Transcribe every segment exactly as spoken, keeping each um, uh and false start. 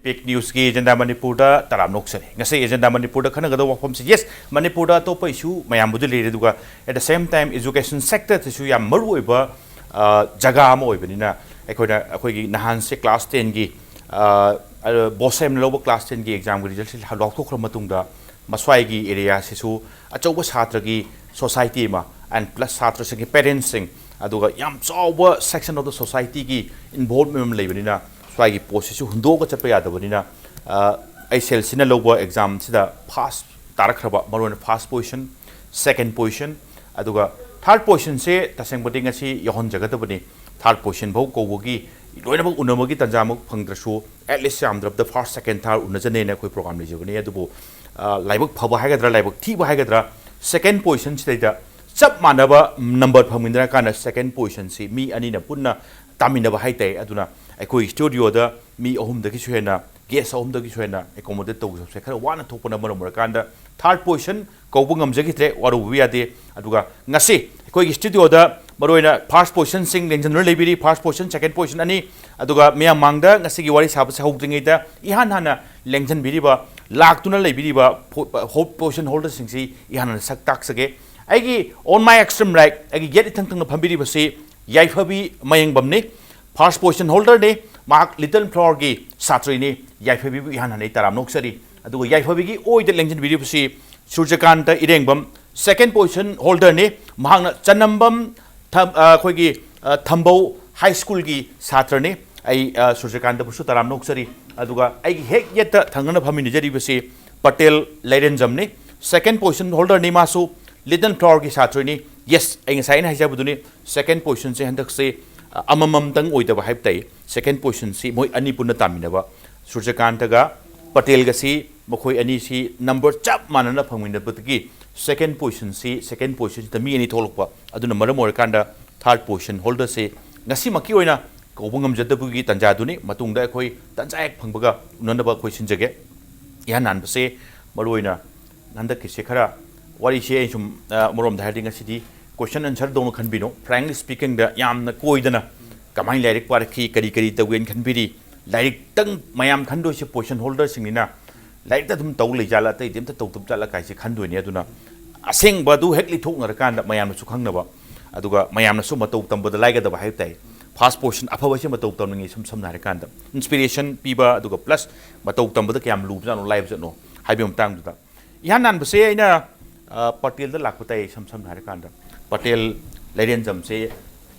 ꯄꯦꯛ ꯅ꯭ꯌꯨꯁꯀꯤ agenda ꯃꯅꯤꯄꯨꯔꯗ ꯇꯔꯥꯝꯅ ꯑꯣꯛꯆꯔꯤ꯫ ꯉꯁꯤ ꯑꯦꯖꯦꯟꯗꯥ ꯃꯅꯤꯄꯨꯔꯗ ꯈꯟꯅꯒꯗꯧꯕ ꯋꯥꯐꯝꯁꯤ, ꯌꯦꯁ, ꯃꯅꯤꯄꯨꯔꯗ ꯑꯇꯣꯞꯄ ꯏꯁꯨ ꯃꯌꯥꯝꯕꯨꯗꯤ ꯂꯩꯔꯦ, ꯑꯗꯨꯒ at the same time education sector ꯁꯤꯁꯨ ꯌꯥꯝ ꯃꯔꯨꯑꯣꯏꯕ, ꯑ, ꯖꯒꯥ ꯑꯃ ꯑꯣꯏꯕꯅꯤꯅ, ꯑꯩꯈꯣꯏꯅ, ꯑꯩꯈꯣꯏꯒꯤ ꯅꯍꯥꯟꯁꯦ ꯀ꯭ꯂꯥꯁ ꯇꯦꯟꯒꯤ, ꯑ, ꯑ, ꯕꯣꯁꯦꯝꯅ ꯂꯧꯕ ꯀ꯭ꯂꯥꯁ ꯇꯦꯟꯒꯤ ꯑꯦꯛꯖꯥꯝꯒꯤ ꯔꯤꯖꯜꯠꯁꯤ ꯂꯥꯎꯊꯣꯛꯈ꯭ꯔ ꯃꯇꯨꯡꯗ, ꯃꯁ꯭ꯋꯥꯏꯒꯤ ꯑꯦꯔꯤꯌꯥꯁꯤꯁꯨ ꯑꯆꯧꯕ ꯁꯥꯇ꯭ꯔꯒꯤ ꯁꯣꯁꯥꯏꯇꯤ ꯑꯃ, and plus ꯁꯥꯇ꯭ꯔꯁꯤꯡꯒꯤ ꯄꯦꯔꯦꯟꯁꯁꯤꯡ, ꯑꯗꯨꯒ ꯌꯥꯝ ꯆꯥꯎꯕ section of the society ꯒꯤ involvement ꯑꯃ ꯂꯩꯕꯅꯤꯅ, ꯁ꯭ꯋꯥꯏꯒꯤ ꯄꯣꯠꯁꯤꯁꯨ ꯍꯨꯟꯗꯣꯛꯑꯒ ꯆꯠꯄ ꯌꯥꯗꯕꯅꯤꯅ, ꯑ, ꯑꯩ ꯁꯦꯜꯁꯤꯅ ꯂꯧꯕ ꯑꯦꯛꯖꯥꯝꯁꯤꯗ ꯐꯥꯔꯁ ꯇꯥꯔꯛꯈ꯭ꯔꯕ, ꯃꯔꯨꯑꯣꯏꯅ ꯐꯥꯔꯁ ꯄꯣꯖꯤꯁꯟ, ꯁꯦꯀꯦꯟ ꯄꯣꯖꯤꯁꯟ, ꯑꯗꯨꯒ ꯊꯥꯔꯠ ꯄꯣꯖꯤꯁꯟꯁꯦ ꯇꯁꯦꯡꯕꯗꯤ ꯉꯁꯤ ꯌꯧꯍꯟꯖꯒꯗꯕꯅꯤ꯫ ꯊꯥꯔꯠ ꯄꯣꯖꯤꯁꯟ ꯐꯥꯎ ꯀꯧꯕꯒꯤ ꯂꯣꯏꯅꯃꯛ ꯎꯅꯕꯒꯤ ꯇꯥꯟꯖꯥꯃꯛ ꯐꯪꯗ꯭ꯔꯁꯨ, at least ꯌꯥꯝꯗ꯭ꯔꯕꯗ ꯐꯥꯔꯁ, ꯁꯦꯀꯦꯟ, ꯊꯥꯔꯠ ꯎꯅꯖꯅꯦꯅ ꯑꯩꯈꯣꯏ ꯄ꯭ꯔꯣꯒ꯭ꯔꯥꯝ ꯂꯩꯖꯕꯅꯤ꯫ ꯑꯗꯨꯕꯨ, ꯑ, ꯂꯥꯏꯕꯛ ꯐꯕ ꯍꯥꯏꯒꯗ꯭ꯔꯥ, ꯂꯥꯏꯕꯛ ꯊꯤꯕ ꯍꯥꯏꯒꯗ꯭ꯔꯥ, ꯁꯦꯀꯦꯟ ꯄꯣꯖꯤꯁꯟꯁꯤꯗꯩꯗ ꯆꯞ ꯃꯥꯟꯅꯕ ꯅꯝꯕꯔ ꯐꯪꯃꯤꯟꯅꯔꯀꯥꯟꯗ ꯁꯦꯀꯦꯟ ꯄꯣꯖꯤꯁꯟꯁꯤ ꯃꯤ ꯑꯅꯤꯅ ꯄꯨꯟꯅ ꯇꯥꯃꯤꯟꯅꯕ ꯍꯥꯏꯇꯥꯔꯦ꯫ ꯑꯗꯨꯅ ꯑꯩꯈꯣꯏ ꯁ꯭ꯇꯨꯗꯤꯑꯣꯗ ꯃꯤ ꯑꯍꯨꯝꯗꯒꯤꯁꯨ ꯍꯦꯟꯅ, ꯒꯦꯁ ꯑꯍꯨꯝꯗꯒꯤꯁꯨ ꯍꯦꯟꯅ ꯑꯦꯀꯣꯃꯣꯗꯦꯠ ꯇꯧꯕꯁꯦ ꯈꯔ ꯋꯥꯅ ꯊꯣꯛꯄꯅ ꯃꯔꯝ ꯑꯣꯏꯔꯀꯥꯟꯗ ꯊꯥꯔꯠ ꯄꯣꯖꯤꯁꯟ ꯀꯧꯕ ꯉꯝꯖꯈꯤꯗ꯭ꯔꯦ, ꯋꯥꯔꯧꯕꯤꯕ ꯌꯥꯗꯦ꯫ ꯑꯗꯨꯒ ꯉꯁꯤ ꯑꯩꯈꯣꯏꯒꯤ ꯁ꯭ꯇꯨꯗꯤꯑꯣꯗ ꯃꯔꯨꯑꯣꯏꯅ ꯐꯥꯔꯁ ꯄꯣꯖꯤꯁꯟꯁꯤꯡ ꯂꯦꯡꯁꯤꯟꯗꯨꯅ ꯂꯩꯕꯤꯔꯤ, ꯐꯥꯔꯁ ꯄꯣꯖꯤꯁꯟ, ꯁꯦꯀꯦꯟ ꯄꯣꯖꯤꯁꯟ ꯑꯅꯤ꯫ ꯑꯗꯨꯒ ꯃꯌꯥꯝ ꯃꯥꯡꯗ ꯉꯁꯤꯒꯤ ꯋꯥꯔꯤ ꯁꯥꯕꯁꯦ ꯍꯧꯗ꯭ꯔꯤꯉꯩꯗ ꯏꯍꯥꯟ ꯍꯥꯟꯅ ꯂꯦꯡꯁꯤꯟꯕꯤꯔꯤꯕ, ꯂꯥꯛꯇꯨꯅ ꯂꯩꯕꯤꯔꯤꯕ ꯐꯣ-, ꯍꯣ-, ꯄꯣꯖꯤꯁꯟ ꯍꯣꯜꯗꯔꯁꯤꯡꯁꯤ ꯏꯍꯥꯟ ꯍꯥꯟꯅ ꯁꯛ ꯇꯥꯛꯆꯒꯦ꯫ ꯑꯩꯒꯤ on my extreme right, ꯑꯩꯒꯤ ꯌꯦꯠ ꯏꯊꯪ ꯊꯪꯅ ꯐꯝꯕꯤꯔꯤꯕꯁꯤ ꯌꯥꯏꯐꯕꯤ ꯃꯌꯦꯡꯕꯝꯅꯤ, ꯐꯥꯔꯁ ꯄꯣꯖꯤꯁꯟ ꯍꯣꯜꯗꯔꯅꯤ꯫ ꯃꯍꯥꯛ ꯂꯤꯇꯜ ꯐ꯭ꯂꯥꯋꯔꯒꯤ ꯁꯥꯇ꯭ꯔꯤꯅꯤ꯫ ꯌꯥꯏꯐꯕꯤꯕꯨ ꯏꯍꯥꯟ ꯍꯥꯟꯅ ꯑꯩ ꯇꯔꯥꯝꯅ ꯑꯣꯛꯆꯔꯤ꯫ ꯑꯗꯨꯒ ꯌꯥꯏꯐꯕꯤꯒꯤ ꯑꯣꯏꯗ ꯂꯦꯡꯁꯤꯟꯕꯤꯔꯤꯕꯁꯤ ꯁꯨꯔꯖꯀꯥꯟꯇ ꯏꯔꯦꯡꯕꯝ, ꯁꯦꯀꯦꯟ ꯄꯣꯖꯤꯁꯟ ꯍꯣꯜꯗꯔꯅꯤ꯫ ꯃꯍꯥꯛꯅ ꯆꯅꯝꯕꯝ ꯊꯝ-, ꯑ, ꯑꯩꯈꯣꯏꯒꯤ, ꯑ, ꯊꯝꯕꯧ ꯍꯥꯏ ꯁ꯭ꯀꯨꯜꯒꯤ ꯁꯥꯇ꯭ꯔꯅꯤ꯫ ꯑꯩ, ꯑ, ꯁꯨꯔꯖꯀꯥꯟꯇꯕꯨꯁꯨ ꯇꯔꯥꯝꯅ ꯑꯣꯛꯆꯔꯤ꯫ ꯑꯗꯨꯒ ꯑꯩꯒꯤ ꯍꯦꯛ ꯌꯦꯠꯇ ꯊꯪꯅꯅ ꯐꯝꯃꯤꯟꯅꯖꯔꯤꯕꯁꯤ ꯄꯇꯦꯜ ꯂꯩꯔꯦꯟꯖꯝꯅꯤ, ꯁꯦꯀꯦꯟ ꯄꯣꯖꯤꯁꯟ ꯍꯣꯜꯗꯔꯅꯤ꯫ ꯃꯥꯁꯨ ꯂꯤꯇꯜ ꯐ꯭ꯂꯥꯋꯔꯒꯤ ꯁꯥꯇ꯭ꯔꯅꯤ꯫ ꯌꯦꯁ, ꯑꯩ ꯉꯁꯥꯏ ꯑꯩꯅ ꯍꯥꯏꯖꯕꯗꯨꯅꯤ, ꯁꯦꯀꯦꯟ ꯄꯣꯖꯤꯁꯟꯁꯦ ꯍꯟꯗꯛꯁꯦ, ꯑ, ꯑꯃꯃꯝꯇꯪ ꯑꯣꯏꯗꯕ ꯍꯥꯏꯕ ꯇꯥꯏ꯫ ꯁꯦꯀꯦꯟ ꯄꯣꯖꯤꯁꯟꯁꯤ ꯃꯣꯏ ꯑꯅꯤ ꯄꯨꯟꯅ ꯇꯥꯃꯤꯟꯅꯕ, ꯁꯨꯔꯖꯀꯥꯟꯇꯒ ꯄꯇꯦꯜꯒꯁꯤ, ꯃꯈꯣꯏ ꯑꯅꯤꯁꯤ ꯅꯝꯕꯔ ꯆꯞ ꯃꯥꯟꯅꯅ ꯐꯪꯃꯤꯟꯅꯕꯗꯒꯤ ꯁꯦꯀꯦꯟ ꯄꯣꯖꯤꯁꯟꯁꯤ, ꯁꯦꯀꯦꯟ ꯄꯣꯖꯤꯁꯟꯁꯤꯗ ꯃꯤ ꯑꯅꯤ ꯊꯣꯛꯂꯛꯄ꯫ ꯑꯗꯨꯅ ꯃꯔꯝ ꯑꯣꯏꯔꯀꯥꯟꯗ ꯊꯥꯔꯠ ꯄꯣꯖꯤꯁꯟ ꯍꯣꯜꯗꯔꯁꯤ ꯉꯁꯤꯃꯛꯀꯤ ꯑꯣꯏꯅ ꯀꯧꯕ ꯉꯝꯖꯗꯕꯒꯤ ꯇꯥꯟꯖꯥꯗꯨꯅꯤ꯫ ꯃꯇꯨꯡꯗ ꯑꯩꯈꯣꯏ ꯇꯥꯟꯖꯥ ꯍꯦꯛ ꯐꯪꯕꯒ ꯎꯅꯅꯕ ꯑꯩꯈꯣꯏ ꯁꯤꯟꯖꯒꯦ꯫ ꯏꯍꯥꯟ ꯍꯥꯟꯕꯁꯦ ꯃꯔꯨꯑꯣꯏꯅ ꯍꯟꯗꯛꯀꯤꯁꯦ ꯈꯔ ꯋꯥꯔꯤꯁꯦ ꯑꯩ ꯁꯨꯝ, ꯑ, ꯑꯃꯔꯣꯝꯗ ꯍꯥꯏꯔꯗꯤ ꯉꯁꯤꯗꯤ question answer ꯗꯧꯅ ꯈꯟꯕꯤꯅꯣ꯫ Frankly speaking ꯗ ꯌꯥꯝꯅ ꯀꯣꯏꯗꯅ ꯀꯃꯥꯏꯅ ꯂꯥꯏꯔꯤꯛ ꯄꯥꯔꯛꯈꯤ, ꯀꯔꯤ ꯀꯔꯤ ꯇꯧꯒꯦꯅ ꯈꯟꯕꯤꯔꯤ, ꯂꯥꯏꯔꯤꯛꯇꯪ ꯃꯌꯥꯝ ꯈꯟꯗꯣꯏꯁꯦ ꯄꯣꯖꯤꯁꯟ ꯍꯣꯜꯗꯔꯁꯤꯡꯅꯤꯅ, ꯂꯥꯏꯔꯤꯛꯇ ꯑꯗꯨꯝ ꯇꯧ ꯂꯩꯖꯥꯠꯂ, ꯑꯇꯩꯗꯤ ꯑꯝꯇ ꯇꯧꯗꯕ ꯖꯥꯠꯂ ꯀꯥꯏꯁꯦ ꯈꯟꯗꯣꯏꯅꯦ꯫ ꯑꯗꯨꯅ ꯑꯁꯦꯡꯕ ꯑꯗꯨ ꯍꯦꯛ ꯂꯤꯊꯣꯛꯅꯔꯀꯥꯟꯗ ꯃꯌꯥꯝꯅꯁꯨ ꯈꯪꯅꯕ, ꯑꯗꯨꯒ ꯃꯌꯥꯝꯅꯁꯨ ꯃꯇꯧ ꯇꯝꯕꯗ ꯂꯥꯏꯒꯗꯕ ꯍꯥꯏꯕ ꯇꯥꯏ꯫ ꯐꯥꯔꯁ ꯄꯣꯖꯤꯁꯟ ꯑꯐꯕꯁꯦ ꯃꯇꯧ ꯇꯝꯅꯤꯡꯉꯤ, ꯏꯁꯝ ꯁꯝꯅ ꯍꯥꯏꯔꯀꯥꯟꯗ ꯏꯟꯁꯄꯤꯔꯦꯁꯟ ꯄꯤꯕ, ꯑꯗꯨꯒ ꯄ꯭ꯂꯁ ꯃꯇꯧ ꯇꯝꯕꯗ ꯀꯌꯥꯝ ꯂꯨꯕꯖꯥꯠꯅꯣ, ꯂꯥꯏꯕꯖꯥꯠꯅꯣ ꯍꯥꯏꯕꯒꯤ ꯃꯇꯥꯡꯗꯨꯗ꯫ ꯏꯍꯥꯟ ꯍꯥꯟꯕꯁꯦ ꯑꯩꯅ, ꯑ, ꯄꯇꯦꯜꯗ ꯂꯥꯛꯄ ꯇꯥꯏ, ꯏꯁꯝ ꯁꯝꯅ ꯍꯥꯏꯔꯀꯥꯟꯗ꯫ ꯄꯇꯦꯜ ꯂꯩꯔꯦꯟꯖꯝꯁꯦ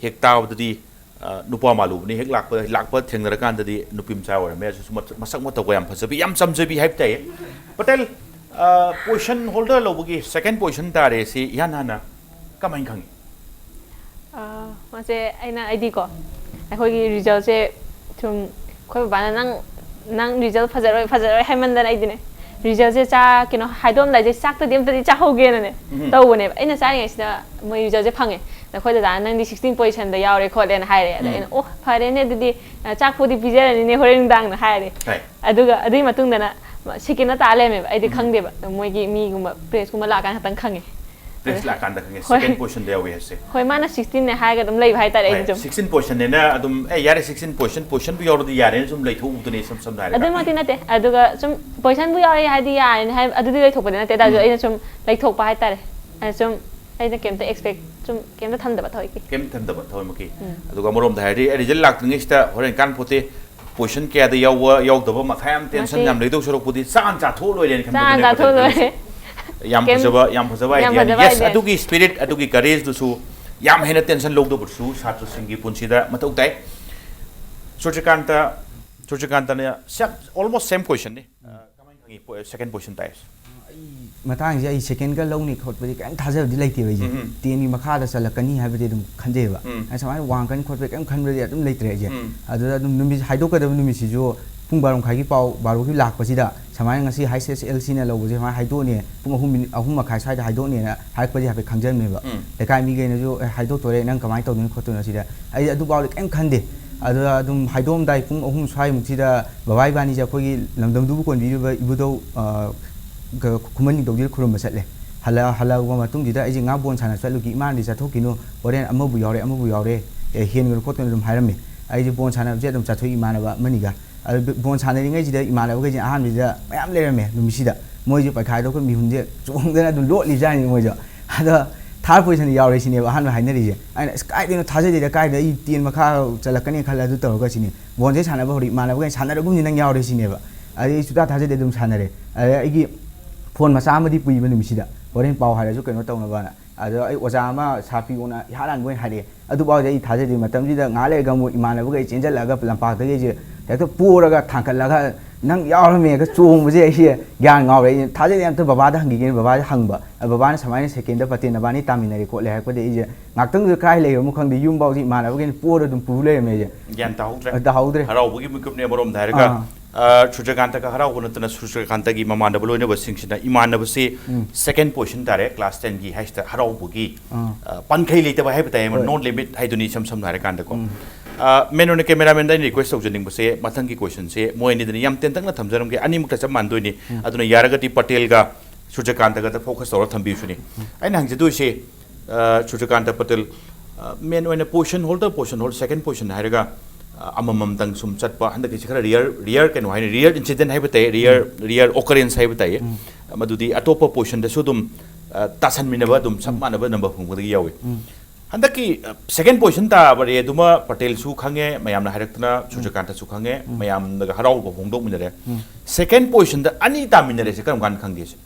ꯍꯦꯛ ꯇꯥꯕꯗꯗꯤ, ꯑ, ꯅꯨꯄꯥ ꯃꯥꯜꯂꯨꯕꯅꯤ, ꯍꯦꯛ ꯂꯥꯛꯄ, ꯂꯥꯛꯄ ꯊꯦꯡꯅꯔꯀꯥꯟꯗꯗꯤ ꯅꯨꯄꯤ ꯃꯆꯥ ꯑꯣꯏꯔꯝꯃꯦ꯫ ꯑꯗꯨꯁꯨ ꯃꯁꯛ ꯃꯇꯧꯒ ꯌꯥꯝ ꯐꯖꯕꯤ, ꯌꯥꯝ ꯆꯝꯖꯕꯤ ꯍꯥꯏꯕ ꯇꯥꯏꯌꯦ꯫ ꯄꯇꯦꯜ, ꯑ, ꯄꯣꯖꯤꯁꯟ ꯍꯣꯜꯗꯔ ꯂꯧꯕꯒꯤ ꯁꯦꯀꯦꯟ ꯄꯣꯖꯤꯁꯟ ꯇꯥꯔꯦ ꯁꯤ ꯏꯍꯥꯟ ꯍꯥꯟꯅ ꯀꯃꯥꯏꯅ ꯈꯪꯉꯤ? ꯑꯥ, ꯃꯥꯁꯦ ꯑꯩꯅ, ꯑꯩꯗꯤꯀꯣ, ꯑꯩꯈꯣꯏꯒꯤ ꯔꯤꯖꯜꯁꯦ ꯁꯨꯝ ꯑꯩꯈꯣꯏ ꯕꯕꯥꯅ, "ꯅꯪ, ꯅꯪ ꯔꯤꯖꯜ ꯐꯖꯔꯣꯏ, ꯐꯖꯔꯣꯏ" ꯍꯥꯏꯃꯟꯗꯅ ꯑꯩꯗꯤꯅꯦ, ꯔꯤꯖꯜꯁꯦ ꯆꯥ-, ꯀꯩꯅꯣ, ꯍꯥꯏꯗꯣꯛꯑꯝꯗꯥꯏꯁꯦ ꯆꯥꯛꯇꯗꯤ ꯑꯝꯇꯗꯤ ꯆꯥꯍꯧꯒꯦꯅꯅꯦ ꯎꯝ꯫ ꯇꯧꯕꯅꯦꯕ꯫ ꯑꯩꯅ ꯆꯥꯔꯤꯉꯩꯁꯤꯗ ꯃꯣꯏ ꯔꯤꯖꯜꯁꯦ ꯐꯪꯉꯦ꯫ "ꯅꯈꯣꯏ ꯗꯗꯥꯅ ꯅꯪꯗꯤ ꯁꯤꯛꯁꯇꯤꯟ ꯄꯣꯖꯤꯁꯟꯗ ꯌꯥꯎꯔꯦ" ꯈꯣꯠꯂꯦꯅ ꯍꯥꯏꯔꯦ꯫ ꯑꯗ ꯎꯝ꯫ ꯑꯩꯅ, "ꯑꯣ, ꯐꯔꯦꯅꯦ ꯑꯗꯨꯗꯤ, ꯑ, ꯆꯥꯛꯄꯨꯗꯤ ꯄꯤꯖꯔꯅꯤꯅꯦ ꯍꯣꯔꯦꯟ ꯅꯨꯡꯗꯥꯡꯅ" ꯍꯥꯏꯔꯦ꯫ ꯍꯣꯏ꯫ ꯑꯗꯨꯒ ꯑꯗꯨꯒꯤ ꯃꯇꯨꯡꯗꯅ ꯁꯦꯀꯦꯟꯗ ꯇꯥ ꯂꯩꯔꯝꯃꯦꯕ꯫ ꯑꯩꯗꯤ ꯎꯝ꯫ ꯈꯪꯗꯦꯕ꯫ ꯃꯣꯏꯒꯤ ꯃꯤꯒꯨꯝꯕ ꯄ꯭ꯔꯦꯁꯀꯨꯝꯕ ꯂꯥꯛꯑꯀꯥꯟꯗ ꯈꯛꯇꯪ ꯈꯪꯉꯦ꯫ ꯄ꯭ꯔꯦꯁ ꯂꯥꯛꯑꯀꯥꯟꯗ ꯈꯪꯉꯦ, ꯍꯣꯏ꯫ ꯁꯦꯀꯦꯟ ꯄꯣꯖꯤꯁꯟꯗ ꯌꯥꯎꯋꯦ ꯍꯥꯏꯁꯦ꯫ ꯍꯣꯏ, ꯃꯥꯅ ꯁꯤꯛꯁꯇꯤꯟꯅꯦ ꯍꯥꯏꯔꯒ ꯑꯗꯨꯝ ꯂꯩꯕ ꯍꯥꯏꯇꯥꯔꯦ ꯍꯣꯏ, ꯑꯩꯗꯤ ꯁꯨꯝ꯫ ꯁꯤꯛꯁꯇꯤꯟ ꯄꯣꯖꯤꯁꯟꯅꯦꯅ ꯑꯗꯨꯝ, "ꯑꯦ, ꯌꯥꯔꯦ, ꯁꯤꯛꯁꯇꯤꯟ ꯄꯣꯖꯤꯁꯟ, ꯄꯣꯖꯤꯁꯟꯕꯨ ꯌꯥꯎꯔꯗꯤ ꯌꯥꯔꯦꯅ" ꯁꯨꯝ ꯂꯩꯊꯣꯛꯎꯕꯗꯨꯅꯦ, ꯏꯁꯝ ꯁꯝꯅ ꯍꯥꯏꯔꯒ꯫ ꯑꯗꯨꯃꯛꯇꯤ ꯅꯠꯇꯦ꯫ ꯑꯗꯨꯒ ꯁꯨꯝ ꯄꯣꯖꯤꯁꯟꯕꯨ ꯌꯥꯎꯔꯦ ꯍꯥꯏꯗꯤ ꯌꯥꯔꯦꯅ ꯍꯥꯏ, ꯑꯗꯨꯗꯤ ꯂꯩꯊꯣꯛꯄꯗꯤ ꯅꯠꯇꯦ꯫ ꯑꯗꯨ ꯑꯣꯏꯔꯁꯨ ꯎꯝ꯫ ꯑꯩꯅ ꯁꯨꯝ ꯂꯩꯊꯣꯛꯄ ꯍꯥꯏꯇꯥꯔꯦ꯫ ꯑꯩꯅ ꯁꯨꯝ, ꯑꯩꯅ ꯀꯩꯝꯇ ꯑꯦꯛꯁꯄꯦꯛ, ꯁꯨꯝ ꯀꯩꯝꯇ ꯊꯝꯗꯕ ꯊꯑꯣꯏꯀꯤ꯫ ꯀꯩꯝ ꯊꯝꯗꯕ ꯊꯑꯣꯏꯃꯛꯀꯤ꯫ ꯎꯝ꯫ ꯑꯗꯨꯒ ꯑꯃꯔꯣꯝꯗ ꯍꯥꯏꯔꯗꯤ, ꯑꯦ, ꯔꯤꯖꯜ ꯂꯥꯛꯇ꯭ꯔꯤꯉꯩꯁꯤꯗ ꯍꯣꯔꯦꯟ ꯀꯥꯟ ꯄꯣꯠꯇꯦ, ꯄꯣꯖꯤꯁꯟ ꯀꯌꯥꯗ ꯌꯥꯎꯕ ꯌꯥꯎꯗꯕ ꯃꯊꯥ ꯌꯥꯝ, ꯇꯦꯟꯁꯟ ꯃꯁꯤ ꯌꯥꯝ ꯂꯩꯗꯧ ꯁꯔꯨꯛꯄꯨꯗꯤ ꯆꯥꯛ ꯍꯥꯟꯅ ꯆꯥꯊꯣꯛꯑ ꯂꯣꯏꯔꯦꯅ ꯆꯥꯛ ꯍꯥꯟꯅ ꯈꯟꯕꯗꯨꯅꯦꯕ ꯆꯥꯊꯣꯛꯑ ꯂꯣꯏꯔꯦ꯫ ꯇꯧꯔꯤꯁꯦ꯫ ꯌꯥꯝ ꯀꯩꯝ-, ꯐꯖꯕ, ꯌꯥꯝ ꯐꯖꯕ ꯌꯥꯝ idea ꯅꯤ꯫ ꯐꯖꯕ Yes, idea ꯅꯤ꯫ ꯑꯗꯨꯒꯤ spirit, ꯑꯗꯨꯒꯤ courage ꯗꯨꯁꯨ ꯌꯥꯝ ꯍꯦꯟꯅ ꯇꯦꯟꯁꯟ ꯂꯧꯗꯕꯁꯨ ꯁꯥꯇ꯭ꯔꯁꯤꯡꯒꯤ ꯄꯨꯟꯁꯤꯗ ꯃꯊꯧ ꯇꯥꯏ꯫ ꯁꯨꯔꯖꯀꯥꯟꯇ, ꯁꯨꯔꯖꯀꯥꯟꯇꯅ ꯁꯦꯝ-, almost same question ꯅꯤ꯫ ꯑ, ꯀꯃꯥꯏꯅ ꯈꯪꯉꯤ ꯄꯣ-, second position ꯇꯥꯏ ꯍꯥꯏꯁꯦ? ꯑꯩ ꯃꯇꯥꯡꯁꯦ ꯑꯩ ꯁꯦꯀꯦꯟꯒ ꯂꯧꯅꯤ ꯈꯣꯠꯄꯗꯤ ꯀꯔꯤꯝ ꯊꯥꯖꯕꯗꯤ ꯂꯩꯇꯦꯕ ꯑꯩꯁꯦ꯫ ꯎꯝ, ꯎꯝ꯫ ꯇꯦꯟꯒꯤ ꯃꯈꯥꯗ ꯆꯠꯂꯛꯀꯅꯤ ꯍꯥꯏꯕꯗꯤ ꯑꯗꯨꯝ ꯈꯟꯖꯩꯕ꯫ ꯎꯝ꯫ ꯑꯩ ꯁꯨꯃꯥꯏꯅ ꯋꯥꯡꯀꯅꯤ ꯈꯣꯠꯄ ꯀꯔꯤꯝ ꯈꯟꯕꯗꯤ ꯑꯗꯨꯝ ꯂꯩꯇ꯭ꯔꯦ ꯑꯩꯁꯦ꯫ ꯎꯝ꯫ ꯑꯗꯨꯗ ꯑꯗꯨꯝ ꯅꯨꯃꯤꯠ, ꯍꯥꯏꯗꯣꯛꯀꯗꯕ ꯅꯨꯃꯤꯠꯁꯤꯁꯨ ꯄꯨꯡ ꯕꯥꯔꯣ ꯃꯈꯥꯏꯒꯤ ꯄꯥꯎ, ꯕꯥꯔꯣꯒꯤ ꯂꯥꯛꯄꯁꯤꯗ ꯁꯨꯃꯥꯏꯅ ꯉꯁꯤ ꯍꯩꯁ ꯑꯦꯁ ꯑꯦꯜ ꯁꯤꯅ ꯂꯧꯕꯁꯦ ꯁꯨꯃꯥꯏꯅ ꯍꯥꯏꯗꯣꯛꯑꯅꯤ, ꯄꯨꯡ ꯑꯍꯨꯝ ꯃꯤꯅꯤꯠ, ꯑꯍꯨꯝ ꯃꯈꯥꯏ ꯁ꯭ꯋꯥꯏꯗ ꯍꯥꯏꯗꯣꯛꯅꯦꯅ ꯍꯥꯏꯔꯛꯄꯗꯤ ꯍꯥꯏꯐꯦꯠ ꯈꯪꯖꯔꯝꯃꯦꯕ꯫ ꯎꯝ꯫ ꯂꯩꯀꯥꯏ ꯃꯤꯈꯩꯅꯁꯨ, "ꯑꯦ, ꯍꯥꯏꯗꯣꯛꯇꯣꯔꯦ, ꯅꯪ ꯀꯃꯥꯏꯅ ꯇꯧꯗꯣꯏꯅꯣ ꯈꯣꯠꯇꯣꯏꯅꯣ?" ꯁꯤꯗ ꯑꯩ ꯑꯗꯨꯐꯥꯎꯗꯤ ꯀꯔꯤꯝ ꯈꯟꯗꯦ꯫ ꯑꯗꯨꯗ ꯑꯗꯨꯝ ꯍꯥꯏꯗꯣꯛꯑꯝꯗꯥꯏ ꯄꯨꯡ ꯑꯍꯨꯝ ꯁ꯭ꯋꯥꯏꯃꯨꯛꯁꯤꯗ ꯕꯕꯥ ꯏꯕꯥꯅꯤꯁꯦ ꯑꯩꯈꯣꯏꯒꯤ ꯂꯝꯗꯝꯗꯨꯕꯨ ꯀꯣꯟꯕꯤꯔꯤꯕ ꯏꯕꯨꯙꯧ, ꯑ, ꯈ-, ꯈꯨꯃꯟ ꯅꯤꯡꯊꯧꯁꯤꯗ ꯈꯨꯔꯨꯝꯕ ꯆꯠꯂꯦ꯫ ꯍꯜꯂ-, ꯍꯜꯂꯛꯑꯕ ꯃꯇꯨꯡꯁꯤꯗ ꯑꯩꯁꯦ ꯉꯥꯏꯍꯥꯛ ꯕꯣꯜ ꯁꯥꯟꯅ ꯆꯠꯂꯨꯒꯦ, ꯏꯃꯥꯅꯗꯤ ꯆꯠꯊꯣꯛꯈꯤꯅꯨ, ꯍꯣꯔꯦꯟ ꯑꯃꯕꯨ ꯌꯥꯎꯔꯦ, ꯑꯃꯕꯨ ꯌꯥꯎꯔꯦ, ꯑꯦ, ꯍꯦꯟꯒꯅꯨ ꯈꯣꯠꯀꯅꯨ ꯑꯗꯨꯝ ꯍꯥꯏꯔꯝꯃꯦ꯫ ꯑꯩꯁꯦ ꯕꯣꯜ ꯁꯥꯟꯅꯕꯁꯦ ꯑꯗꯨꯝ ꯆꯠꯊꯣꯛꯏ ꯏꯃꯥꯟꯅꯕ ꯑꯃꯅꯤꯒ꯫ ꯑꯗꯨ ꯕꯣꯜ ꯁꯥꯟꯅꯔꯤꯉꯩꯁꯤꯗ ꯏꯃꯥꯟꯅꯕꯈꯩꯁꯦ ꯑꯍꯥꯟꯕꯁꯤꯗ ꯃꯌꯥꯝ ꯂꯩꯔꯝꯃꯦ ꯅꯨꯃꯤꯠꯁꯤꯗ꯫ ꯃꯣꯏꯁꯨ ꯄꯩꯈꯥꯗꯣ ꯑꯩꯈꯣꯏ ꯃꯤꯍꯨꯟꯁꯦ ꯆꯣꯡꯗꯅ ꯑꯗꯨꯝ ꯂꯣꯠꯂꯤꯖꯥꯠꯅꯤ ꯃꯣꯏꯁꯨ꯫ ꯑꯗꯣ ꯊꯥꯔꯠ ꯄꯣꯖꯤꯁꯟꯗ ꯌꯥꯎꯔꯦ ꯁꯤꯅꯦꯕ ꯑꯍꯥꯟꯕ ꯍꯥꯏꯅꯔꯤꯁꯦ꯫ ꯑꯩꯅ ꯑꯁ ꯀꯥꯏꯗꯩꯅꯣ, ꯊꯥꯖꯗꯦꯗ, ꯀꯥꯏꯗ ꯑꯩ ꯇꯦꯟ ꯃꯈꯥ ꯆꯠꯂꯛꯀꯅꯤ ꯈꯜꯂꯦ ꯑꯗꯨ ꯇꯧꯔꯒ ꯁꯤꯅꯤ꯫ ꯕꯣꯜꯁꯦ ꯁꯥꯟꯅꯕ ꯍꯧꯔꯛꯏ ꯏꯃꯥꯟꯅꯕꯈꯩ ꯁꯥꯟꯅꯔꯒꯨꯝꯁꯤ ꯅꯪ ꯌꯥꯎꯔꯦ ꯁꯤꯅꯦꯕ꯫ ꯑꯗꯩ ꯑꯩ ꯁꯨꯡꯊꯥ ꯊꯥꯖꯗꯦ ꯑꯗꯨꯝ ꯁꯥꯟꯅꯔꯦ꯫ ꯑꯗꯩ ꯑꯩꯒꯤ ꯐꯣꯟ ꯃꯆꯥ ꯑꯃꯗꯤ ꯄꯨꯏꯕ ꯅꯨꯃꯤꯠꯁꯤꯗ ꯍꯣꯔꯦꯟ ꯄꯥꯎ ꯍꯥꯏꯔꯁꯨ ꯀꯩꯅꯣ ꯇꯧꯅꯕꯅ꯫ ꯑꯗꯣ ꯑꯩ ꯑꯣꯖꯥ ꯑꯃ ꯁꯥꯔ ꯄꯤꯌꯣꯅ ꯏꯍꯥꯟ ꯍꯥꯟꯕ ꯑꯣꯏꯅ ꯍꯥꯏꯔꯛꯑꯦ꯫ ꯑꯗꯨꯐꯥꯎꯗꯤ ꯑꯩ ꯊꯥꯖꯗꯦ꯫ ꯃꯇꯝꯁꯤꯗ ꯉꯥꯏꯍꯥꯛ ꯂꯩꯔꯒ ꯑꯃꯨꯛ ꯏꯃꯥꯟꯅꯕꯈꯩ ꯆꯦꯟꯁꯤꯜꯂꯛꯑꯒ ꯂꯝꯄꯥꯛꯇꯒꯤ ꯑꯩꯁꯦ ꯍꯦꯛꯇ ꯄꯣꯔꯒ ꯊꯥꯡꯀꯠꯂꯒ ꯅꯪ ꯌꯥꯎꯔꯝꯃꯦꯒ ꯆꯣꯡꯕꯁꯦ ꯑꯩꯁꯦ ꯒ꯭ꯌꯥꯟ ꯉꯥꯎꯔꯦ꯫ ꯑꯩꯅ ꯊꯥꯖꯗꯦ ꯑꯝꯇ ꯕꯕꯥꯗ ꯍꯪꯈꯤꯒꯦꯅ ꯕꯕꯥꯗ ꯍꯪꯕ꯫ ꯑ, ꯕꯕꯥꯅ ꯁꯨꯃꯥꯏꯅ ꯁꯦꯀꯦꯟꯗ ꯄꯇꯦꯟ ꯅꯕꯥꯅꯤ ꯇꯥꯃꯤꯟꯅꯔꯦ ꯈꯣꯠꯂꯦ ꯍꯥꯏꯔꯛꯄꯗ ꯑꯩꯁꯦ ꯉꯥꯛꯇꯪꯗꯨꯗ ꯀꯥꯏ ꯂꯩꯈ꯭ꯔꯃꯣ ꯈꯪꯗꯦ꯫ ꯌꯨꯝꯐꯥꯎꯁꯤ ꯏꯃꯥꯟꯅꯕꯈꯩꯅ ꯄꯣꯔ ꯑꯗꯨꯝ ꯄꯨ ꯂꯩꯔꯝꯃꯦ ꯑꯩꯁꯦ꯫ ꯒ꯭ꯌꯥꯟ ꯇꯥꯍꯧꯗ꯭ꯔꯦ꯫ ꯑ, ꯇꯥꯍꯧꯗ꯭ꯔꯦ꯫ ꯍꯔꯥꯎꯕꯒꯤ ꯃꯤꯀꯨꯞꯅꯦ ꯑꯃꯔꯣꯝꯗ ꯍꯥꯏꯔꯒ꯫ ꯑꯥ꯫ ꯑ, ꯁꯨꯔꯖꯀꯥꯟꯇꯒ ꯍꯔꯥꯎꯕ ꯅꯠꯇꯅ ꯁꯨꯔꯖꯀꯥꯟꯇꯒꯤ ꯃꯃꯥꯟꯅꯕ ꯂꯣꯏꯅꯕꯁꯤꯡꯁꯤꯅ ꯏꯃꯥꯟꯅꯕꯁꯤ ꯎꯝ꯫ ꯁꯦꯀꯦꯟ ꯄꯣꯖꯤꯁꯟ ꯇꯥꯔꯦ ꯀ꯭ꯂꯥꯁ ꯇꯦꯟꯒꯤ ꯍꯥꯏꯁꯤꯗ ꯍꯔꯥꯎꯕꯒꯤ, ꯑꯥ꯫ ꯑ, ꯄꯟꯈꯩ ꯂꯩꯇꯕ ꯍꯥꯏꯕ ꯇꯥꯏ, ꯍꯣꯏ꯫ ꯅꯣ ꯂꯤꯃꯤꯠ ꯍꯥꯏꯗꯨꯅꯤ ꯏꯁꯝ ꯁꯝꯅ ꯍꯥꯏꯔꯀꯥꯟꯗꯀꯣ꯫ ꯎꯝ꯫ ꯑ, ꯃꯦꯟ ꯑꯣꯏꯅ ꯀꯦꯃꯦꯔꯥꯃꯦꯟꯗ ꯑꯩꯅ ꯔꯤꯀ꯭ꯋꯦꯁ ꯇꯧꯖꯅꯤꯡꯕꯁꯦ ꯃꯊꯪꯒꯤ ꯀꯣꯏꯁꯟꯁꯦ ꯃꯣꯏ ꯑꯅꯤꯗꯅ ꯌꯥꯝ ꯇꯦꯟꯇꯛꯅ ꯊꯝꯖꯔꯝꯒꯦ, ꯑꯅꯤꯃꯛꯇ ꯆꯞ ꯃꯥꯟꯅꯗꯣꯏꯅꯤ꯫ ꯎꯝ꯫ ꯑꯗꯨꯅ ꯌꯥꯔꯒꯗꯤ ꯄꯇꯦꯜꯒ ꯁꯨꯔꯖꯀꯥꯟꯇꯒꯗ ꯐꯣꯀꯁ ꯇꯧꯔ ꯊꯝꯕꯤꯌꯨꯁꯤꯅꯤ꯫ ꯎꯝ꯫ ꯑꯩꯅ ꯍꯪꯖꯗꯣꯏꯁꯦ, ꯑ, ꯁꯨꯔꯖꯀꯥꯟꯇ ꯄꯇꯦꯜ, ꯑ, ꯃꯦꯟ ꯑꯣꯏꯅ ꯄꯣꯖꯤꯁꯟ ꯍꯣꯜꯗꯔ, ꯄꯣꯖꯤꯁꯟ ꯍꯣꯜꯗꯔ, ꯁꯦꯀꯦꯟ ꯄꯣꯖꯤꯁꯟ ꯍꯥꯏꯔꯒ, ꯑ, ꯑꯃꯃꯝꯇꯪ ꯁꯨꯝ ꯆꯠꯄ, ꯍꯟꯗꯛꯀꯤꯁꯤ ꯈꯔ ꯔꯤꯌꯔ, ꯔꯤꯌꯔ ꯀꯩꯅꯣ ꯍꯥꯏꯅꯤ, ꯔꯤꯌꯔ ꯏꯟꯁꯤꯗꯦꯟ ꯍꯥꯏꯕ ꯇꯥꯏ, ꯔꯤꯌꯔ, ꯎꯝ꯫ ꯔꯤꯌꯔ ꯑꯣꯀꯔꯦꯟꯁ ꯍꯥꯏꯕ ꯇꯥꯏ꯫ ꯎꯝ꯫ ꯃꯗꯨꯗꯤ ꯑꯇꯣꯞꯄ ꯄꯣꯖꯤꯁꯟꯗꯁꯨ ꯑꯗꯨꯝ, ꯑ, ꯇꯥꯁꯟꯃꯤꯟꯅꯕ ꯑꯗꯨꯝ ꯆꯞ ꯎꯝ꯫ ꯃꯥꯟꯅꯕ ꯅꯝꯕꯔ ꯐꯪꯕꯗꯒꯤ ꯌꯥꯎꯏ꯫ ꯎꯝ꯫ ꯍꯟꯗꯛꯀꯤ, ꯑ, ꯁꯦꯀꯦꯟ ꯄꯣꯖꯤꯁꯟ ꯇꯥꯕ ꯔꯦꯗꯨꯃ ꯄꯇꯦꯜꯁꯨ ꯈꯪꯉꯦ, ꯃꯌꯥꯝꯅ ꯍꯥꯏꯔꯛꯇꯅ ꯎꯝ꯫ ꯁꯨꯔꯖꯀꯥꯟꯇꯁꯨ ꯈꯪꯉꯦ, ꯎꯝ꯫ ꯃꯌꯥꯝꯅꯒ ꯍꯔꯥꯎꯕ ꯐꯣꯡꯗꯣꯛꯃꯤꯟꯅꯔꯦ꯫ ꯎꯝ꯫ ꯁꯦꯀꯦꯟ ꯄꯣꯖꯤꯁꯟꯗ ꯑꯅꯤ ꯇꯥꯃꯤꯟꯅꯔꯦꯁꯦ ꯀꯔꯝ ꯀꯥꯟꯗ ꯈꯪꯒꯦꯁꯦ?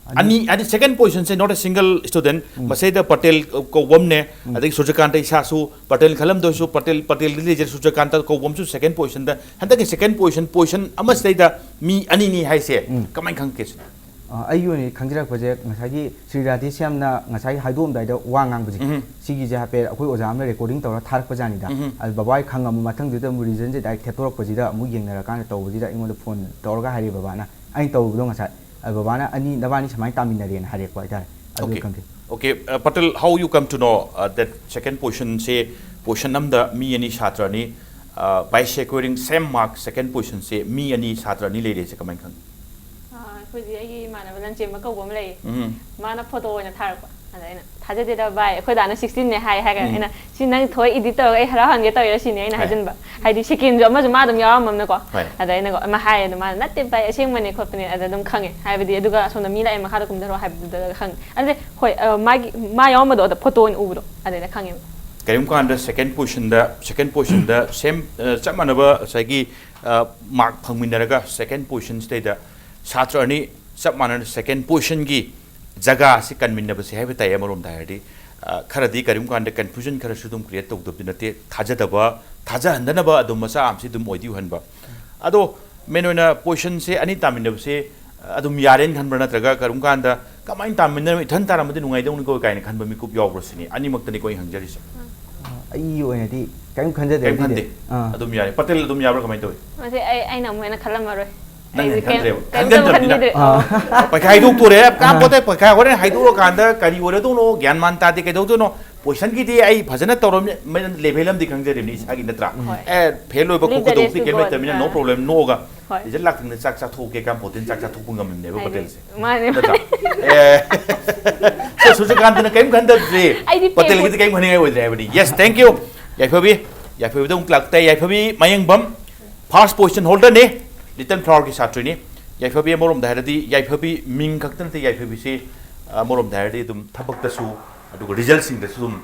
ꯑꯅꯤ ꯑꯅꯤ, ꯍꯥꯏꯗꯤ ꯁꯦꯀꯦꯟ ꯄꯣꯖꯤꯁꯟꯁꯦ not a single student, ꯎꯝ꯫ ꯃꯁꯤꯗ ꯄꯇꯦꯜ ꯀꯧꯕ ꯑꯃꯅꯦ, ꯎꯝ꯫ ꯑꯗꯒꯤ ꯁꯨꯔꯖꯀꯥꯟꯇ ꯏꯁꯥꯁꯨ ꯄꯇꯦꯜ ꯈꯜꯂꯝꯗꯣꯏꯁꯨ ꯄꯇꯦꯜ, ꯄꯇꯦꯜꯗꯤ ꯂꯩꯖꯔꯦ, ꯁꯨꯔꯖꯀꯥꯟꯇ ꯀꯧꯕ ꯑꯃꯁꯨ ꯁꯦꯀꯦꯟ ꯄꯣꯖꯤꯁꯟꯗ, ꯍꯟꯗꯛꯀꯤ ꯁꯦꯀꯦꯟ ꯄꯣꯖꯤꯁꯟ, ꯄꯣꯖꯤꯁꯟ ꯑꯃꯁꯤꯗꯩꯗ ꯃꯤ ꯑꯅꯤꯅꯤ ꯍꯥꯏꯁꯦ ꯎꯝ꯫ ꯀꯃꯥꯏꯅ ꯈꯪꯒꯦ ꯁꯤꯅ? ꯑ, ꯑꯩꯒꯤ ꯑꯣꯏꯅ ꯈꯪꯖꯔꯛꯄꯁꯦ ꯉꯁꯥꯏꯒꯤ ꯁ꯭ꯔꯤ ꯔꯥꯙꯦꯁ꯭ꯌꯥꯝꯅ ꯉꯁꯥꯏ ꯍꯥꯏꯗꯣꯛꯑꯝꯗꯥꯏꯗ ꯋꯥ ꯉꯥꯡꯕꯁꯦ, ꯎꯝ꯫ ꯁꯤꯒꯤꯁꯦ ꯍꯥꯏꯐꯦꯠ ꯑꯩꯈꯣꯏ ꯑꯣꯖꯥ ꯑꯃꯅ ꯔꯦꯀꯣꯔꯗꯤꯡ ꯇꯧꯔ ꯊꯥꯔꯛꯄꯖꯥꯠꯅꯤꯗ꯫ ꯎꯝ꯫ ꯑꯗꯨ ꯕꯕꯥ ꯍꯣꯏ ꯈꯪꯉꯝꯃ ꯃꯊꯪꯗꯨꯗ ꯑꯃꯨꯛ ꯔꯤꯖꯟꯁꯦ ꯗꯥꯏꯔꯦꯛ ꯊꯦꯠꯇꯣꯔꯛꯄꯁꯤꯗ ꯑꯃꯨꯛ ꯌꯦꯡꯅꯔꯀꯥꯟꯗ ꯇꯧꯕꯁꯤꯗ ꯑꯩꯉꯣꯟꯗ ꯐꯣꯟ ꯇꯧꯔꯒ ꯍꯥꯏꯔꯛꯑꯦ ꯕꯕꯥꯅ꯫ ꯑꯩꯅ ꯇꯧꯔꯨꯕꯗꯣ ꯉꯁꯥꯏ꯫ ꯑꯗꯨ ꯕꯕꯥꯅ ꯑꯅꯤ, ꯅꯕꯥꯅꯤ ꯁꯨꯃꯥꯏꯅ ꯇꯥꯃꯤꯟꯅꯔꯦꯅ ꯍꯥꯏꯔꯛꯄ ꯍꯥꯏꯇꯥꯔꯦ꯫ ꯑꯗꯨ ꯑꯣꯀꯦ꯫ ꯈꯪꯗꯦ꯫ ꯑꯣꯀꯦ, ꯑ, Patel, how you come to know, ꯑ, that second position say, position ꯑꯃꯗ ꯃꯤ ꯑꯅꯤ ꯁꯥꯇ꯭ꯔ ꯑꯅꯤ, ꯑ, by securing same mark second position ꯁꯦ ꯃꯤ ꯑꯅꯤ ꯁꯥꯇ꯭ꯔ ꯑꯅꯤ ꯂꯩꯔꯦꯁꯦ ꯀꯃꯥꯏꯅ ꯈꯪꯉꯤ? ꯑ, ꯑꯩꯈꯣꯏꯗꯤ ꯑꯩꯒꯤ ꯏꯃꯥꯟꯅꯕ ꯂꯟꯆꯦꯟꯕ ꯀꯧꯕ ꯑꯃ ꯂꯩꯌꯦ꯫ ꯎꯝ꯫ ꯃꯥꯅ ꯐꯣꯇꯣ ꯑꯣꯏꯅ ꯊꯥꯔꯛꯄ꯫ ꯑꯗ ꯑꯩꯅ, "ꯊꯥꯖꯗꯦꯗ ꯚꯥꯏ, ꯑꯩꯈꯣꯏ ꯗꯥꯅ ꯁꯤꯛꯁꯇꯤꯟꯅꯦ ꯍꯥꯏ" ꯍꯥꯏꯔꯒ, ꯎꯝ꯫ ꯑꯩꯅ, "ꯁꯤ ꯅꯪ ꯊꯣꯛꯑ ꯏꯗꯤꯠ ꯇꯧꯔꯒ ꯑꯩ ꯍꯔꯥꯎꯍꯟꯒꯦ ꯇꯧꯔꯤꯔꯣ ꯁꯤꯅꯤ?" ꯑꯩꯅ ꯍꯣꯏ꯫ ꯍꯥꯏꯖꯤꯟꯕ꯫ ꯍꯥꯏꯗꯤ ꯁꯦꯀꯦꯟꯁꯨ ꯑꯃꯁꯨ ꯃꯥ ꯑꯗꯨꯝ ꯌꯥꯎꯔꯝꯃꯝꯅꯀꯣ꯫ ꯍꯣꯏ꯫ ꯑꯗ ꯑꯩꯅꯀꯣ, ꯑꯃ ꯍꯥꯏꯌꯦ, ꯑꯗ ꯃꯥꯅ, "ꯅꯠꯇꯦ ꯚꯥꯏ, ꯑꯁꯦꯡꯕꯅꯦ ꯈꯣꯠꯄꯅꯦ", ꯑꯗ ꯑꯗꯨꯝ ꯈꯪꯉꯦ꯫ ꯍꯥꯏꯕꯗꯤ ꯑꯗꯨꯒ ꯑꯁꯣꯝꯗ ꯃꯤ ꯂꯥꯛꯑꯦ, ꯃꯈꯥꯗ ꯀꯨꯝꯊꯔꯛꯑꯣ ꯍꯥꯏꯕꯗꯨꯗ ꯈꯪꯉꯦ꯫ ꯑꯗꯨꯗꯤ ꯍꯣꯏ, ꯑ, ꯃꯥꯒꯤ, ꯃꯥ ꯌꯥꯎꯔꯝꯕꯗꯣ ꯑꯗ ꯐꯣꯇꯣ ꯑꯣꯏꯅ ꯎꯕꯗꯣ ꯑꯗꯩꯗ ꯈꯪꯉꯦꯕ꯫ ꯀꯔꯤꯒꯨꯝꯕ ꯀꯥꯟꯗ ꯁꯦꯀꯦꯟ ꯄꯣꯖꯤꯁꯟꯗ, ꯁꯦꯀꯦꯟ ꯄꯣꯖꯤꯁꯟꯗ ꯁꯦꯝ, ꯑ, ꯆꯞ ꯃꯥꯟꯅꯕ ꯉꯁꯥꯏꯒꯤ, ꯑ, ꯃꯥꯔꯛ ꯐꯪꯃꯤꯟꯅꯔꯒ ꯁꯦꯀꯦꯟ ꯄꯣꯖꯤꯁꯟꯁꯤꯗꯩꯗ ꯁꯥꯇ꯭ꯔ ꯑꯅꯤ ꯆꯞ ꯃꯥꯟꯅꯅ ꯁꯦꯀꯦꯟ ꯄꯣꯖꯤꯁꯟꯒꯤ ꯖꯒꯥ ꯑꯁꯤ ꯀꯟꯃꯤꯟꯅꯕꯁꯦ ꯍꯥꯏꯕ ꯇꯥꯏ꯫ ꯑꯃꯔꯣꯝꯗ ꯍꯥꯏꯔꯗꯤ, ꯑ, ꯈꯔꯗꯤ ꯀꯔꯤꯒꯨꯝꯕ ꯀꯥꯟꯗ ꯀꯟꯐ꯭ꯌꯨꯖꯟ ꯈꯔꯁꯨ ꯑꯗꯨꯝ ꯀ꯭ꯔꯤꯌꯦꯠ ꯇꯧꯗꯕꯗꯤ ꯅꯠꯇꯦ꯫ ꯊꯥꯖꯗꯕ, ꯊꯥꯖꯍꯟꯗꯅꯕ ꯑꯗꯨꯝ ꯃꯆꯥ ꯑꯃꯁꯤ ꯑꯗꯨꯝ ꯑꯣꯏꯗꯤ ꯑꯣꯏꯍꯟꯕ꯫ ꯑꯗꯣ ꯃꯦꯟ ꯑꯣꯏꯅ ꯄꯣꯖꯤꯁꯟꯁꯦ ꯑꯅꯤ ꯇꯥꯃꯤꯟꯅꯕꯁꯦ, ꯑ, ꯑꯗꯨꯝ ꯌꯥꯔꯦꯅ ꯈꯟꯕ꯭ꯔꯥ, ꯅꯠꯇ꯭ꯔꯒ ꯀꯔꯤꯒꯨꯝꯕ ꯀꯥꯟꯗ ꯀꯃꯥꯏꯅ ꯇꯥꯃꯤꯟꯅꯔ ꯏꯊꯟ ꯇꯥꯔꯝꯃꯗꯤ ꯅꯨꯡꯉꯥꯏꯗꯧꯅꯤꯀꯣ ꯀꯥꯏꯅ ꯈꯟꯕ ꯃꯤꯀꯨꯞ ꯌꯥꯎꯕ꯭ꯔꯥ ꯁꯤꯅꯤ꯫ ꯑꯅꯤꯃꯛꯇꯅꯤꯀꯣ ꯑꯩ ꯍꯪꯖꯔꯤꯁꯦ꯫ ꯑꯩꯒꯤ ꯑꯣꯏꯅꯗꯤ ꯀꯔꯤꯝ ꯈꯟꯖꯗꯦ ꯀꯔꯤꯝ ꯑꯗꯨꯗꯤ꯫ ꯈꯟꯗꯦ꯫ ꯑꯥ꯫ ꯑꯗꯨꯝ ꯌꯥꯔꯦ꯫ ꯄꯇꯦꯜ ꯑꯗꯨꯝ ꯌꯥꯕ꯭ꯔꯥ ꯀꯃꯥꯏꯅ ꯇꯧꯏ? ꯃꯁꯤ ꯑꯩ, ꯑꯩꯅ ꯑꯃꯨꯛ ꯍꯦꯟꯅ ꯈꯜꯂꯝꯃꯔꯣꯏ꯫ ꯅꯪ ꯑꯩꯗꯤ ꯍꯦꯟꯅ ꯀꯩꯝ-, ꯈꯟꯗ꯭ꯔꯦꯕ꯫ ꯀꯩꯝꯇꯕꯨ ꯈꯟꯖꯟꯗ꯭ꯔꯕꯅꯤꯅ꯫ ꯈꯟꯕꯤꯗ꯭ꯔꯦ꯫ ꯑꯥ꯫ ꯄꯩꯈꯥ ꯍꯥꯏꯗꯣꯛꯇꯣꯔꯦ꯫ ꯑꯥ꯫ ꯀꯥꯟꯄꯣꯠꯇꯦ, ꯄꯩꯈꯥ ꯍꯣꯔꯦꯟ ꯍꯥꯏꯗꯣꯛꯑꯀꯥꯟꯗ ꯀꯔꯤ ꯑꯣꯏꯔꯗꯧꯅꯣ ꯒ꯭ꯌꯥꯟ ꯃꯥꯟ ꯇꯥꯗꯦ, ꯀꯩꯗꯧꯗꯣꯏꯅꯣ? ꯄꯣꯖꯤꯁꯟꯒꯤꯗꯤ ꯑꯩ ꯐꯖꯅ ꯇꯧꯔꯝꯅꯤ, ꯂꯦꯚꯦꯜ ꯑꯃꯗꯤ ꯈꯪꯖꯔꯤꯕꯅꯤ ꯏꯁꯥꯒꯤ, ꯅꯠꯇ꯭ꯔꯥ? ꯍꯣꯏ꯫ ꯑꯦ, ꯐꯦꯜ ꯑꯣꯏꯕ Leave the ꯈꯣꯠꯄ rest ꯇꯧꯕꯗꯤ to ꯀꯩꯝ God꯫ ꯂꯩꯇꯕꯅꯤꯅ, no ꯑꯥ꯫ Problem, ꯅꯣꯛꯑꯒ ꯍꯣꯏ꯫ ꯔꯤꯖꯜ ꯂꯥꯛꯇ꯭ꯔꯤꯉꯩꯗ ꯆꯥꯛ ꯆꯥꯊꯣꯛꯀꯦ ꯀꯥꯟꯄꯣꯠꯇꯦ, ꯆꯥꯛ ꯆꯥꯊꯣꯛꯄ ꯉꯝꯃꯤꯅꯦꯕ ꯍꯥꯏꯗꯤ, ꯄꯇꯦꯜꯁꯦ꯫ ꯃꯥꯅꯦ, ꯅꯠꯇ꯭ꯔꯥ? ꯃꯥꯅꯦ꯫ ꯑꯦ꯫ So, ꯁꯨꯔꯖꯀꯥꯟꯇꯅ ꯀꯔꯤꯝ ꯈꯟꯗꯕꯁꯦ ꯑꯩꯗꯤ ꯄꯦꯟ-, ꯄꯇꯦꯜꯒꯤꯗꯤ ꯀꯔꯤꯝ ꯈꯟꯅꯤꯡꯉꯥꯏ ꯑꯣꯏꯗ꯭ꯔꯦ ꯍꯥꯏꯕꯅꯤ꯫ Yes, thank you꯫ ꯌꯥꯏꯐꯕꯤ, ꯌꯥꯏꯐꯕꯤꯗ ꯑꯃꯨꯛ ꯂꯥꯛꯇꯦ꯫ ꯌꯥꯏꯐꯕꯤ ꯃꯌꯦꯡꯕꯝ, first position holder ꯅꯤ, Little Flower ꯒꯤ ꯁꯥꯇ꯭ꯔꯤꯅꯤ꯫ ꯌꯥꯏꯐꯕꯤ ꯑꯃꯔꯣꯝꯗ ꯍꯥꯏꯔꯗꯤ, ꯌꯥꯏꯐꯕꯤ ꯃꯤꯡ ꯈꯛꯇ ꯅꯠꯇꯦ, ꯌꯥꯏꯐꯕꯤꯁꯤ, ꯑ, ꯑꯃꯔꯣꯝꯗ ꯍꯥꯏꯔꯗꯤ ꯑꯗꯨꯝ ꯊꯕꯛꯇꯁꯨ, ꯑꯗꯨꯒ ꯔꯤꯖꯜꯁꯤꯡꯗꯁꯨ ꯑꯗꯨꯝ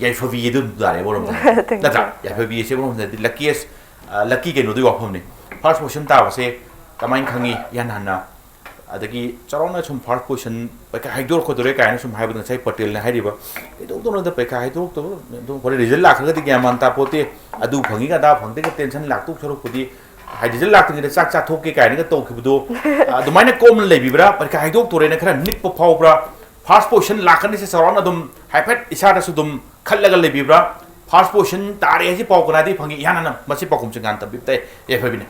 ꯌꯥꯏꯐꯕꯤ ꯑꯗꯨꯝ ꯇꯥꯔꯦ ꯑꯃꯔꯣꯝꯗ ꯍꯥꯏꯔꯗꯤ꯫ Thank you꯫ ꯅꯠꯇ꯭ꯔꯥ? ꯌꯥꯏꯐꯕꯤ ꯑꯁꯤ ꯑꯃꯔꯣꯝꯗ ꯍꯥꯏꯔꯗꯤ luckiest, ꯑ, lucky ꯀꯩꯅꯣꯗꯨꯒꯤ ꯋꯥꯐꯝꯅꯤ꯫ First position ꯇꯥꯕꯁꯦ ꯀꯃꯥꯏꯅ ꯈꯪꯉꯤ? ꯏꯍꯥꯟ ꯍꯥꯟꯅ ꯑꯗꯒꯤ ꯆꯥꯎꯔꯥꯛꯅ ꯁꯨꯝ first position ꯄꯩꯈꯥ ꯍꯥꯏꯗꯣꯔꯛꯀꯗꯧꯔꯦ ꯀꯥꯏꯅ ꯁꯨꯝ ꯍꯥꯏꯕꯗ, ꯉꯁꯥꯏ ꯄꯇꯦꯜꯅ ꯍꯥꯏꯔꯤꯕ, "ꯀꯩꯗꯧꯗꯣꯏꯅꯣꯗ ꯄꯩꯈꯥ ꯍꯥꯏꯗꯣꯔꯛꯇꯕ? ꯑꯗꯨꯝ ꯍꯣꯔꯦꯟ ꯔꯤꯖꯜ ꯂꯥꯛꯈ꯭ꯔꯒꯗꯤ ꯒ꯭ꯌꯥꯟ ꯃꯥꯟ ꯇꯥꯄꯣꯠꯇꯦ, ꯑꯗꯨ ꯐꯪꯉꯤꯒ ꯑꯗꯥ ꯐꯪꯗꯦꯒ ꯇꯦꯟꯁꯟ ꯂꯥꯛꯇꯧ ꯁꯔꯨꯛꯄꯨꯗꯤ, ꯍꯥꯏꯗꯤ ꯔꯤꯖꯜ ꯂꯥꯛꯇ꯭ꯔꯤꯉꯩꯗ ꯆꯥꯛ ꯆꯥꯊꯣꯛꯀꯦ" ꯀꯥꯏꯅꯒ ꯇꯧꯈꯤꯕꯗꯣ, ꯑꯗꯨꯃꯥꯏꯅ ꯀꯣꯝꯅ ꯂꯩꯕꯤꯕ꯭ꯔꯥ? ꯄꯩꯈꯥ ꯍꯥꯏꯗꯣꯛꯇꯣꯔꯦꯅ ꯈꯔ ꯅꯤꯛꯄ ꯐꯥꯎꯕ꯭ꯔꯥ? First position ꯂꯥꯛꯀꯅꯤꯁꯦ ꯆꯥꯎꯔꯥꯛꯅ ꯑꯗꯨꯝ ꯍꯥꯏꯐꯦꯠ ꯏꯁꯥꯗꯁꯨ ꯑꯗꯨꯝ ꯈꯜꯂꯒ ꯂꯩꯕꯤꯕ꯭ꯔꯥ? First position ꯇꯥꯔꯦ ꯍꯥꯏꯁꯤ ꯄꯥꯎ ꯀꯅꯥꯗꯒꯤ ꯐꯪꯉꯤ? ꯏꯍꯥꯟ ꯍꯥꯟꯅ ꯃꯁꯤ ꯄꯥꯎꯈꯨꯝꯁꯦ ꯉꯥꯟ ꯇꯝꯕꯤꯕ ꯇꯥꯏ, ꯌꯥꯏꯐꯕꯤꯅ꯫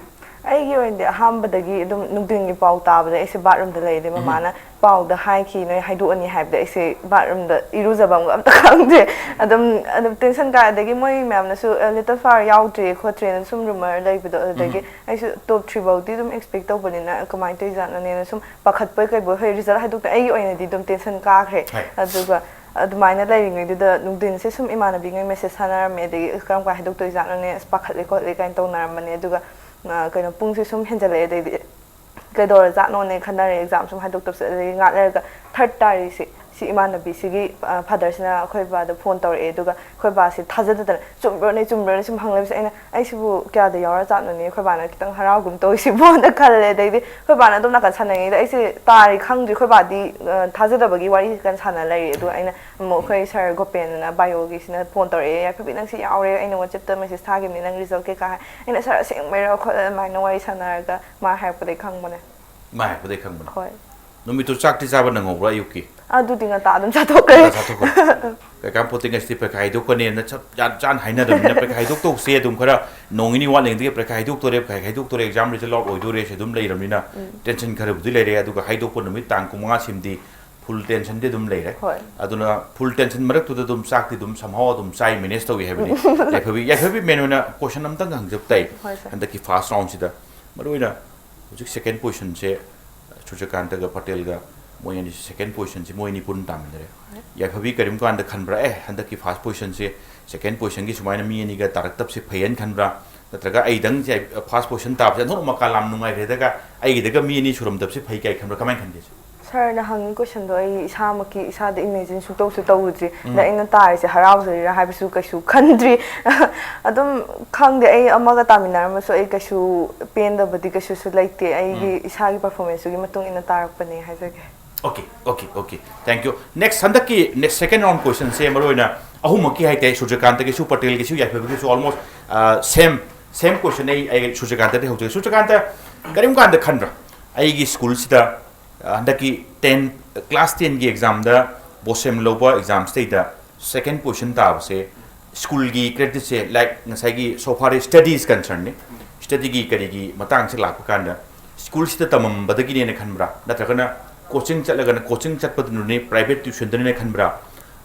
ꯑꯩꯒꯤ ꯑꯣꯏꯅꯗꯤ ꯑꯍꯥꯟꯕꯗꯒꯤ ꯑꯗꯨꯝ ꯅꯨꯡꯊꯤꯟꯒꯤ ꯄꯥꯎ ꯇꯥꯕꯗ ꯑꯩꯁꯦ ꯕꯥꯠꯔꯨꯝꯗ ꯂꯩꯔꯦ꯫ ꯃꯃꯥꯅ ꯄꯥꯎꯗ ꯍꯥꯏꯈꯤ, ꯅꯣꯏ ꯍꯥꯏꯗꯣꯛꯑꯅꯤ ꯍꯥꯏꯕꯗ ꯑꯩꯁꯦ ꯕꯥꯠꯔꯨꯝꯗ ꯏꯔꯨꯖꯕ ꯑꯃꯒ ꯑꯝꯇ ꯈꯪꯗ꯭ꯔꯦ꯫ ꯑꯗꯨꯝ ꯑꯗꯨꯝ ꯇꯦꯟꯁꯟ ꯀꯥꯏ, ꯑꯗꯒꯤ ꯃꯣꯏ ꯃꯌꯥꯝꯅꯁꯨ ꯂꯤꯇꯜ ꯐꯥꯔ ꯌꯥꯎꯗ꯭ꯔꯦ ꯈꯣꯠꯇ꯭ꯔꯦꯅ ꯁꯨꯝ ꯔꯨꯃꯔ ꯂꯩꯕꯗꯣ, ꯑꯗꯨꯗꯒꯤ ꯑꯩꯁꯨ ꯇꯣꯞ ꯊ꯭ꯔꯤ ꯐꯥꯎꯗꯤ ꯑꯗꯨꯝ ꯑꯦꯛꯁꯄꯦꯛ ꯇꯧꯕꯅꯤꯅ ꯀꯃꯥꯏꯅ ꯇꯧꯔꯤꯖꯥꯠꯅꯣꯅꯦꯅ ꯁꯨꯝ ꯄꯥꯈꯠꯄꯣꯏ ꯀꯩꯕꯣꯏ꯫ ꯍꯣꯏ, ꯔꯤꯖꯜ ꯍꯥꯏꯗꯣꯛꯇ ꯑꯩꯒꯤ ꯑꯣꯏꯅꯗꯤ ꯑꯗꯨꯝ ꯇꯦꯟꯁꯟ ꯀꯥꯈ꯭ꯔꯦ꯫ ꯑꯗꯨꯒ ꯑꯗꯨꯃꯥꯏꯅ ꯂꯩꯔꯤꯉꯩꯗꯨꯗ ꯅꯨꯡꯊꯤꯟꯁꯦ ꯁꯨꯝ ꯏꯃꯥꯟꯅꯕꯤꯉꯩ ꯃꯦꯁꯦꯖ ꯊꯥꯅꯔꯝꯃꯦ, ꯑꯗꯒꯤ ꯀꯔꯝ ꯀꯥꯟ ꯍꯥꯏꯗꯣꯛꯇꯣꯏꯖꯥꯠꯅꯣꯅꯦ, ꯑꯁ ꯄꯥꯈꯠꯂꯦ ꯈꯣꯠꯂꯦ ꯀꯥꯏꯅ ꯇꯧꯅꯔꯝꯕꯅꯦ꯫ ꯑꯗꯨꯒ ꯑ, ꯀꯩꯅꯣ, ꯄꯨꯡꯁꯦ ꯁꯨꯝ ꯍꯦꯟꯖꯜꯂꯛꯑꯦ, ꯑꯗꯩꯗꯤ ꯀꯩꯗꯧꯔꯖꯥꯠꯅꯣꯅꯦ ꯈꯟꯅꯔꯦ, ꯑꯦꯛꯖꯥꯝ ꯁꯨꯝ ꯍꯥꯏꯗꯣꯛꯇꯕꯁꯨ꯫ ꯑꯗꯒꯤ ꯉꯥꯛ ꯂꯩꯔꯒ ꯊꯥꯔꯠ ꯇꯥꯔꯤꯁꯦ, ꯁꯤ ꯏꯃꯥꯟꯅꯕꯤꯁꯤꯒꯤ ꯐꯥꯗꯔꯁꯤꯅ ꯑꯩꯈꯣꯏ ꯕꯥꯗ ꯐꯣꯟ ꯇꯧꯔꯛꯑꯦ꯫ ꯑꯗꯨꯒ ꯑꯩꯈꯣꯏ ꯕꯥꯁꯦ ꯊꯥꯖꯗꯗꯅ, "ꯆꯨꯝꯕ꯭ꯔꯣꯅꯦ, ꯆꯨꯝꯕ꯭ꯔꯣꯅꯦ?" ꯁꯨꯝ ꯍꯪꯂꯩꯕꯁꯦ꯫ ꯑꯩꯅ, "ꯑꯩꯁꯤꯕꯨ ꯀꯌꯥꯗ ꯌꯥꯎꯔꯖꯥꯠꯅꯣꯅꯦ, ꯑꯩꯈꯣꯏ ꯕꯥꯅ ꯈꯤꯇꯪ ꯍꯔꯥꯎꯒꯨꯝ ꯇꯧꯔꯤꯁꯤꯕꯣꯅ" ꯈꯜꯂꯦ꯫ ꯑꯗꯩꯗꯤ ꯑꯩꯈꯣꯏ ꯕꯥꯅ ꯑꯗꯨꯝ ꯅꯥꯀꯟ ꯁꯥꯟꯅꯉꯩꯗ ꯑꯩꯁꯦ ꯇꯥꯔꯤ ꯈꯪꯗ꯭ꯔꯤ꯫ ꯑꯩꯈꯣꯏ ꯕꯥꯗꯤ ꯑ, ꯊꯥꯖꯗꯕꯒꯤ ꯋꯥꯔꯤ ꯀꯟꯅ ꯁꯥꯟꯅ ꯂꯩꯔꯤ꯫ ꯑꯗꯨꯒ ꯑꯩꯅ ꯑꯃꯨꯛ ꯑꯩꯈꯣꯏ ꯁꯥꯔ ꯒꯣꯄꯦꯟꯅ, ꯕꯥꯏꯑꯣꯒꯤꯁꯤꯅ ꯐꯣꯟ ꯇꯧꯔꯛꯑꯦ, "ꯌꯥꯏꯐꯕꯤ, ꯅꯪ ꯁꯤ ꯌꯥꯎꯔꯦ, ꯑꯩꯅ ꯋꯥꯆꯦꯞꯇ ꯃꯦꯁꯦꯖ ꯊꯥꯈꯤꯕꯅꯤ, ꯅꯪ ꯔꯤꯖꯜ ꯀꯩꯀꯥ" ꯍꯥꯏ꯫ ꯑꯩꯅ, "ꯁꯥꯔ, ꯑꯁꯦꯡꯕꯩꯔꯣ?" ꯈꯣꯠꯂ ꯑꯗꯨꯃꯥꯏꯅ ꯋꯥꯔꯤ ꯁꯥꯟꯅꯔꯒ ꯃꯥ ꯍꯥꯏꯔꯛꯄꯗꯩ ꯈꯪꯕꯅꯦ꯫ ꯃꯥ ꯍꯥꯏꯔꯛꯄꯗꯩ ꯈꯪꯕꯅꯦ꯫ ꯍꯣꯏ꯫ ꯅꯨꯃꯤꯠꯇꯨ ꯆꯥꯛꯇꯤ ꯆꯥꯕ ꯅꯪꯍꯧꯕ꯭ꯔꯥ ꯑꯌꯨꯛꯀꯤ? ꯑꯗꯨꯗꯤ ꯉꯟꯇꯥ ꯑꯗꯨꯝ ꯆꯥꯊꯣꯛꯈ꯭ꯔꯦ꯫ ꯉꯟꯇꯥ ꯆꯥꯊꯣꯛꯈ꯭ꯔꯦ꯫ ꯀꯩꯀꯥꯟꯄꯣꯠꯇꯦ, ꯉꯁꯤꯗꯤ ꯄꯔꯤꯈꯥ ꯍꯥꯏꯗꯣꯛꯀꯅꯤꯅ ꯆꯞ ꯆꯥ-, ꯆꯥꯅ ꯍꯥꯏꯅꯔꯕꯅꯤꯅ ꯄꯔꯤꯈꯥ ꯍꯥꯏꯗꯣꯛꯇꯧꯁꯦ ꯑꯗꯨꯝ ꯈꯔ ꯅꯣꯡ ꯅꯤꯅꯤ ꯋꯥꯠꯂꯤꯉꯩꯗꯒꯤ ꯄꯔꯤꯈꯥ ꯍꯥꯏꯗꯣꯛꯇꯣꯔꯦ, ꯄꯔꯤꯈꯥ ꯍꯥꯏꯗꯣꯛꯇꯣꯔꯦ, ꯑꯦꯛꯖꯥꯝ ꯔꯤꯖꯜ ꯑꯥꯎꯠ ꯑꯣꯏꯗꯣꯔꯦ, ꯁꯤ ꯑꯗꯨꯝ ꯂꯩꯔꯕꯅꯤꯅ ꯎꯝ꯫ ꯇꯦꯟꯁꯟ ꯈꯔꯕꯨꯗꯤ ꯂꯩꯔꯦ꯫ ꯑꯗꯨꯒ ꯍꯥꯏꯗꯣꯛꯄ ꯅꯨꯃꯤꯠ ꯇꯥꯡ ꯀꯨꯟꯃꯉꯥ ꯁꯤꯃꯗꯤ ꯐꯨꯜ ꯇꯦꯟꯁꯟꯗꯤ ꯑꯗꯨꯝ ꯂꯩꯔꯦ꯫ ꯍꯣꯏ꯫ ꯑꯗꯨꯅ ꯐꯨꯜ ꯇꯦꯟꯁꯟ ꯃꯔꯛꯇꯨꯗ ꯑꯗꯨꯝ ꯆꯥꯛꯇꯤ ꯑꯗꯨꯝ somehow ꯑꯗꯨꯝ ꯆꯥꯏ, ꯃꯦꯅꯦꯖ ꯇꯧꯏ ꯍꯥꯏꯕꯅꯤ꯫ ꯌꯥꯏꯐꯕꯤ, ꯌꯥꯏꯐꯕꯤ, ꯃꯦꯟ ꯑꯣꯏꯅ ꯀꯣꯏꯁꯟ ꯑꯝꯇꯪ ꯍꯪꯖꯕ ꯇꯥꯏ꯫ ꯍꯣꯏ, ꯁꯥꯔ꯫ ꯍꯟꯗꯛꯀꯤ ꯐꯥꯔꯁ ꯔꯥꯎꯟꯁꯤꯗ ꯃꯔꯨꯑꯣꯏꯅ ꯍꯧꯖꯤꯛ ꯁꯦꯀꯦꯟ ꯄꯣꯖꯤꯁꯟꯁꯦ ꯁꯨꯔꯖꯀꯥꯟꯇꯒ ꯄꯇꯦꯜꯒ ꯃꯣꯏ ꯑꯅꯤ, ꯁꯦꯀꯦꯟ ꯄꯣꯖꯤꯁꯟꯁꯤ ꯃꯣꯏ ꯑꯅꯤ ꯄꯨꯟꯅ ꯇꯥꯃꯤꯟꯅꯔꯦ꯫ ꯍꯣꯏ꯫ ꯌꯥꯏꯐꯕꯤ ꯀꯔꯤꯒꯨꯝꯕ ꯀꯥꯟꯗ ꯈꯟꯕ꯭ꯔꯥ, "ꯑꯦ, ꯍꯟꯗꯛꯀꯤ ꯐꯥꯔꯁ ꯄꯣꯖꯤꯁꯟꯁꯤ ꯁꯦꯀꯦꯟ ꯄꯣꯖꯤꯁꯟꯒꯤ ꯁꯨꯃꯥꯏꯅ ꯃꯤ ꯑꯅꯤꯒ ꯇꯥꯔꯛꯇꯕꯁꯤ ꯐꯩ" ꯍꯥꯏꯅ ꯈꯟꯕ꯭ꯔꯥ? ꯅꯠꯇ꯭ꯔꯒ ꯑꯩꯗꯪꯁꯦ ꯐꯥꯔꯁ ꯄꯣꯖꯤꯁꯟ ꯇꯥꯕꯁꯦ ꯑꯣꯟꯊꯣꯛꯅ ꯃꯀꯥ ꯂꯥꯝ ꯅꯨꯡꯉꯥꯏꯈ꯭ꯔꯦꯗꯒ ꯑꯩꯒꯤꯗꯒ ꯃꯤ ꯑꯅꯤ ꯁꯨꯔꯝꯗꯕꯁꯤ ꯐꯩ ꯀꯥꯏ ꯈꯟꯕ꯭ꯔꯥ? ꯀꯃꯥꯏꯅ ꯈꯟꯒꯦ ꯁꯤꯕꯨ? ꯁꯥꯔꯅ ꯍꯪꯉꯤ ꯀꯣꯏꯁꯟꯗꯣ ꯑꯩ ꯏꯁꯥꯃꯛꯀꯤ, ꯏꯁꯥꯗ ꯏꯃꯦꯖꯤꯟ ꯁꯨꯡꯇꯧꯁꯨ ꯇꯧꯗ꯭ꯔꯤ꯫ ꯎꯝ꯫ ꯑꯗ ꯑꯩꯅ ꯇꯥꯔꯤꯁꯦ ꯍꯔꯥꯎꯖꯔꯤꯔꯥ ꯍꯥꯏꯕꯁꯨ ꯀꯩꯁꯨ ꯈꯟꯗ꯭ꯔꯤ꯫ ꯑꯗꯨꯝ ꯈꯪꯗꯦ, ꯑꯩ ꯑꯃꯒ ꯇꯥꯃꯤꯟꯅꯔꯝꯃꯁꯨ ꯑꯩ ꯀꯩꯁꯨ ꯄꯦꯟꯗꯕꯗꯤ ꯀꯩꯁꯨꯁꯨ ꯂꯩꯇꯦ꯫ ꯑꯩꯒꯤ ꯎꯝ꯫ ꯏꯁꯥꯒꯤ ꯄꯔꯐꯣꯔꯃꯦꯟꯁꯇꯨꯒꯤ ꯃꯇꯨꯡ ꯏꯟꯅ ꯇꯥꯔꯛꯄꯅꯦ ꯍꯥꯏꯖꯒꯦ꯫ Okay, okay, okay. Thank you꯫ Next, ꯍꯟꯗꯛꯀꯤ next second round questionꯁꯦ ꯃꯔꯨꯑꯣꯏꯅ ꯑꯍꯨꯝꯃꯛꯀꯤ ꯍꯥꯏꯇꯥꯔꯦ, ꯁꯨꯔꯖꯀꯥꯟꯇꯒꯤꯁꯨ, ꯄꯇꯦꯜꯒꯤꯁꯨ, ꯌꯥꯏꯐꯕꯒꯤꯁꯨ almost, ꯑ, same, same question ꯑꯩ, ꯑꯩ ꯁꯨꯔꯖꯀꯥꯟꯇꯗꯒꯤ ꯍꯧꯖꯒꯦ꯫ ꯁꯨꯔꯖꯀꯥꯟꯇ, ꯀꯔꯤꯒꯨꯝꯕ ꯀꯥꯟꯗ ꯈꯟꯕ꯭ꯔꯥ? ꯑꯩꯒꯤ ꯁ꯭ꯀꯨꯜꯁꯤꯗ, ꯑ, ꯍꯟꯗꯛꯀꯤ ten, class tenꯒꯤ examꯗ BOSEM ꯂꯧꯕ examꯁꯤꯗꯩꯗ second position ꯇꯥꯕꯁꯦ ꯁ꯭ꯀꯨꯜꯒꯤ creditꯁꯦ, like, ꯉꯁꯥꯏꯒꯤ so far as study is concernedꯅꯤ, ꯆꯗꯤꯒꯤ ꯀꯔꯤꯒꯤ ꯃꯇꯥꯡꯁꯦ ꯂꯥꯛꯄ ꯀꯥꯟꯗ ꯁ꯭ꯀꯨꯜꯁꯤꯗ ꯇꯝꯃꯝꯕꯗꯒꯤꯅꯦꯅ ꯈꯟꯕ꯭ꯔꯥ, ꯅꯠꯇ꯭ꯔꯒꯅ ꯀꯣꯆꯤꯡ ꯆꯠꯂꯒꯅ, ꯀꯣꯆꯤꯡ ꯆꯠꯄꯗꯨꯅꯅꯦ, ꯄ꯭ꯔꯥꯏꯚꯦꯠ ꯇ꯭ꯌꯨꯁꯟꯗꯅꯦꯅ ꯈꯟꯕ꯭ꯔꯥ?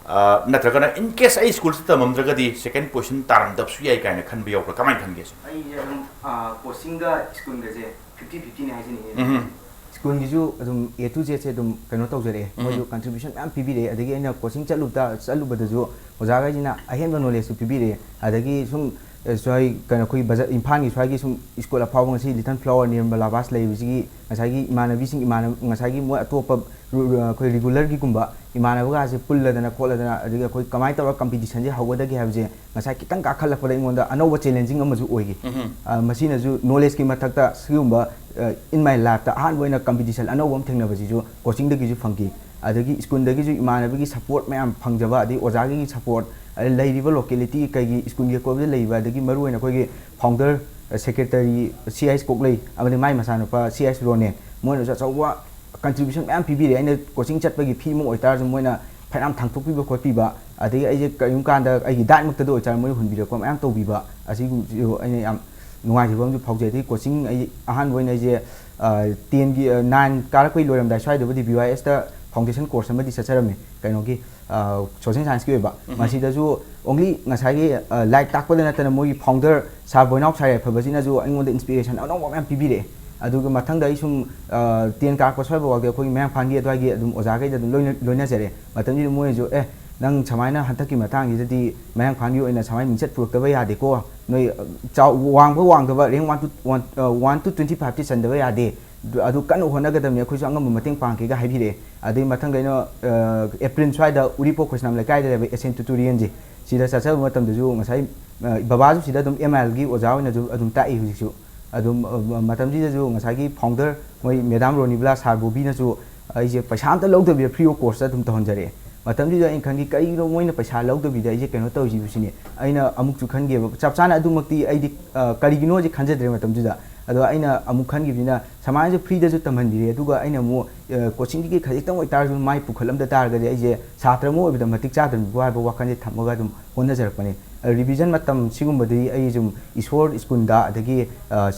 ꯑ, ꯅꯠꯇ꯭ꯔꯒꯅ in case ꯑꯩ ꯁ꯭ꯀꯨꯜꯁꯤꯗ ꯇꯝꯃꯝꯗ꯭ꯔꯒꯗꯤ ꯁꯦꯀꯦꯟ ꯄꯣꯖꯤꯁꯟ ꯇꯥꯔꯝꯗꯕꯁꯨ ꯌꯥꯏ ꯀꯥꯏꯅ ꯈꯟꯕ ꯌꯥꯎꯕ꯭ꯔꯥ? ꯀꯃꯥꯏꯅ ꯈꯟꯒꯦ? ꯑꯩꯁꯦ ꯑꯗꯨꯝ, ꯑ, ꯀꯣꯆꯤꯡꯒ ꯁ꯭ꯀꯨꯜꯒꯁꯦ ꯐꯤꯐꯇꯤ ꯐꯤꯐꯇꯤꯅꯦ ꯍꯥꯏꯖꯅꯤꯡꯉꯦ꯫ ꯎꯝ꯫ ꯁ꯭ꯀꯨꯜꯒꯤꯁꯨ ꯑꯗꯨꯝ A to Zꯁꯦ ꯑꯗꯨꯝ ꯀꯩꯅꯣ ꯇꯧꯖꯔꯛꯑꯦ, ꯎꯝ꯫ ꯃꯣꯏꯁꯨ ꯀꯟꯇ꯭ꯔꯤꯕ꯭ꯌꯨꯁꯟ ꯃꯌꯥꯝ ꯄꯤꯕꯤꯔꯛꯑꯦ꯫ ꯑꯗꯒꯤ ꯑꯩꯅ ꯀꯣꯆꯤꯡ ꯆꯠꯂꯨꯕꯗ, ꯆꯠꯂꯨꯕꯗꯁꯨ ꯑꯣꯖꯥꯈꯩꯁꯤꯅ ꯑꯍꯦꯟꯕ ꯅꯣꯂꯦꯖꯁꯨ ꯄꯤꯕꯤꯔꯛꯑꯦ꯫ ꯑꯗꯒꯤ ꯁꯨꯝ, ꯑ, ꯁ꯭ꯋꯥꯏ ꯀꯩꯅꯣ, ꯑꯩꯈꯣꯏ ꯕꯖꯥꯔ, ꯏꯝꯐꯥꯜꯒꯤ ꯁ꯭ꯋꯥꯏꯒꯤ ꯁꯨꯝ ꯁ꯭ꯀꯨꯜ ꯑꯐꯥꯎꯕ, ꯉꯁꯤ ꯂꯤꯇꯜ ꯐ꯭ꯂꯥꯋꯔ, ꯅꯤꯔꯃꯂꯥ ꯕꯥꯁ ꯂꯩꯔꯤꯕꯁꯤꯒꯤ ꯉꯁꯥꯏꯒꯤ ꯏꯃꯥꯟꯅꯕꯤꯁꯤꯡ, ꯏꯃꯥꯟꯅꯕ, ꯉꯁꯥꯏꯒꯤ ꯃꯣꯏ ꯑꯇꯣꯞꯄ ꯔꯨ-, ꯑꯩꯈꯣꯏ ꯔꯤꯒꯨꯂꯔꯒꯤꯒꯨꯝꯕ ꯏꯃꯥꯟꯅꯕꯒꯁꯦ ꯄꯨꯜꯂꯗꯅ ꯈꯣꯠꯂꯗꯅ, ꯑꯗꯒꯤ ꯑꯩꯈꯣꯏ ꯀꯃꯥꯏꯅ ꯇꯧꯔꯒ ꯀꯝꯄꯤꯇꯤꯁꯟꯁꯦ ꯍꯧꯒꯗꯒꯦ ꯍꯥꯏꯕꯁꯦ ꯉꯁꯥꯏ ꯈꯤꯇꯪ ꯀꯥꯈꯠꯂꯛꯄꯗ ꯑꯩꯉꯣꯟꯗ ꯑꯅꯧꯕ ꯆꯦꯂꯦꯟꯖꯤꯡ ꯑꯃꯁꯨ ꯑꯣꯏꯈꯤ꯫ ꯎꯝ꯫ ꯑ, ꯃꯁꯤꯅꯁꯨ ꯅꯣꯂꯦꯖꯀꯤ ꯃꯊꯛꯇ ꯁꯤꯒꯨꯝꯕ, ꯑ, in my lifeꯇ ꯑꯍꯥꯟꯕ ꯑꯣꯏꯅ ꯀꯝꯄꯤꯇꯤꯁꯟ ꯑꯅꯧꯕ ꯑꯃ ꯊꯦꯡꯅꯕꯁꯤꯁꯨ ꯀꯣꯆꯤꯡꯗꯒꯤꯁꯨ ꯐꯪꯈꯤ꯫ ꯑꯗꯒꯤ ꯁ꯭ꯀꯨꯜꯗꯒꯤꯁꯨ ꯏꯃꯥꯟꯅꯕꯒꯤ ꯁꯄꯣꯔꯠ ꯃꯌꯥꯝ ꯐꯪꯖꯕ, ꯑꯗꯒꯤ ꯑꯣꯖꯥꯒꯤ ꯁꯄꯣꯔꯠ, ꯑꯗꯩ ꯂꯩꯔꯤꯕ ꯂꯣꯀꯦꯂꯤꯇꯤ ꯀꯩꯒꯤ ꯁ꯭ꯀꯨꯜꯒꯤ ꯑꯀꯣꯏꯕꯗ ꯂꯩꯕ, ꯑꯗꯒꯤ ꯃꯔꯨꯑꯣꯏꯅ ꯑꯩꯈꯣꯏꯒꯤ ꯐꯥꯎꯟꯗꯔ, ꯑ, ꯁꯦꯀ꯭ꯔꯦꯇꯔꯤ ꯁꯤ ꯑꯥꯏ ꯑꯦꯁ ꯀꯣꯛꯂꯩ ꯑꯃꯗꯤ ꯃꯥꯏ ꯃꯆꯥꯅꯨꯄꯥ ꯁꯤ ꯑꯥꯏ ꯑꯦꯁ ꯔꯣꯅꯦꯟ, ꯃꯣꯏꯅꯁꯨ ꯑꯆꯧꯕ ꯀꯟꯇ꯭ꯔꯤꯕ꯭ꯌꯨꯁꯟ ꯃꯌꯥꯝ ꯄꯤꯕꯤꯔꯦ꯫ ꯑꯩꯅ ꯀꯣꯆꯤꯡ ꯆꯠꯄꯒꯤ ꯐꯤ ꯑꯃ ꯑꯣꯏꯇꯥꯔꯁꯨ ꯃꯣꯏꯅ ꯐꯅꯌꯥꯝ ꯊꯥꯡꯊꯣꯛꯄꯤꯕ ꯈꯣꯠꯄꯤꯕ, ꯑꯗꯒꯤ ꯑꯩꯁꯦ ꯀꯔꯤꯒꯨꯝꯕ ꯀꯥꯟꯗ ꯑꯩꯒꯤ ꯗꯥꯏꯠꯃꯛꯇꯗ ꯑꯣꯏꯇꯥꯔꯁꯨ ꯃꯣꯏꯅ ꯍꯨꯟꯕꯤꯔꯛꯄ ꯃꯌꯥꯝ ꯇꯧꯕꯤꯕ, ꯑꯁꯤꯒꯨꯝꯕꯁꯤꯁꯨ ꯑꯩꯅ ꯌꯥꯝ ꯅꯨꯡꯉꯥꯏꯖꯕ ꯑꯃꯁꯨ ꯐꯥꯎꯖꯩ꯫ ꯑꯗꯒꯤ ꯀꯣꯆꯤꯡ ꯑꯩ ꯑꯍꯥꯟꯕ ꯑꯣꯏꯅ ꯑꯩꯁꯦ, ꯑ, ꯇꯦꯟꯒꯤ, ꯑ, ꯅꯥꯏꯟ ꯀꯥꯔꯛꯄꯩ ꯂꯣꯏꯔꯝꯗꯥꯏ ꯁ꯭ꯋꯥꯏꯗꯕꯨꯗꯤ ꯕꯤ ꯋꯥꯏ ꯑꯦꯁꯇ ꯐꯥꯎꯟꯗꯦꯁꯟ ꯀꯣꯔꯁ ꯑꯃꯗꯤ ꯆꯠꯆꯔꯝꯃꯤ, ꯀꯩꯅꯣꯒꯤ, ꯑ, ꯁꯣꯁꯦꯜ ꯁꯥꯏꯟꯁꯀꯤ ꯑꯣꯏꯕ꯫ ꯎꯝ꯫ ꯃꯁꯤꯗꯁꯨ ꯑꯣꯡꯂꯤ ꯉꯁꯥꯏꯒꯤ, ꯑ, ꯂꯥꯏꯔꯤꯛ ꯇꯥꯛꯄꯗ ꯅꯠꯇꯅ ꯃꯣꯏꯒꯤ ꯐꯥꯎꯟꯗꯔ ꯁꯥꯔ ꯕꯣꯏꯅꯥꯎ ꯁꯥꯔ ꯌꯥꯏꯐꯕꯁꯤꯅꯁꯨ ꯑꯩꯉꯣꯟꯗ ꯏꯟꯁꯄꯤꯔꯦꯁꯟ ꯑꯅꯧꯕ ꯃꯌꯥꯝ ꯄꯤꯕꯤꯔꯛꯑꯦ꯫ ꯑꯗꯨꯒ ꯃꯊꯪꯗ ꯑꯩ ꯁꯨꯝ, ꯑ, ꯇꯦꯟ ꯀꯥꯔꯛꯄ ꯁ꯭ꯋꯥꯏꯐꯥꯎꯗꯤ ꯑꯩꯈꯣꯏꯒꯤ ꯃꯌꯥꯡꯐꯥꯟꯒꯤ ꯑꯗꯨꯋꯥꯏꯒꯤ ꯑꯗꯨꯝ ꯑꯣꯖꯥꯈꯩꯗ ꯑꯗꯨꯝ ꯂꯣꯏꯅ-, ꯂꯣꯏꯅꯖꯔꯦ꯫ ꯃꯇꯝꯁꯤꯗ ꯃꯣꯏꯅꯁꯨ, "ꯑꯦ, ꯅꯪ ꯁꯨꯃꯥꯏꯅ ꯍꯟꯗꯛꯀꯤ ꯃꯇꯥꯡꯁꯤꯗꯗꯤ ꯃꯌꯥꯡꯐꯥꯟꯒꯤ ꯑꯣꯏꯅ ꯁꯨꯃꯥꯏꯅ ꯃꯤꯡꯆꯠ ꯄꯨꯔꯛꯇꯕ ꯌꯥꯗꯦꯀꯣ꯫ ꯅꯣꯏ, ꯑ, ꯆꯥꯎ-, ꯋꯥꯡꯕ ꯋꯥꯡꯗꯕ ꯔꯦꯡ ꯋꯥꯟ ꯇꯨ, ꯋꯥꯟ, ꯑ, ꯋꯥꯟ ꯇꯨ ꯇ꯭ꯋꯦꯟꯇꯤ ꯐꯥꯏꯚꯇꯤ ꯆꯟꯗꯕ ꯌꯥꯗꯦ꯫ ꯑꯗꯨ ꯀꯟꯅ ꯍꯣꯠꯅꯒꯗꯕꯅꯤ, ꯑꯩꯈꯣꯏꯁꯨ ꯑꯉꯝꯕ ꯃꯇꯦꯡ ꯄꯥꯡꯒꯦꯒ ꯍꯥꯏꯕꯤꯔꯛꯑꯦ꯫ ꯑꯗꯩ ꯃꯊꯪꯗ ꯑꯩꯅ, ꯑ, ꯑꯦꯄ꯭ꯔꯤꯜ ꯁ꯭ꯋꯥꯏꯗ ꯎꯔꯤꯄꯣꯛ ꯈ꯭ꯔꯤꯁꯅꯥꯝ ꯂꯩꯀꯥꯏꯗ ꯂꯩꯕ ꯑꯦꯁꯦꯟ ꯇ꯭ꯌꯨꯇꯣꯔꯤꯌꯦꯜꯁꯦ, ꯁꯤꯗ ꯆꯠꯆꯕ ꯃꯇꯝꯗꯁꯨ ꯉꯁꯥꯏ, ꯑ, ꯕꯕꯥꯁꯨ ꯁꯤꯗ ꯑꯗꯨꯝ ꯑꯦꯝ ꯑꯥꯏ ꯑꯦꯜꯒꯤ ꯑꯣꯖꯥ ꯑꯣꯏꯅꯁꯨ ꯑꯗꯨꯝ ꯇꯥꯛꯏ ꯍꯧꯖꯤꯛꯁꯨ꯫ ꯑꯗꯨꯝ, ꯑ, ꯃꯇꯝꯁꯤꯗꯁꯨ ꯉꯁꯥꯏꯒꯤ ꯐꯥꯎꯟꯗꯔ ꯃꯣꯏ ꯃꯦꯗꯥꯝ ꯔꯣꯅꯤꯕꯂꯥ ꯁꯥꯔ ꯕꯣꯕꯤꯅꯁꯨ ꯑꯩꯁꯦ ꯄꯩꯁꯥ ꯑꯝꯇ ꯂꯧꯗꯕꯤꯗ ꯐ꯭ꯔꯤ ꯑꯣꯐ ꯀꯣꯁꯇ ꯑꯗꯨꯝ ꯇꯧꯍꯟꯖꯔꯛꯑꯦ꯫ ꯃꯇꯝꯗꯨꯗ ꯑꯩꯅ ꯈꯟꯈꯤ, "ꯀꯔꯤꯒꯤꯅꯣ ꯃꯣꯏꯅ ꯄꯩꯁꯥ ꯂꯧꯗꯕꯤꯗ ꯑꯩꯁꯦ ꯀꯩꯅꯣ ꯇꯧꯔꯤꯁꯤꯕꯨ?" ꯁꯤꯅꯤ꯫ ꯑꯩꯅ ꯑꯃꯨꯛꯁꯨ ꯈꯟꯈꯤꯕ, ꯆꯞ ꯆꯥꯅ ꯑꯗꯨꯃꯛꯇꯤ ꯑꯩꯗꯤ, ꯑ, ꯀꯔꯤꯒꯤꯅꯣꯁꯦ ꯈꯟꯖꯗ꯭ꯔꯦ ꯃꯇꯝꯗꯨꯗ꯫ ꯑꯗꯣ ꯑꯩꯅ ꯑꯃꯨꯛ ꯈꯟꯈꯤꯕꯁꯤꯅ, ꯁꯃꯥꯖꯁꯦ ꯐ꯭ꯔꯤꯗꯁꯨ ꯇꯝꯍꯟꯕꯤꯔꯦ, ꯑꯗꯨꯒ ꯑꯩꯅ ꯑꯃꯨꯛ, ꯑ, ꯀꯣꯆꯤꯡꯒꯤ ꯈꯖꯤꯛꯇꯪ ꯑꯣꯏꯇꯥꯔꯁꯨ ꯃꯥꯏ ꯄꯨꯈꯠꯂꯝꯗ ꯇꯥꯔꯒꯗꯤ ꯑꯩꯁꯦ ꯁꯥꯇ꯭ꯔ ꯑꯃ ꯑꯣꯏꯕꯗ ꯃꯇꯤꯛ ꯆꯥꯗ꯭ꯔꯕꯅꯤꯀꯣ ꯍꯥꯏꯕ ꯋꯥꯈꯜꯁꯦ ꯊꯝꯃꯒ ꯑꯗꯨꯝ ꯍꯣꯠꯅꯖꯔꯛꯄꯅꯦ꯫ ꯔꯤꯚꯤꯖꯟ ꯃꯇꯝ ꯁꯤꯒꯨꯝꯕꯗꯤ ꯑꯩ ꯁꯨꯝ ꯏꯁꯣꯔ ꯁ꯭ꯀꯨꯜꯗ, ꯑꯗꯒꯤ ꯑ,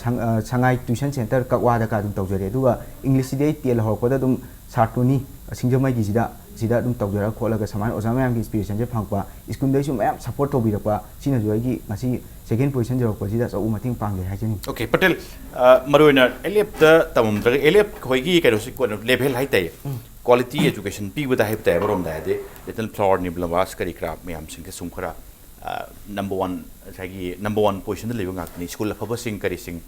ꯁꯉꯥꯏ ꯇ꯭ꯌꯨꯁꯟ ꯁꯦꯟꯇꯔ ꯀꯛꯋꯥꯗꯒ ꯑꯗꯨꯝ ꯇꯧꯖꯔꯦ꯫ ꯑꯗꯨꯒ ꯏꯪꯂꯤꯁꯁꯤꯗꯤ ꯑꯩ ꯇꯦꯟ ꯍꯧꯔꯛꯄꯗ ꯑꯗꯨꯝ ꯁꯥꯔ ꯇꯣꯅꯤ ꯁꯤꯡꯖꯃꯩꯒꯤꯁꯤꯗ, ꯁꯤꯗ ꯑꯗꯨꯝ ꯇꯧꯖꯔ ꯈꯣꯠꯂꯒ ꯁꯨꯃꯥꯏꯅ ꯑꯣꯖꯥ ꯃꯌꯥꯝꯒꯤ ꯏꯟꯁꯄꯤꯔꯦꯁꯟꯁꯦ ꯐꯪꯉꯛꯄ, ꯁ꯭ꯀꯨꯜꯗꯩꯁꯨ ꯃꯌꯥꯝ ꯁꯞꯄꯣꯔꯠ ꯇꯧꯕꯤꯔꯛꯄ, ꯁꯤꯅꯁꯨ ꯑꯩꯒꯤ ꯉꯁꯤ ꯁꯦꯀꯦꯟ ꯄꯣꯖꯤꯁꯟ ꯌꯧꯔꯛꯄꯁꯤꯗ ꯑꯆꯧꯕ ꯃꯇꯦꯡ ꯄꯥꯡꯖꯩ ꯍꯥꯏꯖꯅꯤꯡꯉꯤ꯫ ꯑꯣꯀꯦ, ꯄꯇꯦꯜ, ꯑ, ꯃꯔꯨꯑꯣꯏꯅ ꯑꯦꯜ ꯑꯦꯐꯇ ꯇꯝꯃꯝꯗ꯭ꯔꯒ, ꯑꯦꯜ ꯑꯦꯐ ꯈꯣꯏꯒꯤ ꯀꯩꯅꯣꯁꯤ ꯀꯣꯟꯅ ꯂꯦꯚꯦꯜ ꯍꯥꯏꯇꯥꯔꯦ, ꯀ꯭ꯋꯥꯂꯤꯇꯤ ꯑꯦꯖꯨꯀꯦꯁꯟ ꯄꯤꯕꯗ ꯍꯥꯏꯕ ꯇꯥꯏ, ꯑꯃꯔꯣꯝꯗ ꯍꯥꯏꯔꯗꯤ ꯂꯤꯇꯜ ꯐ꯭ꯂꯥꯋꯔ, ꯅꯤꯕ꯭ꯂꯕꯥꯁ, ꯀꯔꯤ ꯀꯔꯥ ꯃꯌꯥꯝꯁꯤꯡꯁꯦ ꯁꯨꯝ ꯈꯔ ꯅꯝꯕꯔ ꯋꯥꯟ, ꯉꯁꯥꯏꯒꯤ ꯅꯝꯕꯔ ꯋꯥꯟ ꯄꯣꯖꯤꯁꯟꯗ ꯂꯩꯕ ꯉꯥꯛꯇꯅꯤ, ꯁ꯭ꯀꯨꯜ ꯑꯐꯕꯁꯤꯡ ꯀꯔꯤꯁꯤꯡ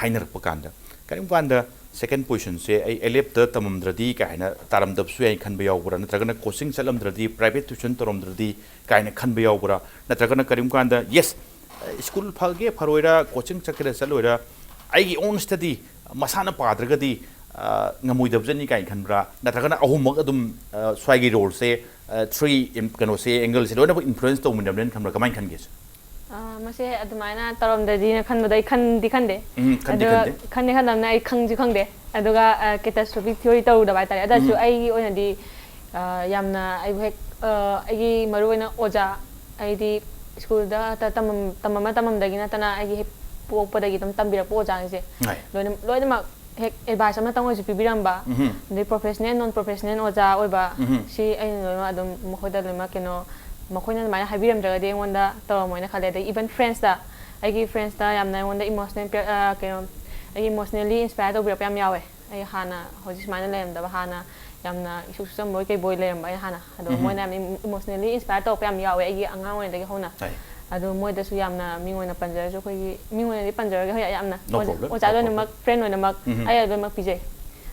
ꯍꯥꯏꯅꯔꯛꯄ ꯀꯥꯟꯗ꯫ ꯀꯔꯤꯒꯨꯝꯕ ꯀꯥꯟꯗ ꯁꯦꯀꯦꯟ ꯄꯣꯖꯤꯁꯟꯁꯦ ꯑꯩ ꯑꯦꯜ ꯑꯦꯐꯇ ꯇꯝꯃꯝꯗ꯭ꯔꯗꯤ ꯀꯥꯏꯅ ꯇꯥꯔꯝꯗꯕꯁꯨ ꯌꯥꯏ ꯈꯟꯕ ꯌꯥꯎꯕ꯭ꯔꯥ? ꯅꯠꯇ꯭ꯔꯒꯅ ꯀꯣꯆꯤꯡ ꯆꯠꯂꯝꯗ꯭ꯔꯗꯤ, ꯄ꯭ꯔꯥꯏꯚꯦꯠ ꯇ꯭ꯌꯨꯁꯟ ꯇꯧꯔꯝꯗ꯭ꯔꯗꯤ ꯀꯥꯏꯅ ꯈꯟꯕ ꯌꯥꯎꯕ꯭ꯔꯥ? ꯅꯠꯇ꯭ꯔꯒꯅ ꯀꯔꯤꯒꯨꯝꯕ ꯀꯥꯟꯗ, ꯌꯦꯁ, ꯁ꯭ꯀꯨꯜ ꯐꯒꯦ ꯐꯔꯣꯏꯔꯥ, ꯀꯣꯆꯤꯡ ꯆꯠꯀꯦꯔꯥ ꯆꯠꯂꯣꯏꯔꯥ, ꯑꯩꯒꯤ ꯑꯣꯟ ꯁ꯭ꯇꯗꯤ, ꯃꯁꯥꯅ ꯄꯥꯗ꯭ꯔꯒꯗꯤ ꯑ, ꯉꯝꯃꯣꯏꯗꯕꯖꯅꯤ ꯀꯥꯏꯅ ꯈꯟꯕ꯭ꯔꯥ? ꯅꯠꯇ꯭ꯔꯒꯅ ꯑꯍꯨꯝꯃꯛ ꯑꯗꯨꯝ, ꯑ, ꯁ꯭ꯋꯥꯏꯒꯤ ꯔꯣꯜꯁꯦ, ꯑ, ꯊ꯭ꯔꯤ ꯏꯝ-, ꯀꯩꯅꯣꯁꯦ, ꯑꯦꯡꯒꯜꯁꯦ ꯂꯣꯏꯅꯃꯛ ꯏꯟꯐ꯭ꯂꯨꯌꯦꯟꯁ ꯇꯧꯃꯤꯟꯅꯕꯅꯦꯅ ꯈꯟꯕ꯭ꯔꯥ? ꯀꯃꯥꯏꯅ ꯈꯟꯒꯦ? ꯑ, ꯃꯁꯦ ꯑꯗꯨꯃꯥꯏꯅ ꯇꯧꯔꯝꯗ꯭ꯔꯗꯤꯅ ꯈꯟꯕꯗꯣ ꯑꯩ ꯈꯟꯗꯤ ꯈꯟꯗꯦ꯫ ꯎꯝ, ꯈꯟꯗꯤ ꯑꯗꯣ ꯈꯟꯗꯦ꯫ ꯈꯟꯗꯤ ꯈꯟꯗꯕꯅ ꯑꯩ ꯈꯪꯁꯨ ꯈꯪꯗꯦ꯫ ꯑꯗꯨꯒ ꯀꯦꯇꯥꯁꯇ꯭ꯔꯣꯐꯤꯛ ꯊꯤꯑꯣꯔꯤ ꯇꯧꯔꯨꯗꯕ ꯍꯥꯏꯇꯥꯔꯦ꯫ ꯑꯗꯨ ꯑꯣꯏꯔꯁꯨ ꯎꯝ꯫ ꯑꯩꯒꯤ ꯑꯣꯏꯅꯗꯤ ꯑ, ꯌꯥꯝꯅ ꯑꯩꯕꯨ ꯍꯦꯛ, ꯑ, ꯑꯩꯒꯤ ꯃꯔꯨꯑꯣꯏꯅ ꯑꯣꯖꯥ, ꯑꯩꯗꯤ ꯁ꯭ꯀꯨꯜꯗ ꯇ-, ꯇꯝꯃꯝ-, ꯇꯝꯃꯝꯃ ꯇꯝꯃꯝꯗꯒꯤ ꯅꯠꯇꯅ ꯑꯩꯒꯤ ꯍꯦꯛ ꯄꯣꯛꯄꯗꯒꯤ ꯑꯗꯨꯝ ꯇꯝꯕꯤꯔꯛꯄ ꯑꯣꯖꯥꯁꯤꯡꯁꯦ ꯍꯣꯏ꯫ ꯂꯣꯏꯅ-, ꯂꯣꯏꯅꯃꯛ ꯍꯦꯛ ꯑꯦꯗꯚꯥꯏꯁ ꯑꯃꯇꯪ ꯑꯣꯏꯔꯁꯨ ꯄꯤꯕꯤꯔꯝꯕ, ꯎꯝꯍꯨꯝ꯫ ꯑꯗꯩ ꯄ꯭ꯔꯣꯐꯦꯁꯅꯦꯜ, ꯅꯣꯟ ꯄ꯭ꯔꯣꯐꯦꯁꯅꯦꯜ ꯑꯣꯖꯥ ꯑꯣꯏꯕ, ꯎꯝꯍꯨꯝ꯫ ꯁꯤ ꯑꯩꯅ ꯂꯣꯏꯅꯃꯛ ꯑꯗꯨꯝ ꯃꯈꯣꯏꯗ ꯂꯣꯏꯅꯃꯛ ꯀꯩꯅꯣ, ꯃꯈꯣꯏꯅ ꯑꯗꯨꯃꯥꯏꯅ ꯍꯥꯏꯕꯤꯔꯝꯗ꯭ꯔꯒꯗꯤ ꯑꯩꯉꯣꯟꯗ ꯇꯧꯔꯝꯃꯣꯏꯅ ꯈꯜꯂꯦ꯫ ꯑꯗꯩ ꯏꯚꯟ ꯐ꯭ꯔꯦꯟꯁꯇ, ꯑꯩꯒꯤ ꯐ꯭ꯔꯦꯟꯁꯇ ꯌꯥꯝꯅ ꯑꯩꯉꯣꯟꯗ ꯏꯃꯣꯁꯅꯦꯜ, ꯑ, ꯀꯩꯅꯣ, ꯑꯩꯒꯤ ꯏꯃꯣꯁꯅꯦꯜꯂꯤ ꯏꯟꯁꯄꯥꯌꯔ ꯇꯧꯕꯤꯔꯛꯄ ꯌꯥꯝ ꯌꯥꯎꯋꯦ꯫ ꯑꯩ ꯍꯥꯟꯅ ꯍꯧꯖꯤꯛ ꯁꯨꯃꯥꯏꯅ ꯂꯩꯔꯝꯗꯕ, ꯍꯥꯟꯅ ꯌꯥꯝꯅ ꯏꯁꯨꯛ ꯁꯨꯛꯆꯝꯕꯣꯏ ꯀꯩꯕꯣꯏ ꯂꯩꯔꯝꯕ ꯑꯩ ꯍꯥꯟꯅ꯫ ꯑꯗꯣ ꯎꯝꯍꯨꯝ꯫ ꯃꯣꯏꯅ ꯌꯥꯝꯅ ꯏꯃꯣꯁꯅꯦꯜꯂꯤ ꯏꯟꯁꯄꯥꯌꯔ ꯇꯧꯔꯛꯄ ꯌꯥꯝ ꯌꯥꯎꯋꯦ ꯑꯩꯒꯤ ꯑꯉꯥꯡ ꯑꯣꯏꯔꯤꯉꯩꯗꯒꯤ ꯍꯧꯅ꯫ ꯍꯣꯏ꯫ ꯑꯗꯣ ꯃꯣꯏꯗꯁꯨ ꯌꯥꯝꯅ ꯃꯤꯡ ꯑꯣꯏꯅ ꯄꯟꯖꯔꯁꯨ, ꯑꯩꯈꯣꯏꯒꯤ ꯃꯤꯡ ꯑꯣꯏꯅꯗꯤ ꯄꯟꯖꯔꯣꯏꯒꯦ, ꯍꯣꯏ, ꯌꯥꯝꯅ No ꯑꯣꯖꯥ-, problem, no ꯑꯣꯖꯥ problem. ꯂꯣꯏꯅꯃꯛ, ꯐ꯭ꯔꯦꯟ ꯂꯣꯏꯅꯃꯛ ꯎꯝꯍꯨꯝ꯫ ꯑꯩ ꯂꯣꯏꯅꯃꯛ ꯄꯤꯖꯩ꯫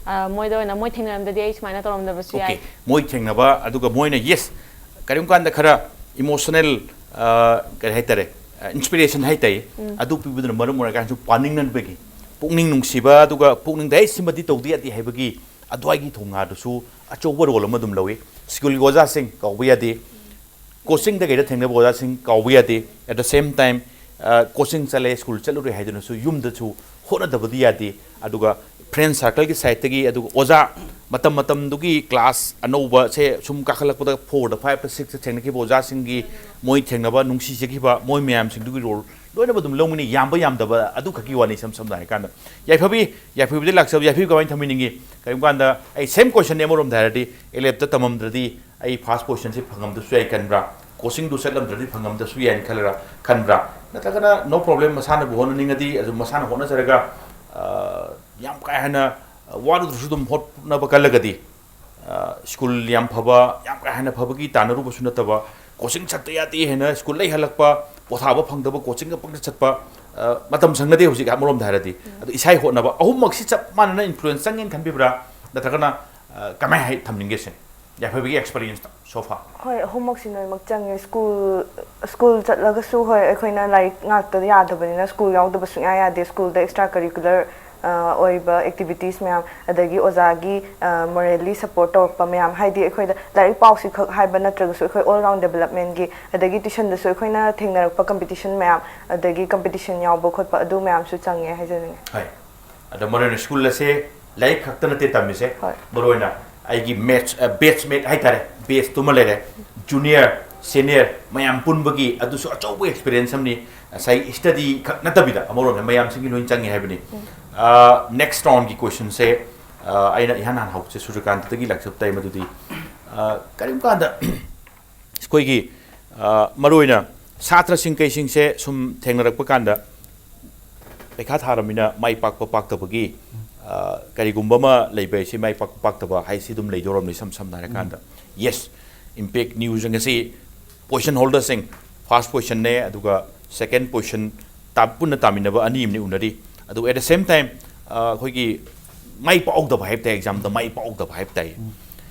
ꯑ, ꯃꯣꯏꯗ ꯑꯣꯏꯅ ꯃꯣꯏ ꯊꯦꯡꯅꯔꯝꯗꯗꯤ ꯑꯩ ꯁꯨꯃꯥꯏꯅ ꯇꯧꯔꯝꯗꯕꯁꯨ ꯑꯣꯀꯦ, ꯌꯥꯏ꯫ ꯃꯣꯏ ꯊꯦꯡꯅꯕ, ꯑꯗꯨꯒ ꯃꯣꯏꯅ, ꯌꯦꯁ, ꯀꯔꯤꯒꯨꯝꯕ ꯀꯥꯟꯗ ꯈꯔ ꯏꯃꯣꯁꯅꯦꯜ, ꯀꯔꯤ ꯍꯥꯏꯇꯥꯔꯦ, ꯏꯟꯁꯄꯤꯔꯦꯁꯟ ꯍꯥꯏꯇꯥꯔꯦ, ꯎꯝ꯫ ꯑꯗꯨ ꯄꯤꯕꯗꯨꯅ ꯃꯔꯝ ꯑꯣꯏꯔꯀꯥꯟꯗꯁꯨ ꯄꯥꯅꯤꯡꯅꯕꯒꯤ, ꯄꯨꯛꯅꯤꯡ ꯅꯨꯡꯁꯤꯕ, ꯑꯗꯨꯒ ꯄꯨꯛꯅꯤꯡꯗ, "ꯑꯩ ꯁꯤꯃꯗꯤ ꯇꯧꯗ ꯌꯥꯗꯦ" ꯍꯥꯏꯕꯒꯤ ꯑꯗꯨꯋꯥꯏꯒꯤ ꯊꯧꯅꯥꯗꯨꯁꯨ ꯑꯆꯧꯕ ꯔꯣꯜ ꯑꯃ ꯑꯗꯨꯝ ꯂꯧꯏ꯫ ꯁ꯭ꯀꯨꯜꯒꯤ ꯑꯣꯖꯥꯁꯤꯡ ꯀꯥꯎꯕ ꯌꯥꯗꯦ, ꯀꯣꯆꯤꯡꯗ ꯀꯩꯗ ꯊꯦꯡꯅꯕ ꯑꯣꯖꯥꯁꯤꯡ ꯀꯥꯎꯕ ꯌꯥꯗꯦ꯫ At the same time, coaching ꯆꯠꯂꯦ, ꯁ꯭ꯀꯨꯜ ꯆꯠꯂꯨꯔꯦ ꯍꯥꯏꯗꯨꯅꯁꯨ ꯌꯨꯝꯗꯁꯨ ꯍꯣꯠꯅꯗꯕꯗꯤ ꯌꯥꯗꯦ꯫ ꯑꯗꯨꯒ ꯐ꯭ꯔꯦꯟ ꯁꯥꯔꯀꯜꯒꯤ ꯁꯥꯏꯠꯇꯒꯤ, ꯑꯗꯨꯒ ꯑꯣꯖꯥ ꯃꯇꯝ ꯃꯇꯝꯗꯨꯒꯤ ꯀ꯭ꯂꯥꯁ ꯑꯅꯧꯕꯁꯦ ꯁꯨꯝ ꯀꯥꯈꯠꯂꯛꯄꯗ, ꯐꯣꯔꯗ, ꯐꯥꯏꯚꯇ, ꯁꯤꯛꯁꯇ ꯊꯦꯡꯅꯈꯤꯕ ꯑꯣꯖꯥꯁꯤꯡꯒꯤ, ꯃꯣꯏ ꯊꯦꯡꯅꯕ, ꯅꯨꯡꯁꯤꯖꯈꯤꯕ ꯃꯣꯏ ꯃꯌꯥꯝꯁꯤꯡꯗꯨꯒꯤ ꯔꯣꯜ ꯂꯣꯏꯅꯃꯛ ꯑꯗꯨꯝ ꯂꯧꯃꯤꯟꯅꯩ꯫ ꯌꯥꯝꯕ ꯌꯥꯝꯗꯕ ꯑꯗꯨ ꯈꯛꯀꯤ ꯋꯥꯅꯤ꯫ ꯏꯁꯝ ꯁꯝꯅ ꯍꯥꯏꯔꯀꯥꯟꯗ ꯌꯥꯏꯐꯕꯤ, ꯌꯥꯏꯐꯕꯤꯗ ꯂꯥꯛꯆꯕ, ꯌꯥꯏꯐꯕꯤ ꯀꯃꯥꯏꯅ ꯊꯝꯕꯤꯅꯤꯡꯉꯤ? ꯀꯔꯤꯒꯨꯝꯕ ꯀꯥꯟꯗ ꯑꯩ ꯁꯦꯝ ꯀꯣꯏꯁꯟꯅꯤ, ꯑꯃꯔꯣꯝꯗ ꯍꯥꯏꯔꯗꯤ ꯑꯦꯂꯦꯞꯇ ꯇꯝꯃꯝꯗ꯭ꯔꯗꯤ ꯑꯩ ꯐꯥꯔꯁ ꯄꯣꯖꯤꯁꯟꯁꯤ ꯐꯪꯉꯝꯗꯁꯨ ꯌꯥꯏ ꯈꯟꯕ꯭ꯔꯥ? ꯀꯣꯆꯤꯡꯗꯨ ꯆꯠꯂꯝꯗ꯭ꯔꯗꯤ ꯐꯪꯉꯝꯗꯁꯨ ꯌꯥꯏꯅ ꯈꯜꯂꯔ ꯈꯟꯕ꯭ꯔꯥ? ꯅꯠꯇ꯭ꯔꯒꯅ ꯅꯣ ꯄ꯭ꯔꯣꯕ꯭ꯂꯦꯝ, ꯃꯁꯥꯅꯕꯨ ꯍꯣꯠꯅꯅꯤꯡꯉꯗꯤ ꯑꯗꯨꯝ ꯃꯁꯥꯅ ꯍꯣꯠꯅꯖꯔꯒ, ꯑ, ꯌꯥꯝ ꯀꯥ ꯍꯦꯟꯅ, ꯑ, ꯋꯥꯔꯨꯗ꯭ꯔꯁꯨ ꯑꯗꯨꯝ ꯍꯣꯠꯅꯕ ꯀꯜꯂꯒꯗꯤ, ꯑ, ꯁ꯭ꯀꯨꯜ ꯌꯥꯝ ꯐꯕ, ꯌꯥꯝ ꯀꯥ ꯍꯦꯟꯅ ꯐꯕꯒꯤ ꯇꯥꯟꯅꯔꯨꯕꯁꯨ ꯅꯠꯇꯕ, ꯀꯣꯆꯤꯡ ꯆꯠꯇ ꯌꯥꯗꯦ ꯍꯥꯏꯅ ꯁ꯭ꯀꯨꯜ ꯂꯩ ꯍꯜꯂꯛꯄ, ꯄꯣꯊꯥꯕ ꯐꯪꯗꯕ, ꯀꯣꯆꯤꯡꯒ ꯄꯪꯆꯠ ꯆꯠꯄ, ꯑ, ꯃꯇꯝ ꯁꯪꯅꯗꯦ ꯍꯧꯖꯤꯛ ꯑꯃꯔꯣꯝꯗ ꯍꯥꯏꯔꯗꯤ꯫ ꯑꯗꯣ ꯏꯁꯥꯒꯤ ꯍꯣꯠꯅꯕ, ꯑꯍꯨꯝꯃꯛꯁꯤ ꯆꯞ ꯃꯥꯟꯅꯅ ꯏꯟꯐ꯭ꯂꯨꯌꯦꯟꯁ ꯆꯪꯉꯦꯅ ꯈꯟꯕꯤꯕ꯭ꯔꯥ? ꯅꯠꯇ꯭ꯔꯒꯅ, ꯑ, ꯀꯃꯥꯏꯅ ꯍꯥꯏ ꯊꯝꯅꯤꯡꯒꯦ ꯁꯤꯅꯤ? ꯌꯥꯏꯐꯕꯒꯤ ꯑꯦꯛꯁꯄꯤꯔꯤꯌꯦꯟꯁꯇ so far꯫ ꯍꯣꯏ, ꯑꯍꯨꯝꯃꯛꯁꯤ ꯂꯣꯏꯅꯃꯛ ꯆꯪꯉꯦ꯫ ꯁ꯭ꯀꯨꯜ, ꯁ꯭ꯀꯨꯜ ꯆꯠꯂꯒꯁꯨ, ꯍꯣꯏ, ꯑꯩꯈꯣꯏꯅ ꯂꯥꯏꯔꯤꯛ ꯉꯥꯛꯇ ꯌꯥꯗꯕꯅꯤꯅ ꯁ꯭ꯀꯨꯜ ꯌꯥꯎꯗꯕ ꯁꯨꯡꯌꯥ ꯌꯥꯗꯦ꯫ ꯁ꯭ꯀꯨꯜꯗ ꯑꯦꯛꯁꯇ꯭ꯔꯥ ꯀꯔꯤꯀꯨꯂꯔ, ꯑ, ꯑꯣꯏꯕ ꯑꯦꯛꯇꯤꯚꯤꯇꯤꯁ ꯃꯌꯥꯝ, ꯑꯗꯒꯤ ꯑꯣꯖꯥꯒꯤ, ꯑ, ꯃꯣꯔꯦꯜꯂꯤ ꯁꯄꯣꯔꯠ ꯇꯧꯔꯛꯄ ꯃꯌꯥꯝ, ꯍꯥꯏꯗꯤ ꯑꯩꯈꯣꯏꯗ ꯂꯥꯏꯔꯤꯛ ꯄꯥꯎꯁꯤ ꯈꯛ ꯍꯥꯏꯕ ꯅꯠꯇ꯭ꯔꯒꯁꯨ ꯑꯩꯈꯣꯏ ꯑꯣꯜ ꯔꯥꯎꯟ ꯗꯦꯕꯂꯞꯃꯦꯟꯒꯤ, ꯑꯗꯒꯤ ꯇ꯭ꯌꯨꯁꯟꯗꯁꯨ ꯑꯩꯈꯣꯏꯅ ꯊꯦꯡꯅꯔꯛꯄ ꯀꯝꯄꯤꯇꯤꯁꯟ ꯃꯌꯥꯝ, ꯑꯗꯒꯤ ꯀꯝꯄꯤꯇꯤꯁꯟ ꯌꯥꯎꯕ ꯈꯣꯠꯄ, ꯑꯗꯨ ꯃꯌꯥꯝꯁꯨ ꯆꯪꯉꯦ ꯍꯥꯏꯖꯅꯤꯡꯉꯤ꯫ ꯍꯣꯏ꯫ ꯑꯗꯣ ꯃꯔꯨ ꯑꯣꯏꯅ ꯁ꯭ꯀꯨꯜ ꯑꯁꯦ ꯂꯥꯏꯔꯤꯛ ꯈꯛꯇ ꯅꯠꯇꯦ ꯇꯝꯃꯤꯁꯦ꯫ ꯍꯣꯏ꯫ ꯃꯔꯨ ꯑꯣꯏꯅ ꯑꯩꯒꯤ ꯃꯦꯠꯁ, ꯑ, ꯕꯦꯠꯁꯃꯦꯠ ꯍꯥꯏꯇꯥꯔꯦ, ꯕꯦꯠꯁꯇꯨꯃ ꯂꯩꯔꯦ, ꯖꯨꯅꯤꯌꯔ, ꯁꯦꯅꯤꯌꯔ ꯃꯌꯥꯝ ꯄꯨꯟꯕꯒꯤ ꯑꯗꯨꯁꯨ ꯑꯆꯧꯕ ꯑꯦꯛꯁꯄꯤꯔꯤꯌꯦꯟꯁ ꯑꯃꯅꯤ꯫ ꯉꯁꯥꯏ ꯁ꯭ꯇꯗꯤ ꯈꯛ ꯅꯠꯇꯕꯤꯗ ꯑꯃꯔꯣꯝꯗ ꯃꯌꯥꯝꯁꯤꯡꯒꯤ ꯂꯣꯏ ꯆꯪꯉꯦ ꯍꯥꯏꯕꯅꯤ꯫ ꯎꯝ꯫ ꯑ, ꯅꯦꯛꯁ ꯔꯥꯎꯟꯒꯤ ꯀꯣꯏꯁꯟꯁꯦ, ꯑ, ꯑꯩꯅ ꯏꯍꯥꯟ ꯍꯥꯟꯅ ꯍꯧꯕꯁꯦ ꯁꯨꯔꯖꯀꯥꯟꯇꯗꯒꯤ ꯂꯥꯛꯆꯕ ꯇꯥꯏ꯫ ꯃꯗꯨꯗꯤ, ꯑ, ꯀꯔꯤꯒꯨꯝꯕ ꯀꯥꯟꯗ ꯑꯩꯈꯣꯏꯒꯤ, ꯑ, ꯃꯔꯨꯑꯣꯏꯅ ꯁꯥꯇ꯭ꯔꯁꯤꯡ ꯀꯩꯁꯤꯡꯁꯦ ꯁꯨꯝ ꯊꯦꯡꯅꯔꯛꯄ ꯀꯥꯟꯗ ꯄꯩꯈꯥ ꯊꯥꯔꯕꯅꯤꯅ ꯃꯥꯏ ꯄꯥꯛꯄ ꯄꯥꯛꯇꯕꯒꯤ, ꯑ, ꯀꯔꯤꯒꯨꯝꯕ ꯑꯃ ꯂꯩꯕ ꯍꯥꯏꯁꯤ ꯃꯥꯏ ꯄꯥꯛꯄ ꯄꯥꯛꯇꯕ ꯍꯥꯏꯁꯤ ꯑꯗꯨꯝ ꯂꯩꯗꯧꯔꯕꯅꯤ ꯏꯁꯝ ꯁꯝꯅ ꯍꯥꯏꯔꯀꯥꯟꯗ꯫ ꯎꯝ꯫ Yes, ꯏꯝꯄꯦꯛ ꯅ꯭ꯌꯨꯁ ꯉꯁꯤ ꯄꯣꯖꯤꯁꯟ ꯍꯣꯜꯗꯔꯁꯤꯡ, ꯐꯥꯔꯁ ꯄꯣꯖꯤꯁꯟꯅꯦ, ꯑꯗꯨꯒ ꯁꯦꯀꯦꯟ ꯄꯣꯖꯤꯁꯟ ꯇꯥ-, ꯄꯨꯟꯅ ꯇꯥꯃꯤꯟꯅꯕ ꯑꯅꯤ ꯑꯃꯅꯤ ꯎꯅꯔꯤ꯫ ꯑꯗꯨ at the same time, ꯑ, ꯑꯩꯈꯣꯏꯒꯤ ꯃꯥꯏ ꯄꯥꯛꯍꯧꯗꯕ ꯍꯥꯏꯕ ꯇꯥꯏ, ꯑꯦꯛꯖꯥꯝꯗ ꯃꯥꯏ ꯄꯥꯛꯍꯧꯗꯕ ꯍꯥꯏꯕ ꯇꯥꯏ꯫ ꯎꯝ꯫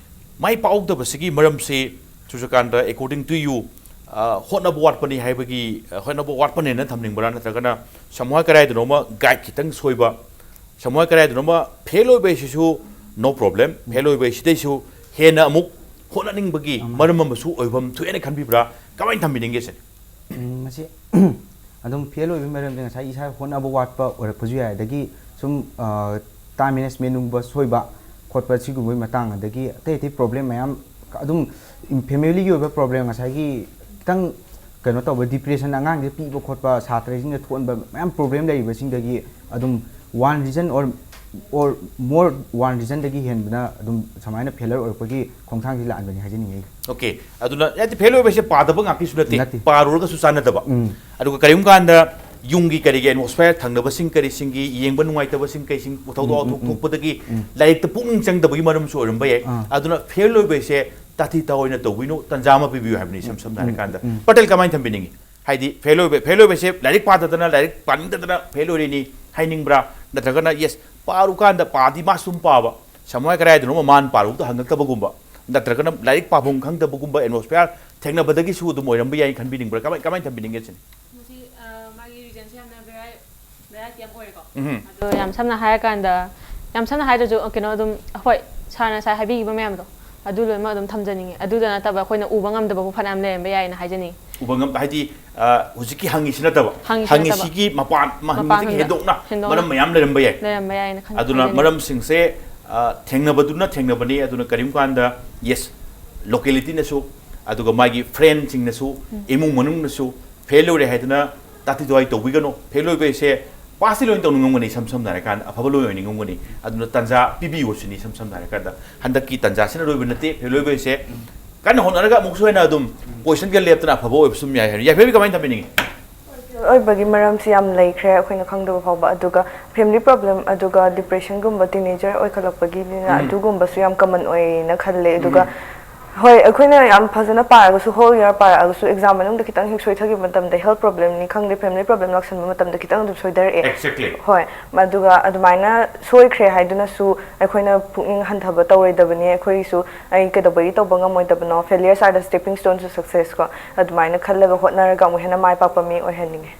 ꯃꯥꯏ ꯄꯥꯛꯍꯧꯗꯕꯁꯤꯒꯤ ꯃꯔꯝꯁꯤ ꯁꯨꯔꯖꯀꯥꯟꯇ, according to you, ꯑ, ꯍꯣꯠꯅꯕ ꯋꯥꯠꯄꯅꯤ ꯍꯥꯏꯕꯒꯤ, ꯑ, ꯍꯣꯠꯅꯕ ꯋꯥꯠꯄꯅꯦꯅ ꯊꯝꯅꯤꯡꯕ꯭ꯔꯥ? ꯅꯠꯇ꯭ꯔꯒꯅ ꯁꯃꯨꯍꯥ ꯀꯗꯥꯏꯗꯅꯣꯃ ꯒꯥꯏꯗ ꯈꯤꯇꯪ ꯁꯣꯏꯕ, ꯁꯃꯨꯍꯥ ꯀꯗꯥꯏꯗꯅꯣꯃ ꯐꯦꯜ ꯑꯣꯏꯕ ꯍꯥꯏꯁꯤꯁꯨ no problem, ꯐꯦꯜ ꯑꯣꯏꯕ ꯍꯥꯏꯁꯤꯗꯩꯁꯨ ꯍꯦꯟꯅ ꯑꯃꯨꯛ ꯍꯣꯠꯅꯅꯤꯡꯕꯒꯤ ꯎꯝ꯫ ꯃꯔꯝ ꯑꯃꯁꯨ ꯑꯣꯏꯐꯝ ꯊꯣꯛꯑꯦꯅ ꯈꯟꯕꯤꯕ꯭ꯔꯥ? ꯀꯃꯥꯏꯅ ꯊꯝꯕꯤꯅꯤꯡꯒꯦ ꯁꯤꯅꯤ? ꯎꯝ, ꯃꯁꯤ ꯑꯗꯨꯝ ꯐꯦꯜ ꯑꯣꯏꯕꯒꯤ ꯃꯔꯝꯁꯦ ꯉꯁꯥꯏ ꯏꯁꯥ ꯍꯣꯠꯅꯕ ꯋꯥꯠꯄ ꯑꯣꯏꯔꯛꯄꯁꯨ ꯌꯥꯏ, ꯑꯗꯒꯤ ꯁꯨꯝ ꯇꯥꯏꯝ ꯃꯦꯅꯦꯖꯃꯦꯟꯒꯨꯝꯕ ꯁꯣꯏꯕ ꯈꯣꯠꯄ ꯁꯤꯒꯨꯝꯕꯒꯤ ꯃꯇꯥꯡ, ꯑꯗꯒꯤ ꯑꯇꯩ ꯑꯇꯩ ꯄ꯭ꯔꯣꯕ꯭ꯂꯦꯝ ꯃꯌꯥꯝ ꯑꯗꯨꯝ ꯐꯦꯃꯤꯂꯤꯒꯤ ꯑꯣꯏꯕ ꯄ꯭ꯔꯣꯕ꯭ꯂꯦꯝ, ꯉꯁꯥꯏꯒꯤ ꯈꯤꯇꯪ ꯀꯩꯅꯣ ꯇꯧꯕ, ꯗꯤꯄ꯭ꯔꯦꯁꯟ ꯑꯉꯥꯡꯁꯤꯗ ꯄꯤꯕ ꯈꯣꯠꯄ, ꯁꯥꯇ꯭ꯔꯁꯤꯡꯗ ꯊꯣꯛꯍꯟꯕ ꯃꯌꯥꯝ ꯄ꯭ꯔꯣꯕ꯭ꯂꯦꯝ ꯂꯩꯔꯤꯕꯁꯤꯡꯗꯒꯤ ꯑꯗꯨꯝ one reason or or more one ꯔꯤꯖꯟꯗꯒꯤ ꯍꯦꯟꯕꯅ ꯑꯗꯨꯝ ꯁꯨꯃꯥꯏꯅ ꯐꯦꯂꯔ ꯑꯣꯏꯔꯛꯄꯒꯤ ꯈꯣꯡꯊꯥꯡꯁꯤ ꯂꯥꯛꯍꯟꯕꯅꯤ ꯍꯥꯏꯖꯅꯤꯡꯉꯤ ꯑꯩ꯫ ꯑꯣꯀꯦ꯫ ꯑꯗꯨꯅ ꯍꯥꯏꯗꯤ ꯐꯦꯜ ꯑꯣꯏꯕ ꯍꯥꯏꯁꯦ ꯄꯥꯗꯕ ꯉꯥꯛꯀꯤꯁꯨ ꯅꯠꯇꯦ, ꯅꯠꯇꯦ꯫ ꯄꯥꯔꯨꯔꯒꯁꯨ ꯆꯥꯟꯅꯗꯕ꯫ ꯎꯝ꯫ ꯑꯗꯨꯒ ꯀꯔꯤꯒꯨꯝꯕ ꯀꯥꯟꯗ ꯌꯨꯝꯒꯤ ꯀꯔꯤꯒꯤ ꯑꯦꯠꯃꯣꯁꯐꯤꯌꯥꯔ, ꯊꯪꯅꯕꯁꯤꯡ ꯀꯔꯤꯁꯤꯡꯒꯤ ꯌꯦꯡꯕ ꯅꯨꯡꯉꯥꯏꯇꯕꯁꯤꯡ ꯀꯩꯁꯤꯡ ꯊꯧꯗꯣꯛ ꯎꯝ, ꯎꯝ, ꯋꯥꯊꯣꯛ ꯎꯝ꯫ ꯊꯣꯛꯄꯗꯒꯤ ꯎꯝ꯫ ꯂꯥꯏꯔꯤꯛꯇ ꯄꯨꯛꯅꯤꯡ ꯆꯪꯗꯕꯒꯤ ꯃꯔꯝꯁꯨ ꯑꯣꯏꯔꯝꯕ ꯌꯥꯏ꯫ ꯑꯥ꯫ ꯑꯗꯨꯅ ꯐꯦꯜ ꯑꯣꯏꯕ ꯍꯥꯏꯁꯦ ꯇꯥꯊꯤ ꯇꯥꯑꯣꯏꯅ ꯇꯧꯕꯤꯅꯨ, ꯇꯥꯟꯖꯥ ꯑꯃ ꯄꯤꯕꯤꯌꯨ ꯍꯥꯏꯕꯅꯤ, ꯏꯁꯝ ꯁꯝꯅ ꯎꯝ, ꯍꯥꯏꯔꯀꯥꯟꯗ꯫ ꯎꯝ꯫ ꯄꯇꯦꯜ, ꯀꯃꯥꯏꯅ ꯊꯝꯕꯤꯅꯤꯡꯉꯤ? ꯍꯥꯏꯗꯤ ꯐꯦꯜ ꯑꯣꯏꯕ, ꯐꯦꯜ ꯑꯣꯏꯕꯁꯦ ꯂꯥꯏꯔꯤꯛ ꯄꯥꯗꯗꯅ, ꯂꯥꯏꯔꯤꯛ ꯄꯥꯅꯤꯡꯗꯗꯅ ꯐꯦꯜ ꯑꯣꯏꯔꯤꯅꯤ ꯍꯥꯏꯅꯤꯡꯕ꯭ꯔꯥ? ꯅꯠꯇ꯭ꯔꯒꯅ ꯌꯦꯁ, ꯄꯥꯔꯨꯀꯥꯟꯗ ꯄꯥꯗꯤ ꯃꯥ ꯁꯨꯝ ꯄꯥꯕ, ꯁꯃꯥꯏ ꯀꯗꯥꯏꯗꯅꯣ ꯃꯃꯥꯟ ꯄꯥꯔꯨꯕꯗ ꯍꯪꯉꯛꯇꯕꯒꯨꯝꯕ, ꯅꯠꯇ꯭ꯔꯒꯅ ꯂꯥꯏꯔꯤꯛ ꯄꯥꯐꯝ ꯈꯪꯗꯕꯒꯨꯝꯕ ꯑꯦꯠꯃꯣꯁꯐꯤꯌꯥꯔ ꯊꯦꯡꯅꯕꯗꯒꯤꯁꯨ ꯑꯗꯨꯝ ꯑꯣꯏꯔꯝꯕ ꯌꯥꯏ ꯈꯟꯕꯤꯅꯤꯡꯕ꯭ꯔꯥ? ꯀꯃꯥꯏ, ꯀꯃꯥꯏꯅ ꯊꯝꯕꯤꯅꯤꯡꯒꯦ ꯁꯤꯅꯤ? ꯃꯁꯤ ꯑ, ꯃꯥꯒꯤ ꯔꯤꯖꯟꯁꯦ ꯌꯥꯝꯅ ꯚꯦꯔꯥꯏ ꯚꯦꯔꯥꯏꯇꯤ ꯌꯥꯝ ꯑꯣꯏꯔꯦꯀꯣ꯫ ꯎꯝ꯫ ꯑꯗꯣ ꯌꯥꯝ ꯁꯝꯅ ꯍꯥꯏꯔꯀꯥꯟꯗ, ꯌꯥꯝ ꯁꯝꯅ ꯍꯥꯏꯗ꯭ꯔꯁꯨ ꯀꯩꯅꯣ ꯑꯗꯨꯝ, ꯍꯣꯏ, ꯁꯥꯔꯅ ꯉꯁꯥꯏ ꯍꯥꯏꯕꯤꯈꯤꯕ ꯃꯌꯥꯝꯗꯣ ꯑꯗꯨ ꯂꯣꯏꯅꯃꯛ ꯑꯗꯨꯝ ꯊꯝꯖꯅꯤꯡꯉꯤ꯫ ꯑꯗꯨꯗ ꯅꯠꯇꯕ ꯑꯩꯈꯣꯏꯅ ꯎꯕ ꯉꯝꯗꯕꯕꯨ ꯐꯅꯌꯥꯝ ꯂꯩꯔꯝꯕ ꯌꯥꯏꯅ ꯍꯥꯏꯖꯅꯤꯡꯉꯤ꯫ ꯎꯕ ꯉꯝ ꯍꯥꯏꯗꯤ ꯑ, ꯍꯧꯖꯤꯛꯀꯤ ꯍꯪꯉꯤꯁꯤ ꯅꯠꯇꯕ, ꯍꯪꯉꯤꯁꯤ ꯅꯠꯇꯕ꯫ ꯍꯪꯉꯤꯁꯤꯒꯤ ꯃꯄꯥꯟ ꯃ- ꯃꯄꯥꯟ ꯍꯪꯉꯤꯁꯤꯗꯒꯤ ꯍꯪꯗ- ꯍꯦꯟꯗꯣꯛꯅ ꯍꯦꯟꯗꯣꯛꯅ ꯃꯔꯝ ꯃꯌꯥꯝ ꯂꯩꯔꯝꯕ ꯌꯥꯏ꯫ ꯂꯩꯔꯝꯕ ꯌꯥꯏꯅ ꯈꯟ- ꯑꯗꯨꯅ ꯈꯟꯖꯅꯤꯡꯉꯤ꯫ ꯃꯔꯝꯁꯤꯡꯁꯦ ꯑ, ꯊꯦꯡꯅꯕꯗꯨꯅ ꯊꯦꯡꯅꯕꯅꯤ꯫ ꯑꯗꯨꯅ ꯀꯔꯤꯒꯨꯝꯕ ꯀꯥꯟꯗ ꯌꯦꯁ, ꯂꯣꯀꯦꯂꯤꯇꯤꯅꯁꯨ, ꯑꯗꯨꯒ ꯃꯥꯒꯤ ꯐ꯭ꯔꯦꯟꯁꯤꯡꯅꯁꯨ, ꯎꯝ꯫ ꯏꯃꯨꯡ ꯃꯅꯨꯡꯅꯁꯨ ꯐꯦꯜ ꯑꯣꯏꯔꯦ ꯍꯥꯏꯗꯨꯅ ꯇꯥꯊꯤ ꯇꯥꯑꯣꯏ ꯇꯧꯕꯤꯒꯅꯨ꯫ ꯐꯦꯜ ꯑꯣꯏꯕ ꯍꯥꯏꯁꯦ ꯄꯥꯁꯇꯤ ꯂꯣꯏꯅ ꯇꯧꯅꯤꯡꯉꯝꯒꯅꯤ, ꯏꯁꯝ ꯁꯝꯅ ꯍꯥꯏꯔꯀꯥꯟꯗ ꯑꯐꯕ ꯂꯣꯏ ꯑꯣꯏꯅꯤꯡꯉꯝꯒꯅꯤ꯫ ꯑꯗꯨꯅ ꯇꯥꯟꯖꯥ ꯄꯤꯕꯤꯌꯣ ꯁꯤꯅꯤ, ꯏꯁꯝ ꯁꯝꯅ ꯍꯥꯏꯔꯀꯥꯟꯗ꯫ ꯍꯟꯗꯛꯀꯤ ꯇꯥꯟꯖꯥꯁꯤꯅ ꯑꯔꯣꯏꯕ ꯅꯠꯇꯦ꯫ ꯐꯦꯜ ꯑꯣꯏꯕ ꯍꯥꯏꯁꯦ ꯀꯟꯅ ꯍꯣꯠꯅꯔꯒ ꯑꯃꯨꯛꯁꯨ ꯍꯦꯟꯅ ꯑꯗꯨꯝ ꯄꯣꯖꯤꯁꯟꯒ ꯂꯦꯞꯇꯅ ꯑꯐꯕ ꯑꯣꯏꯕꯁꯨ ꯑꯗꯨꯝ ꯌꯥꯏ ꯍꯥꯏꯅ꯫ ꯌꯥꯏꯐꯕꯤ, ꯀꯃꯥꯏꯅ ꯊꯝꯕꯤꯅꯤꯡꯉꯤ? ꯑꯣꯏꯕꯒꯤ ꯃꯔꯝꯁꯤ ꯌꯥꯝ ꯂꯩꯈ꯭ꯔꯦ ꯑꯩꯈꯣꯏꯅ ꯈꯪꯗꯕ ꯐꯥꯎꯕ꯫ ꯑꯗꯨꯒ ꯐꯦꯃꯤꯂꯤ ꯄ꯭ꯔꯣꯕ꯭ꯂꯦꯝ, ꯑꯗꯨꯒ ꯗꯤꯄ꯭ꯔꯦꯁꯟꯒꯨꯝꯕ ꯇꯤꯅꯦꯖꯔ ꯑꯣꯏꯈꯠꯂꯛꯄꯒꯤꯅꯤꯅ ꯎꯝ꯫ ꯑꯗꯨꯒꯨꯝꯕꯁꯨ ꯌꯥꯝ ꯀꯃꯟ ꯑꯣꯏꯌꯦꯅ ꯈꯜꯂꯦ꯫ ꯑꯗꯨꯒ ꯍꯣꯏ, ꯑꯩꯈꯣꯏꯅ ꯌꯥꯝ ꯐꯖꯅ ꯄꯥꯔꯒꯁꯨ, ꯍꯣꯜ ꯏꯌꯥꯔ ꯄꯥꯔꯛꯑꯒꯁꯨ, ꯑꯦꯛꯖꯥꯝ ꯃꯅꯨꯡꯗ ꯈꯤꯇꯪ ꯍꯦꯛ ꯁꯣꯏꯊꯈꯤꯕ ꯃꯇꯝꯗ, ꯍꯦꯜꯊ ꯄ꯭ꯔꯣꯕ꯭ꯂꯦꯝꯅꯤ ꯈꯪꯗꯦ, ꯐꯦꯃꯤꯂꯤ ꯄ꯭ꯔꯣꯕ꯭ꯂꯦꯝ ꯂꯥꯛꯁꯟꯕ ꯃꯇꯝꯗ ꯈꯤꯇꯪ ꯑꯗꯨꯝ ꯁꯣꯏꯊꯔꯛꯑꯦ꯫ Exactly. ꯍꯣꯏ, ꯑꯗꯨꯒ ꯑꯗꯨꯃꯥꯏꯅ ꯁꯣꯏꯈ꯭ꯔꯦ ꯍꯥꯏꯗꯨꯅꯁꯨ ꯑꯩꯈꯣꯏꯅ ꯄꯨꯛꯅꯤꯡ ꯍꯟꯊꯕ ꯇꯧꯔꯣꯏꯗꯕꯅꯤ꯫ ꯑꯩꯈꯣꯏꯒꯤꯁꯨ ꯑꯩ ꯀꯩꯗꯧꯕꯒꯤ ꯇꯧꯕ ꯉꯝꯃꯣꯏꯗꯕꯅꯣ? Failures are the stepping stones to success ꯀꯣ꯫ ꯑꯗꯨꯃꯥꯏꯅ ꯈꯜꯂꯒ ꯍꯣꯠꯅꯔꯒ ꯑꯃꯨꯛ ꯍꯦꯟꯅ ꯃꯥꯏ ꯄꯥꯛꯄ ꯃꯤ ꯑꯣꯏꯍꯟꯅꯤꯡꯉꯦ꯫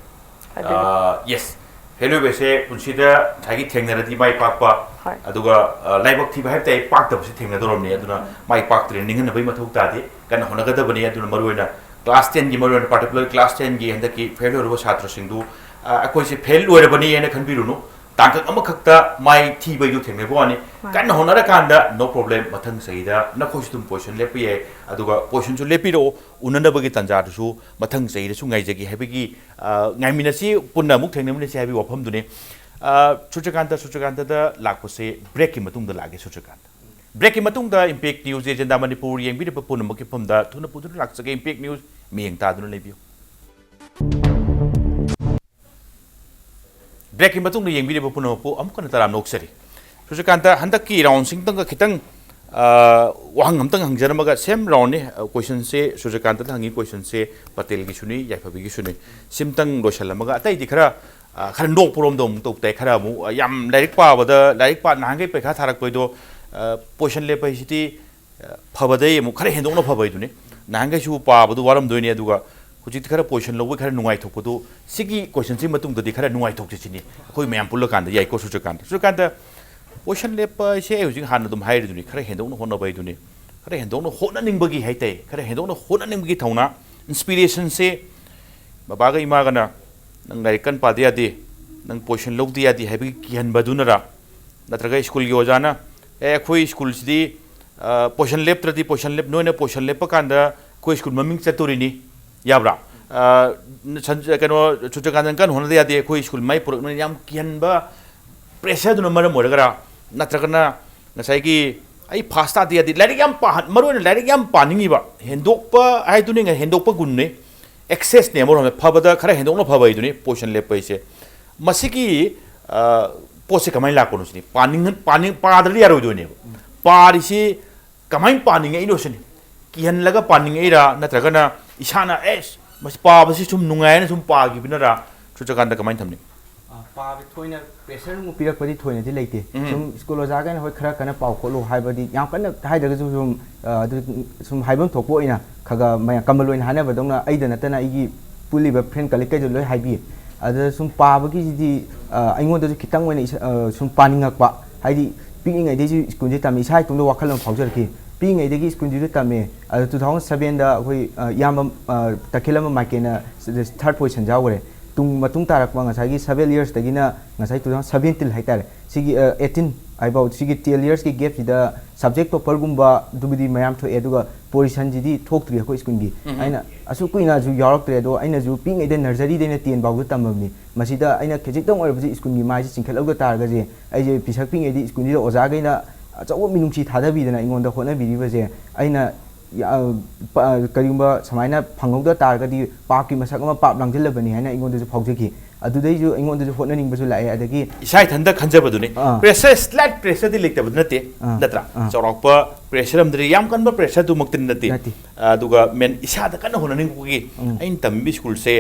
ꯑꯗꯨꯅꯤ꯫ ꯌꯦꯁ, ꯐꯦꯜ ꯑꯣꯏꯕꯁꯦ ꯄꯨꯟꯁꯤꯗ ꯉꯁꯥꯏꯒꯤ ꯊꯦꯡꯅꯔꯗꯤ ꯃꯥꯏ ꯄꯥꯛꯄ, ꯍꯣꯏ꯫ ꯑꯗꯨꯒ ꯑ, ꯂꯥꯏꯕꯛ ꯊꯤꯕ ꯍꯥꯏꯕ ꯇꯥꯏ, ꯄꯥꯛꯇꯕꯁꯤ ꯊꯦꯡꯅꯗꯧꯔꯕꯅꯤ꯫ ꯑꯗꯨꯅ ꯃꯥꯏ ꯄꯥꯛꯇ꯭ꯔꯦ ꯅꯤꯡꯍꯟꯅꯕꯒꯤ ꯃꯊꯧ ꯇꯥꯗꯦ꯫ ꯀꯟꯅ ꯍꯣꯠꯅꯒꯗꯕꯅꯤ꯫ ꯑꯗꯨꯅ ꯃꯔꯨꯑꯣꯏꯅ ꯀ꯭ꯂꯥꯁ ꯇꯦꯟꯒꯤ, ꯃꯔꯨꯑꯣꯏꯅ ꯄꯥꯔꯇꯤꯀꯨꯂꯔ ꯀ꯭ꯂꯥꯁ ꯇꯦꯟꯒꯤ ꯍꯟꯗꯛꯀꯤ ꯐꯦꯜ ꯑꯣꯏꯔꯕ ꯁꯥꯇ꯭ꯔꯁꯤꯡꯗꯨ, ꯑ, ꯑꯩꯈꯣꯏꯁꯦ ꯐꯦꯜ ꯑꯣꯏꯔꯕꯅꯤ ꯍꯥꯏꯅ ꯈꯟꯕꯤꯔꯨꯅꯨ꯫ ꯇꯥꯡꯀꯛ ꯑꯃꯈꯛꯇ ꯃꯥꯏ ꯊꯤꯕꯩꯗꯨ ꯊꯦꯡꯅꯕ ꯋꯥꯅꯤ꯫ ꯃꯥꯅꯤ꯫ ꯀꯟꯅ ꯍꯣꯠꯅꯔꯀꯥꯟꯗ, no problem, ꯃꯊꯪ ꯆꯍꯤꯗ ꯅꯈꯣꯏꯁꯨ ꯑꯗꯨꯝ ꯄꯣꯖꯤꯁꯟ ꯂꯦꯞꯄ ꯌꯥꯏ꯫ ꯑꯗꯨꯒ ꯄꯣꯖꯤꯁꯟꯁꯨ ꯂꯦꯞꯄꯤꯔꯛꯑꯣ, ꯎꯅꯅꯕꯒꯤ ꯇꯥꯟꯖꯥꯗꯨꯁꯨ ꯃꯊꯪ ꯆꯍꯤꯗꯁꯨ ꯉꯥꯏꯖꯒꯦ ꯍꯥꯏꯕꯒꯤ, ꯑ, ꯉꯥꯏꯃꯤꯟꯅꯁꯤ, ꯄꯨꯟꯅ ꯑꯃꯨꯛ ꯊꯦꯡꯅꯃꯤꯟꯅꯁꯤ ꯍꯥꯏꯕꯒꯤ ꯋꯥꯐꯝꯗꯨꯅꯤ꯫ ꯑ, ꯁꯨꯔꯖꯀꯥꯟꯇ, ꯁꯨꯔꯖꯀꯥꯟꯇꯗ ꯂꯥꯛꯄꯁꯦ ꯕ꯭ꯔꯦꯛꯀꯤ ꯃꯇꯨꯡꯗ ꯂꯥꯛꯑꯒꯦ, ꯁꯨꯔꯖꯀꯥꯟꯇ꯫ ꯕ꯭ꯔꯦꯛꯀꯤ ꯃꯇꯨꯡꯗ ꯏꯝꯄꯦꯛ ꯅ꯭ꯌꯨꯁ ꯑꯦꯖꯦꯟꯗꯥ ꯃꯅꯤꯄꯨꯔ ꯌꯦꯡꯕꯤꯔꯤꯕ ꯄꯨꯝꯅꯃꯛꯀꯤ ꯃꯐꯝꯗ ꯊꯨꯅ ꯄꯨꯗꯨꯅ ꯂꯥꯛꯆꯒꯦ꯫ ꯏꯝꯄꯦꯛ ꯅ꯭ꯌꯨꯁ ꯃꯤꯠꯌꯦꯡ ꯇꯥꯗꯨꯅ ꯂꯩꯕꯤꯌꯨ꯫ ꯕ꯭ꯔꯦꯛꯀꯤ ꯃꯇꯨꯡꯗ ꯌꯦꯡꯕꯤꯔꯤꯕ ꯄꯨꯝꯅꯃꯛꯄꯨ ꯑꯃꯨꯛ ꯍꯟꯅ ꯇꯔꯥꯝꯅ ꯑꯣꯛꯆꯔꯤ꯫ ꯁꯨꯔꯖꯀꯥꯟꯇ, ꯍꯟꯗꯛꯀꯤ ꯔꯥꯎꯟꯁꯤꯡꯇꯪꯒ ꯈꯤꯇꯪ, ꯑ, ꯋꯥꯍꯪ ꯑꯝꯇꯪ ꯍꯪꯖꯔꯝꯃꯒ, ꯁꯦꯝ ꯔꯥꯎꯟꯅꯤ, ꯑ, ꯀꯣꯏꯁꯟꯁꯦ, ꯁꯨꯔꯖꯀꯥꯟꯇꯗ ꯍꯪꯉꯤ ꯀꯣꯏꯁꯟꯁꯦ ꯄꯇꯦꯜꯒꯤꯁꯨꯅꯤ, ꯌꯥꯏꯐꯕꯤꯒꯤꯁꯨꯅꯤ꯫ ꯁꯤꯝꯇꯪ ꯂꯣꯏꯁꯜꯂꯝꯃꯒ ꯑꯇꯩꯗꯤ ꯈꯔ, ꯑ, ꯈꯔ ꯅꯣꯛꯄꯔꯣꯝꯗ ꯑꯃꯨꯛ ꯇꯧ ꯇꯥꯏ, ꯈꯔ ꯑꯃꯨꯛ, ꯑ, ꯌꯥꯝ ꯂꯥꯏꯔꯤꯛ ꯄꯥꯕꯗ, ꯂꯥꯏꯔꯤꯛ ꯄꯥ-, ꯅꯍꯥꯟꯈꯩ ꯄꯩꯈꯥ ꯊꯥꯔꯛꯄꯩꯗꯣ, ꯑ, ꯄꯣꯖꯤꯁꯟ ꯂꯦꯞꯄ ꯍꯥꯏꯁꯤꯗꯤ, ꯑ, ꯐꯕꯗꯩ ꯑꯃꯨꯛ ꯈꯔ ꯍꯦꯟꯗꯣꯛꯅ ꯐꯕ ꯍꯥꯏꯗꯨꯅꯤ꯫ ꯅꯍꯥꯟꯈꯩꯁꯨ ꯄꯥꯕꯗꯨ ꯋꯥꯔꯝꯗꯣꯏꯅꯤ, ꯑꯗꯨꯒ ꯍꯧꯖꯤꯛꯇꯤ ꯈꯔ ꯄꯣꯖꯤꯁꯟ ꯂꯧꯕꯩ ꯈꯔ ꯅꯨꯡꯉꯥꯏꯊꯣꯛꯄꯗꯨ, ꯁꯤꯒꯤ ꯀꯣꯏꯁꯟꯁꯤ ꯃꯇꯨꯡꯗꯗꯤ ꯈꯔ ꯅꯨꯡꯉꯥꯏꯊꯣꯛꯁꯤ ꯁꯤꯅꯤ ꯑꯩꯈꯣꯏ ꯃꯌꯥꯝ ꯄꯨꯜꯂꯀꯥꯟꯗ, ꯌꯥꯏꯀꯣ ꯁꯨꯔꯖꯀꯥꯟꯇ? ꯁꯨꯔꯖꯀꯥꯟꯇ, ꯄꯣꯖꯤꯁꯟ ꯂꯦꯞꯄ ꯍꯥꯏꯁꯦ ꯑꯩ ꯍꯧꯖꯤꯛ ꯍꯥꯟꯅ ꯑꯗꯨꯝ ꯍꯥꯏꯔꯤꯗꯨꯅꯤ, ꯈꯔ ꯍꯦꯟꯗꯣꯛꯅ ꯍꯣꯠꯅꯕ ꯍꯥꯏꯗꯨꯅꯤ, ꯈꯔ ꯍꯦꯟꯗꯣꯛꯅ ꯍꯣꯠꯅꯅꯤꯡꯕꯒꯤ ꯍꯥꯏꯇꯥꯏ, ꯈꯔ ꯍꯦꯟꯗꯣꯛꯅ ꯍꯣꯠꯅꯅꯤꯡꯕꯒꯤ ꯊꯧꯅꯥ, ꯏꯟꯁꯄꯤꯔꯦꯁꯟꯁꯦ ꯕꯕꯥꯒ ꯏꯃꯥꯒꯅ "ꯅꯪ ꯂꯥꯏꯔꯤꯛ ꯀꯟꯅ ꯄꯥꯗ ꯌꯥꯗꯦ, ꯅꯪ ꯄꯣꯖꯤꯁꯟ ꯂꯧꯗ ꯌꯥꯗꯦ" ꯍꯥꯏꯕꯒꯤ ꯀꯤꯍꯟꯕꯗꯨꯅꯔꯥ? ꯅꯠꯇ꯭ꯔꯒ ꯁ꯭ꯀꯨꯜꯒꯤ ꯑꯣꯖꯥꯅ, "ꯑꯦ, ꯑꯩꯈꯣꯏ ꯁ꯭ꯀꯨꯜꯁꯤꯗꯤ, ꯑ, ꯄꯣꯖꯤꯁꯟ ꯂꯦꯞꯇ꯭ꯔꯗꯤ, ꯄꯣꯖꯤꯁꯟ ꯂꯦꯞ-, ꯅꯣꯏꯅ ꯄꯣꯖꯤꯁꯟ ꯂꯦꯞꯄ ꯀꯥꯟꯗ ꯑꯩꯈꯣꯏ ꯁ꯭ꯀꯨꯜ ꯃꯃꯤꯡ ꯆꯠꯇꯣꯔꯤꯅꯤ", ꯌꯥꯕ꯭ꯔꯥ? ꯑ, ꯁꯟ-, ꯀꯩꯅꯣ, ꯁꯨꯔꯖꯀꯥꯟꯇꯅ ꯀꯟꯅ ꯍꯣꯠꯅꯗ ꯌꯥꯗꯦ, ꯑꯩꯈꯣꯏ ꯁ꯭ꯀꯨꯜ ꯃꯥꯏ ꯄꯨꯔꯛꯅꯕ", ꯌꯥꯝ ꯀꯤꯍꯟꯕ ꯄ꯭ꯔꯦꯁꯔꯗꯨꯅ ꯃꯔꯝ ꯑꯣꯏꯔꯒꯔꯥ? ꯅꯠꯇ꯭ꯔꯒꯅ ꯉꯁꯥꯏꯒꯤ "ꯑꯩ ꯐꯥꯁ ꯇꯥꯗ ꯌꯥꯗꯦ"? ꯂꯥꯏꯔꯤꯛ ꯌꯥꯝ ꯄꯥꯍꯟ-, ꯃꯔꯨꯑꯣꯏꯅ ꯂꯥꯏꯔꯤꯛ ꯌꯥꯝ ꯄꯥꯅꯤꯡꯉꯤꯕ, ꯍꯦꯟꯗꯣꯛꯄ ꯍꯥꯏꯗꯨꯅꯤ, ꯍꯦꯟꯗꯣꯛꯄ ꯒꯨꯟꯅꯤ, ꯑꯦꯛꯁꯦꯁꯅꯦ, ꯑꯃꯔꯣꯝꯗ ꯐꯕꯗ ꯈꯔ ꯍꯦꯟꯗꯣꯛꯅ ꯐꯕ ꯍꯥꯏꯗꯨꯅꯤ ꯄꯣꯖꯤꯁꯟ ꯂꯦꯞꯄ ꯍꯥꯏꯁꯦ꯫ ꯃꯁꯤꯒꯤ, ꯑ, ꯄꯣꯠꯁꯦ ꯀꯃꯥꯏꯅ ꯂꯥꯛꯄꯅꯣ ꯁꯤꯅꯤ꯫ ꯄꯥꯅꯤꯡ-, ꯄꯥꯅꯤꯡ-, ꯄꯥꯗ꯭ꯔꯗꯤ ꯌꯥꯔꯣꯏꯗꯣꯏꯅꯦꯕ꯫ ꯄꯥꯔꯤꯁꯤ ꯀꯃꯥꯏꯅ ꯄꯥꯅꯤꯡꯉꯛꯏꯅꯣ ꯁꯤꯅꯤ꯫ ꯀꯤꯍꯜꯂꯒ ꯄꯥꯅꯤꯡꯉꯛꯏꯔꯥ, ꯅꯠꯇ꯭ꯔꯒꯅ ꯏꯁꯥꯅ, "ꯑꯦꯁ, ꯃꯁꯤ ꯄꯥꯕꯁꯤ ꯁꯨꯝ ꯅꯨꯡꯉꯥꯏꯅ ꯁꯨꯝ ꯄꯥꯈꯤꯕꯅꯔꯥ"? ꯁꯨꯔꯖꯀꯥꯟꯇ, ꯀꯃꯥꯏꯅ ꯊꯝꯅꯤ? ꯑ, ꯄꯥꯕ ꯊꯣꯏꯅ ꯄ꯭ꯔꯦꯁꯔ ꯑꯃꯨꯛ ꯄꯤꯔꯛꯄꯗꯤ ꯊꯣꯏꯅꯗꯤ ꯂꯩꯇꯦ꯫ ꯎꯝ꯫ ꯁꯨꯝ ꯁ꯭ꯀꯨꯜ ꯑꯣꯖꯥꯈꯩꯅ, "ꯍꯣꯏ, ꯈꯔ ꯀꯟꯅ ꯄꯥꯎ ꯈꯣꯠꯂꯨ" ꯍꯥꯏꯕꯗꯤ ꯌꯥꯝ ꯀꯟꯅ ꯍꯥꯏꯗ꯭ꯔꯒꯁꯨ ꯁꯨꯝ, ꯑ, ꯑꯗꯨ ꯁꯨꯝ ꯍꯥꯏꯐꯝ ꯊꯣꯛꯄ ꯑꯣꯏꯅ ꯈꯔ ꯈꯔ ꯃꯌꯥꯝ ꯀꯃꯟ ꯑꯣꯏꯅ ꯍꯥꯏꯅꯕꯗꯧꯅ ꯑꯩꯗ ꯅꯠꯇꯅ ꯑꯩꯒꯤ ꯄꯨꯜꯂꯤꯕ ꯐ꯭ꯔꯦꯟ ꯀꯂꯤꯛꯈꯩꯁꯨ ꯂꯣꯏ ꯍꯥꯏꯕꯤ꯫ ꯑꯗꯨꯗ ꯁꯨꯝ ꯄꯥꯕꯒꯤꯁꯤꯗꯤ, ꯑ, ꯑꯩꯉꯣꯟꯗꯁꯨ ꯈꯤꯇꯪ ꯑꯣꯏꯅ ꯏꯁꯥ-, ꯑ, ꯁꯨꯝ ꯄꯥꯅꯤꯡꯉꯛꯄ, ꯍꯥꯏꯗꯤ ꯄꯤꯛꯂꯤꯉꯩꯗꯩꯁꯨ ꯁ꯭ꯀꯨꯜꯁꯦ ꯇꯝꯃꯤ, ꯏꯁꯥ ꯏꯇꯣꯝꯇ ꯋꯥꯈꯜ ꯑꯃ ꯐꯥꯎꯖꯔꯛꯈꯤ꯫ ꯄꯤꯛꯏꯉꯩꯗꯒꯤ ꯁ꯭ꯀꯨꯜꯗꯨꯗ ꯇꯝꯃꯦ꯫ ꯑꯗꯣ ꯇꯨ ꯊꯥꯎꯖꯟ ꯁꯕꯦꯟꯗ ꯑꯩꯈꯣꯏ, ꯑ, ꯏꯌꯥꯝꯕ, ꯑ, ꯇꯈꯦꯜ ꯑꯃ ꯃꯥꯏꯀꯦꯟꯅ ꯊꯥꯔꯠ ꯄꯣꯖꯤꯁꯟ ꯌꯥꯎꯈ꯭ꯔꯦ꯫ ꯇꯨꯡ, ꯃꯇꯨꯡ ꯇꯥꯔꯛꯄ ꯉꯁꯥꯏꯒꯤ ꯁꯕꯦꯟ ꯌꯔꯁꯇꯒꯤꯅ ꯉꯁꯥꯏ ꯇꯨ ꯊꯥꯎꯖꯟ ꯁꯕꯦꯟꯇꯤꯟ ꯍꯥꯏꯇꯥꯔꯦ, ꯁꯤꯒꯤ, ꯑ, ꯑꯩꯠꯇꯤꯟ ꯍꯥꯏꯐꯥꯎ, ꯁꯤꯒꯤ ꯇꯦꯟ ꯌꯔꯁꯀꯤ ꯒꯦꯞꯁꯤꯗ ꯁꯕꯖꯦꯛ ꯇꯣꯄꯔꯒꯨꯝꯕ ꯑꯗꯨꯕꯨꯗꯤ ꯃꯌꯥꯝ ꯊꯣꯛꯑꯦ, ꯑꯗꯨꯒ ꯄꯣꯖꯤꯁꯟꯁꯤꯗꯤ ꯊꯣꯛꯇ꯭ꯔꯤ ꯑꯩꯈꯣꯏ ꯁ꯭ꯀꯨꯜꯒꯤ꯫ ꯎꯝ꯫ ꯑꯩꯅ ꯑꯁꯨꯛ ꯀꯨꯏꯅꯁꯨ ꯌꯥꯎꯔꯛꯇ꯭ꯔꯦ, ꯑꯗꯣ ꯑꯩꯅꯁꯨ ꯄꯤꯛꯏꯉꯩꯗ ꯅꯔꯖꯔꯤꯗꯩꯅ ꯇꯦꯟ ꯐꯥꯎꯗ ꯇꯝꯃꯕꯅꯤ꯫ ꯃꯁꯤꯗ ꯑꯩꯅ ꯈꯖꯤꯛꯇꯪ ꯑꯣꯏꯔꯕꯁꯨ ꯁ꯭ꯀꯨꯜꯒꯤ ꯃꯥꯏꯁꯦ ꯆꯤꯡꯈꯠꯍꯧꯗ ꯇꯥꯔꯒꯗꯤ, ꯑꯩꯁꯦ ꯄꯤꯁꯛ ꯄꯤꯛꯏꯉꯩꯗꯤ ꯁ꯭ꯀꯨꯜꯁꯤꯗ ꯑꯣꯖꯥꯈꯩꯅ ꯑꯆꯧꯕ ꯃꯤꯅꯨꯡꯁꯤ ꯊꯥꯗꯕꯤꯗꯅ ꯑꯩꯉꯣꯟꯗ ꯍꯣꯠꯅꯕꯤꯔꯤꯕꯁꯦ, ꯑꯩꯅ, ꯑ, ꯄ-, ꯀꯔꯤꯒꯨꯝꯕ ꯁꯨꯃꯥꯏꯅ ꯐꯪꯍꯧꯗ ꯇꯥꯔꯒꯗꯤ ꯄꯥꯞꯀꯤ ꯃꯁꯛ ꯑꯃ ꯄꯥꯞ ꯂꯥꯡꯁꯤꯜꯂꯕꯅꯤ ꯍꯥꯏꯅ ꯑꯩꯉꯣꯟꯗꯁꯨ ꯐꯥꯎꯖꯈꯤ꯫ ꯑꯗꯨꯗꯩꯁꯨ ꯑꯩꯉꯣꯟꯗꯁꯨ ꯍꯣꯠꯅꯅꯤꯡꯕꯁꯨ ꯂꯥꯛꯑꯦ꯫ ꯑꯗꯒꯤ ꯏꯁꯥ ꯏꯊꯟꯇ ꯈꯟꯖꯕꯗꯨꯅꯤ꯫ ꯑꯥ꯫ ꯄ꯭ꯔꯦꯁꯔ, ꯁ꯭ꯂꯥꯏꯠ ꯄ꯭ꯔꯦꯁꯔꯗꯤ ꯂꯩꯇꯕꯗꯤ ꯅꯠꯇꯦ, ꯑꯥ, ꯅꯠꯇ꯭ꯔꯥ? ꯑꯥ꯫ ꯆꯥꯎꯔꯥꯛꯄ ꯄ꯭ꯔꯦꯁꯔ ꯑꯃꯗꯤ ꯌꯥꯝ ꯀꯟꯕ ꯄ꯭ꯔꯦꯁꯔꯗꯨꯃꯛꯇꯤ ꯅꯠꯇꯦ꯫ ꯅꯠꯇꯦ꯫ ꯑꯗꯨꯒ ꯃꯦꯟ ꯏꯁꯥꯗ ꯀꯟꯅ ꯍꯣꯠꯅꯅꯤꯡꯕꯒꯤ, ꯎꯝ꯫ ꯑꯩꯅ ꯇꯝꯃꯤꯕ ꯁ꯭ꯀꯨꯜꯁꯦ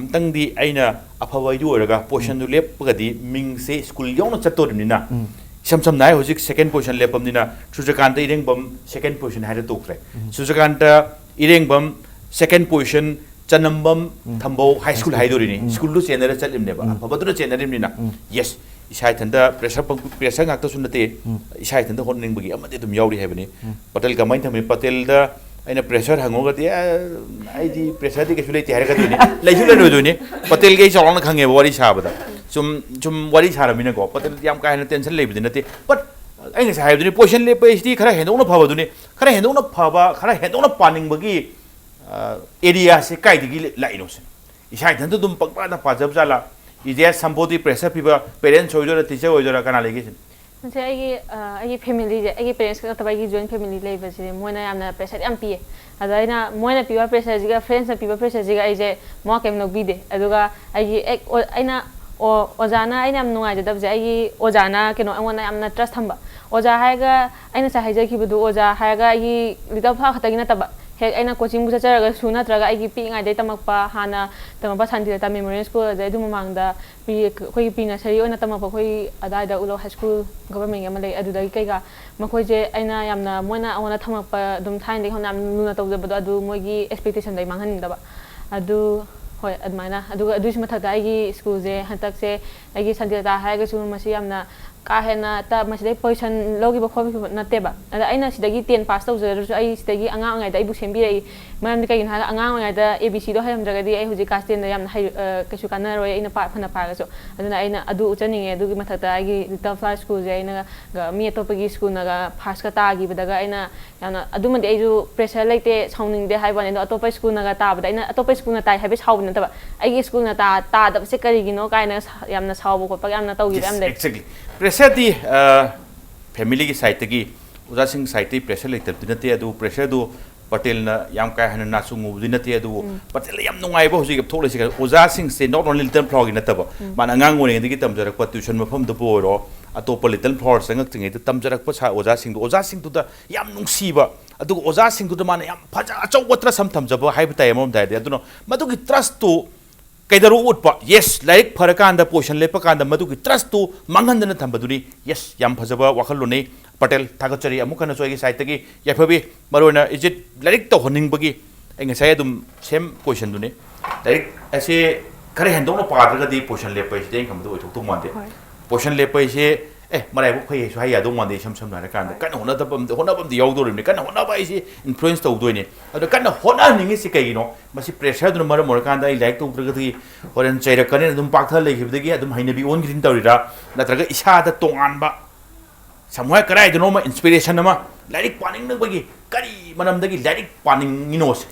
ꯑꯝꯇꯪꯗꯤ ꯑꯩꯅ ꯑꯐꯕ ꯍꯥꯏꯗꯨ ꯑꯣꯏꯔꯒ ꯄꯣꯖꯤꯁꯟꯗꯨ ꯂꯦꯞꯄꯒꯗꯤ ꯃꯤꯡꯁꯦ ꯁ꯭ꯀꯨꯜ ꯌꯥꯎꯅ ꯆꯠꯇꯣꯔꯤꯕꯅꯤꯅ, ꯎꯝ꯫ ꯏꯁꯝ ꯁꯝꯅ ꯍꯥꯏ, ꯍꯧꯖꯤꯛ ꯁꯦꯀꯦꯟ ꯄꯣꯖꯤꯁꯟ ꯂꯦꯞꯄꯕꯅꯤꯅ, ꯁꯨꯔꯖꯀꯥꯟꯇ ꯏꯔꯦꯡꯕꯝ ꯁꯦꯀꯦꯟ ꯄꯣꯖꯤꯁꯟ ꯍꯥꯏꯔ ꯇꯣꯛꯈ꯭ꯔꯦ꯫ ꯎꯝ꯫ ꯁꯨꯔꯖꯀꯥꯟꯇ ꯏꯔꯦꯡꯕꯝ ꯁꯦꯀꯦꯟ ꯄꯣꯖꯤꯁꯟ, ꯆꯅꯝꯕꯝ ꯎꯝ꯫ ꯊꯝꯕꯧ ꯍꯥꯏ ꯁ꯭ꯀꯨꯜ ꯍꯥꯏ ꯁ꯭ꯀꯨꯜ꯫ ꯍꯥꯏꯗꯣꯔꯤꯅꯤ꯫ ꯎꯝ꯫ ꯁ꯭ꯀꯨꯜꯗꯨ ꯆꯦꯟꯅꯔ ꯆꯠꯂꯤꯕꯅꯦꯕ, ꯎꯝ꯫ ꯑꯐꯕꯗꯨꯅ ꯆꯦꯟꯅꯔꯤꯕꯅꯤꯅ꯫ ꯎꯝ꯫ ꯌꯦꯁ, ꯏꯁꯥ ꯏꯊꯟꯇ ꯄ꯭ꯔꯦꯁꯔ ꯄꯪ-, ꯄ꯭ꯔꯦꯁꯔ ꯉꯥꯛꯇꯁꯨ ꯅꯠꯇꯦ, ꯎꯝ꯫ ꯏꯁꯥ ꯏꯊꯟꯇ ꯍꯣꯠꯅꯅꯤꯡꯕꯒꯤ ꯑꯃꯗꯤ ꯑꯗꯨꯝ ꯌꯥꯎꯔꯤ ꯍꯥꯏꯕꯅꯤ꯫ ꯎꯝ꯫ ꯄꯇꯦꯜ ꯀꯃꯥꯏꯅ ꯊꯝꯃꯤ? ꯄꯇꯦꯜꯗ ꯑꯩꯅ ꯄ꯭ꯔꯦꯁꯔ ꯍꯪꯉꯨꯔꯒꯗꯤ, "ꯑꯦ, ꯑꯩꯗꯤ ꯄ꯭ꯔꯦꯁꯔꯗꯤ ꯀꯩꯁꯨ ꯂꯩꯇꯦ" ꯍꯥꯏꯔꯛꯀꯗꯣꯏꯅꯤ꯫ ꯂꯩꯁꯨ ꯂꯩꯔꯣꯏꯗꯣꯏꯅꯤ꯫ ꯄꯇꯦꯜꯒꯤ ꯑꯩ ꯆꯥꯎꯔꯥꯛꯅ ꯈꯪꯉꯦꯕ, ꯋꯥꯔꯤ ꯁꯥꯕꯗ꯫ ꯁꯨꯝ, ꯁꯨꯝ ꯋꯥꯔꯤ ꯁꯥꯔꯃꯤꯅꯀꯣ, ꯄꯇꯦꯜꯗꯤ ꯌꯥꯝ ꯀꯥ ꯍꯦꯟꯅ ꯇꯦꯟꯁꯟ ꯂꯩꯕꯗꯤ ꯅꯠꯇꯦ꯫ ꯕꯠ ꯑꯩ ꯉꯁꯥꯏ ꯍꯥꯏꯕꯗꯨꯅꯤ, ꯄꯣꯖꯤꯁꯟ ꯂꯦꯞꯄ ꯍꯥꯏꯁꯤꯗꯤ ꯈꯔ ꯍꯦꯟꯗꯣꯛꯅ ꯐꯕꯗꯨꯅꯤ꯫ ꯈꯔ ꯍꯦꯟꯗꯣꯛꯅ ꯐꯕ, ꯈꯔ ꯍꯦꯟꯗꯣꯛꯅ ꯄꯥꯅꯤꯡꯕꯒꯤ, ꯑ, ꯑꯦꯔꯤꯌꯥꯁꯦ ꯀꯥꯏꯗꯒꯤ ꯂꯥꯛꯏꯅꯣ ꯁꯤꯅꯤ꯫ ꯏꯁꯥ ꯏꯊꯟꯇ ꯑꯗꯨꯝ ꯄꯪꯄꯥꯗ ꯄꯥꯖꯕ ꯖꯥꯠꯂꯥ? ꯏꯗꯤꯌꯥ ꯁꯝꯕꯣꯗꯤ ꯄ꯭ꯔꯦꯁꯔ ꯄꯤꯕ ꯄꯦꯔꯦꯟꯁ ꯑꯣꯏꯗꯣꯏꯔꯥ, ꯇꯤꯆꯔ ꯑꯣꯏꯗꯣꯏꯔꯥ, ꯀꯅꯥ ꯂꯩꯒꯦ ꯁꯤꯅꯤ? ꯃꯁꯤ ꯑꯩꯒꯤ, ꯑ, ꯑꯩꯒꯤ ꯐꯦꯃꯤꯂꯤꯁꯦ, ꯑꯩꯒꯤ ꯄꯦꯔꯦꯟꯁ ꯈꯛ ꯅꯠꯇꯕ ꯑꯩꯒꯤ ꯖꯣꯏꯟ ꯐꯦꯃꯤꯂꯤ ꯂꯩꯕꯁꯤꯗꯤ ꯃꯣꯏꯅ ꯌꯥꯝꯅ ꯄ꯭ꯔꯦꯁꯔ ꯌꯥꯝ ꯄꯤꯌꯦ꯫ ꯑꯗꯣ ꯑꯩꯅ, ꯃꯣꯏꯅ ꯄꯤꯕ ꯄ꯭ꯔꯦꯁꯔꯁꯤꯒ ꯐ꯭ꯔꯦꯟꯁꯅ ꯄꯤꯕ ꯄ꯭ꯔꯦꯁꯔꯁꯤꯒ ꯑꯩꯁꯦ ꯃꯋꯥ ꯀꯩꯝ ꯂꯧꯕꯤꯗꯦ꯫ ꯑꯗꯨꯒ ꯑꯩꯒꯤ ꯑꯦꯛ-, ꯑꯣ-, ꯑꯩꯅ, ꯑꯣ-, ꯑꯣꯖꯥꯅ, ꯑꯩꯅ ꯌꯥꯝ ꯅꯨꯡꯉꯥꯏꯖꯗꯕꯁꯦ, ꯑꯩꯒꯤ ꯑꯣꯖꯥꯅ ꯀꯩꯅꯣ, ꯑꯩꯉꯣꯟꯗ ꯌꯥꯝꯅ ꯇ꯭ꯔꯁ ꯊꯝꯕ꯫ ꯑꯣꯖꯥ ꯍꯥꯏꯔꯒ ꯑꯩꯅ ꯉꯁꯥꯏ ꯍꯥꯏꯖꯈꯤꯕꯗꯨ, ꯑꯣꯖꯥ ꯍꯥꯏꯔꯒ ꯑꯩꯒꯤ ꯂꯤꯇꯜ ꯐ꯭ꯂꯥꯋꯔ ꯈꯛꯇꯒꯤ ꯅꯠꯇꯕ, ꯍꯦꯛ ꯑꯩꯅ ꯀꯣꯆꯤꯡꯕꯨ ꯆꯠꯆꯔꯒꯁꯨ, ꯅꯠꯇ꯭ꯔꯒ ꯑꯩꯒꯤ ꯄꯤꯛꯏꯉꯩꯗꯩ ꯇꯝꯃꯛꯄ, ꯍꯥꯟꯅ ꯇꯝꯃꯛꯄ ꯁꯥꯟꯇꯤꯂꯇꯥ ꯃꯦꯃꯣꯔꯤꯌꯦꯜ ꯁ꯭ꯀꯨꯜ, ꯑꯗꯩ ꯑꯗꯨ ꯃꯃꯥꯡꯗ ꯄ꯭ꯔꯤ, ꯑꯩꯈꯣꯏꯒꯤ ꯄ꯭ꯔꯤ ꯅꯔꯁꯔꯤ ꯑꯣꯏꯅ ꯇꯝꯃꯛꯄ ꯑꯩꯈꯣꯏ ꯑꯗꯥꯏꯗ ꯎꯂꯧ ꯍꯥꯏ ꯁ꯭ꯀꯨꯜ ꯒꯚꯔꯟꯃꯦꯟꯒꯤ ꯑꯃ ꯂꯩ, ꯑꯗꯨꯗꯒꯤ ꯀꯩꯀꯥ ꯃꯈꯣꯏꯁꯦ ꯑꯩꯅ ꯌꯥꯝꯅ, ꯃꯣꯏꯅ ꯑꯩꯉꯣꯟꯗ ꯊꯝꯃꯛꯄ, ꯑꯗꯨꯝ ꯊꯥꯏꯅꯗꯒꯤ ꯍꯧꯅ ꯌꯥꯝ ꯂꯨꯅ ꯇꯧꯖꯕꯗꯣ, ꯑꯗꯨ ꯃꯣꯏꯒꯤ ꯑꯦꯛꯁꯄꯦꯛꯇꯦꯁꯟꯗꯣ ꯑꯩ ꯃꯥꯡꯍꯟꯅꯤꯡꯗꯕ꯫ ꯑꯗꯨ, ꯍꯣꯏ, ꯑꯗꯨꯃꯥꯏꯅ꯫ ꯑꯗꯨꯒ ꯑꯗꯨꯒꯤꯁꯨ ꯃꯊꯛꯇ ꯑꯩꯒꯤ ꯁ꯭ꯀꯨꯜꯁꯦ ꯍꯟꯗꯛꯁꯦ, ꯑꯩꯒꯤ ꯁꯥꯟꯇꯤꯂꯇꯥ ꯍꯥꯏꯔꯒꯁꯨ ꯃꯁꯤ ꯌꯥꯝꯅ ꯀꯥ ꯍꯦꯟꯅ ꯇ-, ꯃꯁꯤꯗꯩ ꯄꯣꯖꯤꯁꯟ ꯂꯧꯈꯤꯕ ꯈꯣꯠꯈꯤꯕ ꯅꯠꯇꯦꯕ꯫ ꯑꯗ ꯑꯩꯅ ꯁꯤꯗꯒꯤ ꯇꯦꯟ ꯄꯥꯁ ꯇꯧꯖꯔꯁꯨ, ꯑꯩ ꯁꯤꯗꯒꯤ ꯑꯉꯥꯡ ꯑꯣꯏꯔꯤꯉꯩꯗ ꯑꯩꯕꯨ ꯁꯦꯝꯕꯤꯔꯛꯏ꯫ ꯃꯔꯝꯗꯤ ꯀꯩꯒꯤꯅꯣ ꯍꯥꯏꯔꯒ, ꯑꯉꯥꯡ ꯑꯣꯏꯔꯤꯉꯩꯗ ꯑꯦ ꯕꯤ ꯁꯤꯗꯣ ꯍꯩꯔꯝꯗ꯭ꯔꯒꯗꯤ ꯑꯩ ꯍꯧꯖꯤꯛ ꯀ꯭ꯂꯥꯁ ꯇꯦꯟꯗ ꯌꯥꯝꯅ ꯍꯩ-, ꯑ, ꯀꯩꯁꯨ ꯀꯥꯟꯅꯔꯣꯏ, ꯑꯩꯅ ꯄꯥ-, ꯐꯅ ꯄꯥꯔꯒꯁꯨ꯫ ꯑꯗꯨꯅ ꯑꯩꯅ ꯑꯗꯨ ꯎꯠꯆꯅꯤꯡꯉꯦ꯫ ꯑꯗꯨꯒꯤ ꯃꯊꯛꯇ ꯑꯩꯒꯤ ꯂꯤꯇꯜ ꯐ꯭ꯂꯥꯋꯔ ꯁ꯭ꯀꯨꯜꯁꯦ ꯑꯩꯅ ꯒ-, ꯃꯤ ꯑꯇꯣꯞꯄꯒꯤ ꯁ꯭ꯀꯨꯜꯅꯒ ꯐꯥꯔꯁꯀ ꯇꯥꯈꯤꯕꯗꯒ ꯑꯩꯅ ꯌꯥꯝꯅ, ꯑꯗꯨꯃꯗꯤ ꯑꯩꯁꯨ ꯄ꯭ꯔꯦꯁꯔ ꯂꯩꯇꯦ, ꯁꯥꯎꯅꯤꯡꯗꯦ ꯍꯥꯏꯕ ꯋꯥꯅꯤ꯫ ꯑꯗꯣ ꯑꯇꯣꯞꯄ ꯁ꯭ꯀꯨꯜꯅꯒ ꯇꯥꯕꯗ, ꯑꯩꯅ ꯑꯇꯣꯞꯄ ꯁ꯭ꯀꯨꯜꯅ ꯇꯥꯏ ꯍꯥꯏꯕꯒꯤ ꯁꯥꯎꯕ ꯅꯠꯇꯕ, ꯑꯩꯒꯤ ꯁ꯭ꯀꯨꯜꯅ ꯇꯥ-, ꯇꯥꯗꯕꯁꯦ ꯀꯔꯤꯒꯤꯅꯣ ꯀꯥꯏꯅ ꯁ-, ꯌꯥꯝꯅ ꯁꯥꯎꯕ ꯈꯣꯠꯄꯒ ꯌꯥꯝꯅ ꯇꯧꯈꯤꯕ ꯌꯥꯝ ꯂꯩ꯫ ꯑꯦꯛꯖꯦꯛꯂꯤ꯫ ꯄ꯭ꯔꯦꯁꯔꯗꯤ ꯐꯦꯃꯤꯂꯤꯒꯤ ꯁꯥꯏꯠꯇꯒꯤ, ꯑꯣꯖꯥꯁꯤꯡ ꯁꯥꯏꯠꯇꯒꯤ ꯄ꯭ꯔꯦꯁꯔ ꯂꯩꯇꯕꯗꯤ ꯅꯠꯇꯦ, ꯑꯗꯨꯕꯨ ꯄ꯭ꯔꯦꯁꯔꯗꯨ ꯄꯇꯦꯜꯅ ꯌꯥꯝ ꯀꯥ ꯍꯦꯟꯅ ꯅꯥꯆꯨꯡꯉꯨꯕꯗꯤ ꯅꯠꯇꯦ꯫ ꯑꯗꯨꯕꯨ ꯄꯇꯦꯜꯗ ꯌꯥꯝ ꯅꯨꯡꯉꯥꯏꯕ ꯍꯧꯖꯤꯛ ꯊꯣꯛꯂꯤꯁꯦ, ꯑꯣꯖꯥꯁꯤꯡꯁꯦ not only ꯂꯤꯇꯜ ꯐ꯭ꯂꯥꯋꯔꯒꯤ ꯅꯠꯇꯕ, ꯃꯥꯅ ꯑꯉꯥꯡ ꯑꯣꯏꯔꯤꯉꯩꯗꯒꯤ ꯇꯝꯖꯔꯛꯄ ꯇ꯭ꯌꯨꯁꯟ ꯃꯐꯝꯗꯕꯨ ꯑꯣꯏꯔꯣ, ꯑꯇꯣꯞꯄ ꯂꯤꯇꯜ ꯐ꯭ꯂꯥꯋꯔ ꯆꯪꯉꯛꯇ꯭ꯔꯤꯉꯩꯗ ꯇꯝꯖꯔꯛꯄ ꯁꯥ-, ꯑꯣꯖꯥꯁꯤꯡꯗꯣ, ꯑꯣꯖꯥꯁꯤꯡꯗꯨꯗ ꯌꯥꯝ ꯅꯨꯡꯁꯤꯕ, ꯑꯗꯨꯒ ꯑꯣꯖꯥꯁꯤꯡꯗꯨꯗ ꯃꯥꯅ ꯌꯥꯝ ꯐꯖ, ꯑꯆꯧꯕ ꯇ꯭ꯔꯁ ꯑꯃ ꯊꯝꯖꯕ ꯍꯥꯏꯕ ꯇꯥꯏ ꯑꯃꯔꯣꯝꯗ ꯍꯥꯏꯔꯗꯤ꯫ ꯑꯗꯨꯅ ꯃꯗꯨꯒꯤ ꯇ꯭ꯔꯁꯇꯨ ꯀꯩꯗꯧꯔ ꯎꯠꯄ? ꯌꯦꯁ, ꯂꯥꯏꯔꯤꯛ ꯐꯔꯀꯥꯟꯗ, ꯄꯣꯖꯤꯁꯟ ꯂꯦꯞꯄꯀꯥꯟꯗ ꯃꯗꯨꯒꯤ ꯇ꯭ꯔꯁꯇꯨ ꯃꯥꯡꯍꯟꯗꯅ ꯊꯝꯕꯗꯨꯅꯤ꯫ ꯌꯦꯁ, ꯌꯥꯝ ꯐꯖꯕ ꯋꯥꯈꯜꯂꯣꯟꯅꯤ꯫ ꯄꯇꯦꯜ, ꯊꯥꯒꯠꯆꯔꯤ ꯑꯃꯨꯛ ꯍꯟꯅꯁꯨ ꯑꯩꯒꯤ ꯁꯥꯏꯠꯇꯒꯤ ꯌꯥꯏꯐꯕꯤ꯫ ꯃꯔꯨꯑꯣꯏꯅ ꯏꯖꯤꯠ, ꯂꯥꯏꯔꯤꯛ ꯇꯧꯍꯟꯅꯤꯡꯕꯒꯤ, ꯑꯩ ꯉꯁꯥꯏ ꯑꯗꯨꯝ ꯁꯦꯝ ꯀꯣꯏꯁꯟꯗꯨꯅꯤ꯫ ꯂꯥꯏꯔꯤꯛ ꯑꯁꯦ ꯈꯔ ꯍꯦꯟꯗꯣꯛꯅ ꯄꯥꯗ꯭ꯔꯒꯗꯤ ꯄꯣꯖꯤꯁꯟ ꯂꯦꯞꯄ ꯍꯥꯏꯁꯤꯗꯤ ꯑꯩꯅ ꯈꯟꯕꯗ ꯑꯣꯏꯊꯣꯛꯇꯧ ꯃꯥꯟꯗꯦ꯫ ꯍꯣꯏ꯫ ꯄꯣꯖꯤꯁꯟ ꯂꯦꯞꯄ ꯍꯥꯏꯁꯦ, ꯑꯦ, ꯃꯔꯥꯏꯕꯛ ꯐꯩ ꯍꯥꯏꯁꯨ ꯍꯥꯏ ꯌꯥꯗꯧ ꯃꯥꯟꯗꯦ, ꯏꯁꯝ ꯁꯝꯅ ꯍꯥꯏꯔꯀꯥꯟꯗ꯫ ꯀꯟꯅ ꯍꯣꯠꯅꯗꯕ ꯑꯃꯗꯤ, ꯍꯣꯠꯅꯕ ꯑꯃꯗꯤ ꯌꯥꯎꯗꯧꯔꯤꯕꯅꯤ꯫ ꯀꯟꯅ ꯍꯣꯠꯅꯕ ꯍꯥꯏꯁꯤ ꯏꯟꯐ꯭ꯂꯨꯌꯦꯟꯁ ꯇꯧꯗꯣꯏꯅꯤ꯫ ꯑꯗꯣ ꯀꯟꯅ ꯍꯣꯠꯅꯍꯟꯅꯤꯡꯉꯤꯁꯤ ꯀꯩꯒꯤꯅꯣ? ꯃꯁꯤ ꯄ꯭ꯔꯦꯁꯔꯗꯨꯅ ꯃꯔꯝ ꯑꯣꯏꯔꯀꯥꯟꯗ ꯑꯩ ꯂꯥꯏꯔꯤꯛ ꯇꯧꯗ꯭ꯔꯒꯗꯤ ꯍꯣꯔꯦꯟ ꯆꯩꯔꯛꯀꯅꯤꯅ ꯑꯗꯨꯝ ꯄꯥꯛꯊ ꯂꯩꯈꯤꯕꯗꯒꯤ ꯑꯗꯨꯝ ꯍꯩꯅꯕꯤ ꯑꯣꯟꯈꯤꯗꯅ ꯇꯧꯔꯤꯔꯥ? ꯅꯠꯇ꯭ꯔꯒ ꯏꯁꯥꯗ ꯇꯣꯉꯥꯟꯕ ꯁꯝꯍꯥꯏ ꯀꯗꯥꯏꯗꯅꯣꯃ ꯏꯟꯁꯄꯤꯔꯦꯁꯟ ꯑꯃ, ꯂꯥꯏꯔꯤꯛ ꯄꯥꯅꯤꯡꯅꯕꯒꯤ ꯀꯔꯤ ꯃꯔꯝꯗꯒꯤ ꯂꯥꯏꯔꯤꯛ ꯄꯥꯅꯤꯡꯉꯤꯅꯣꯁꯦ?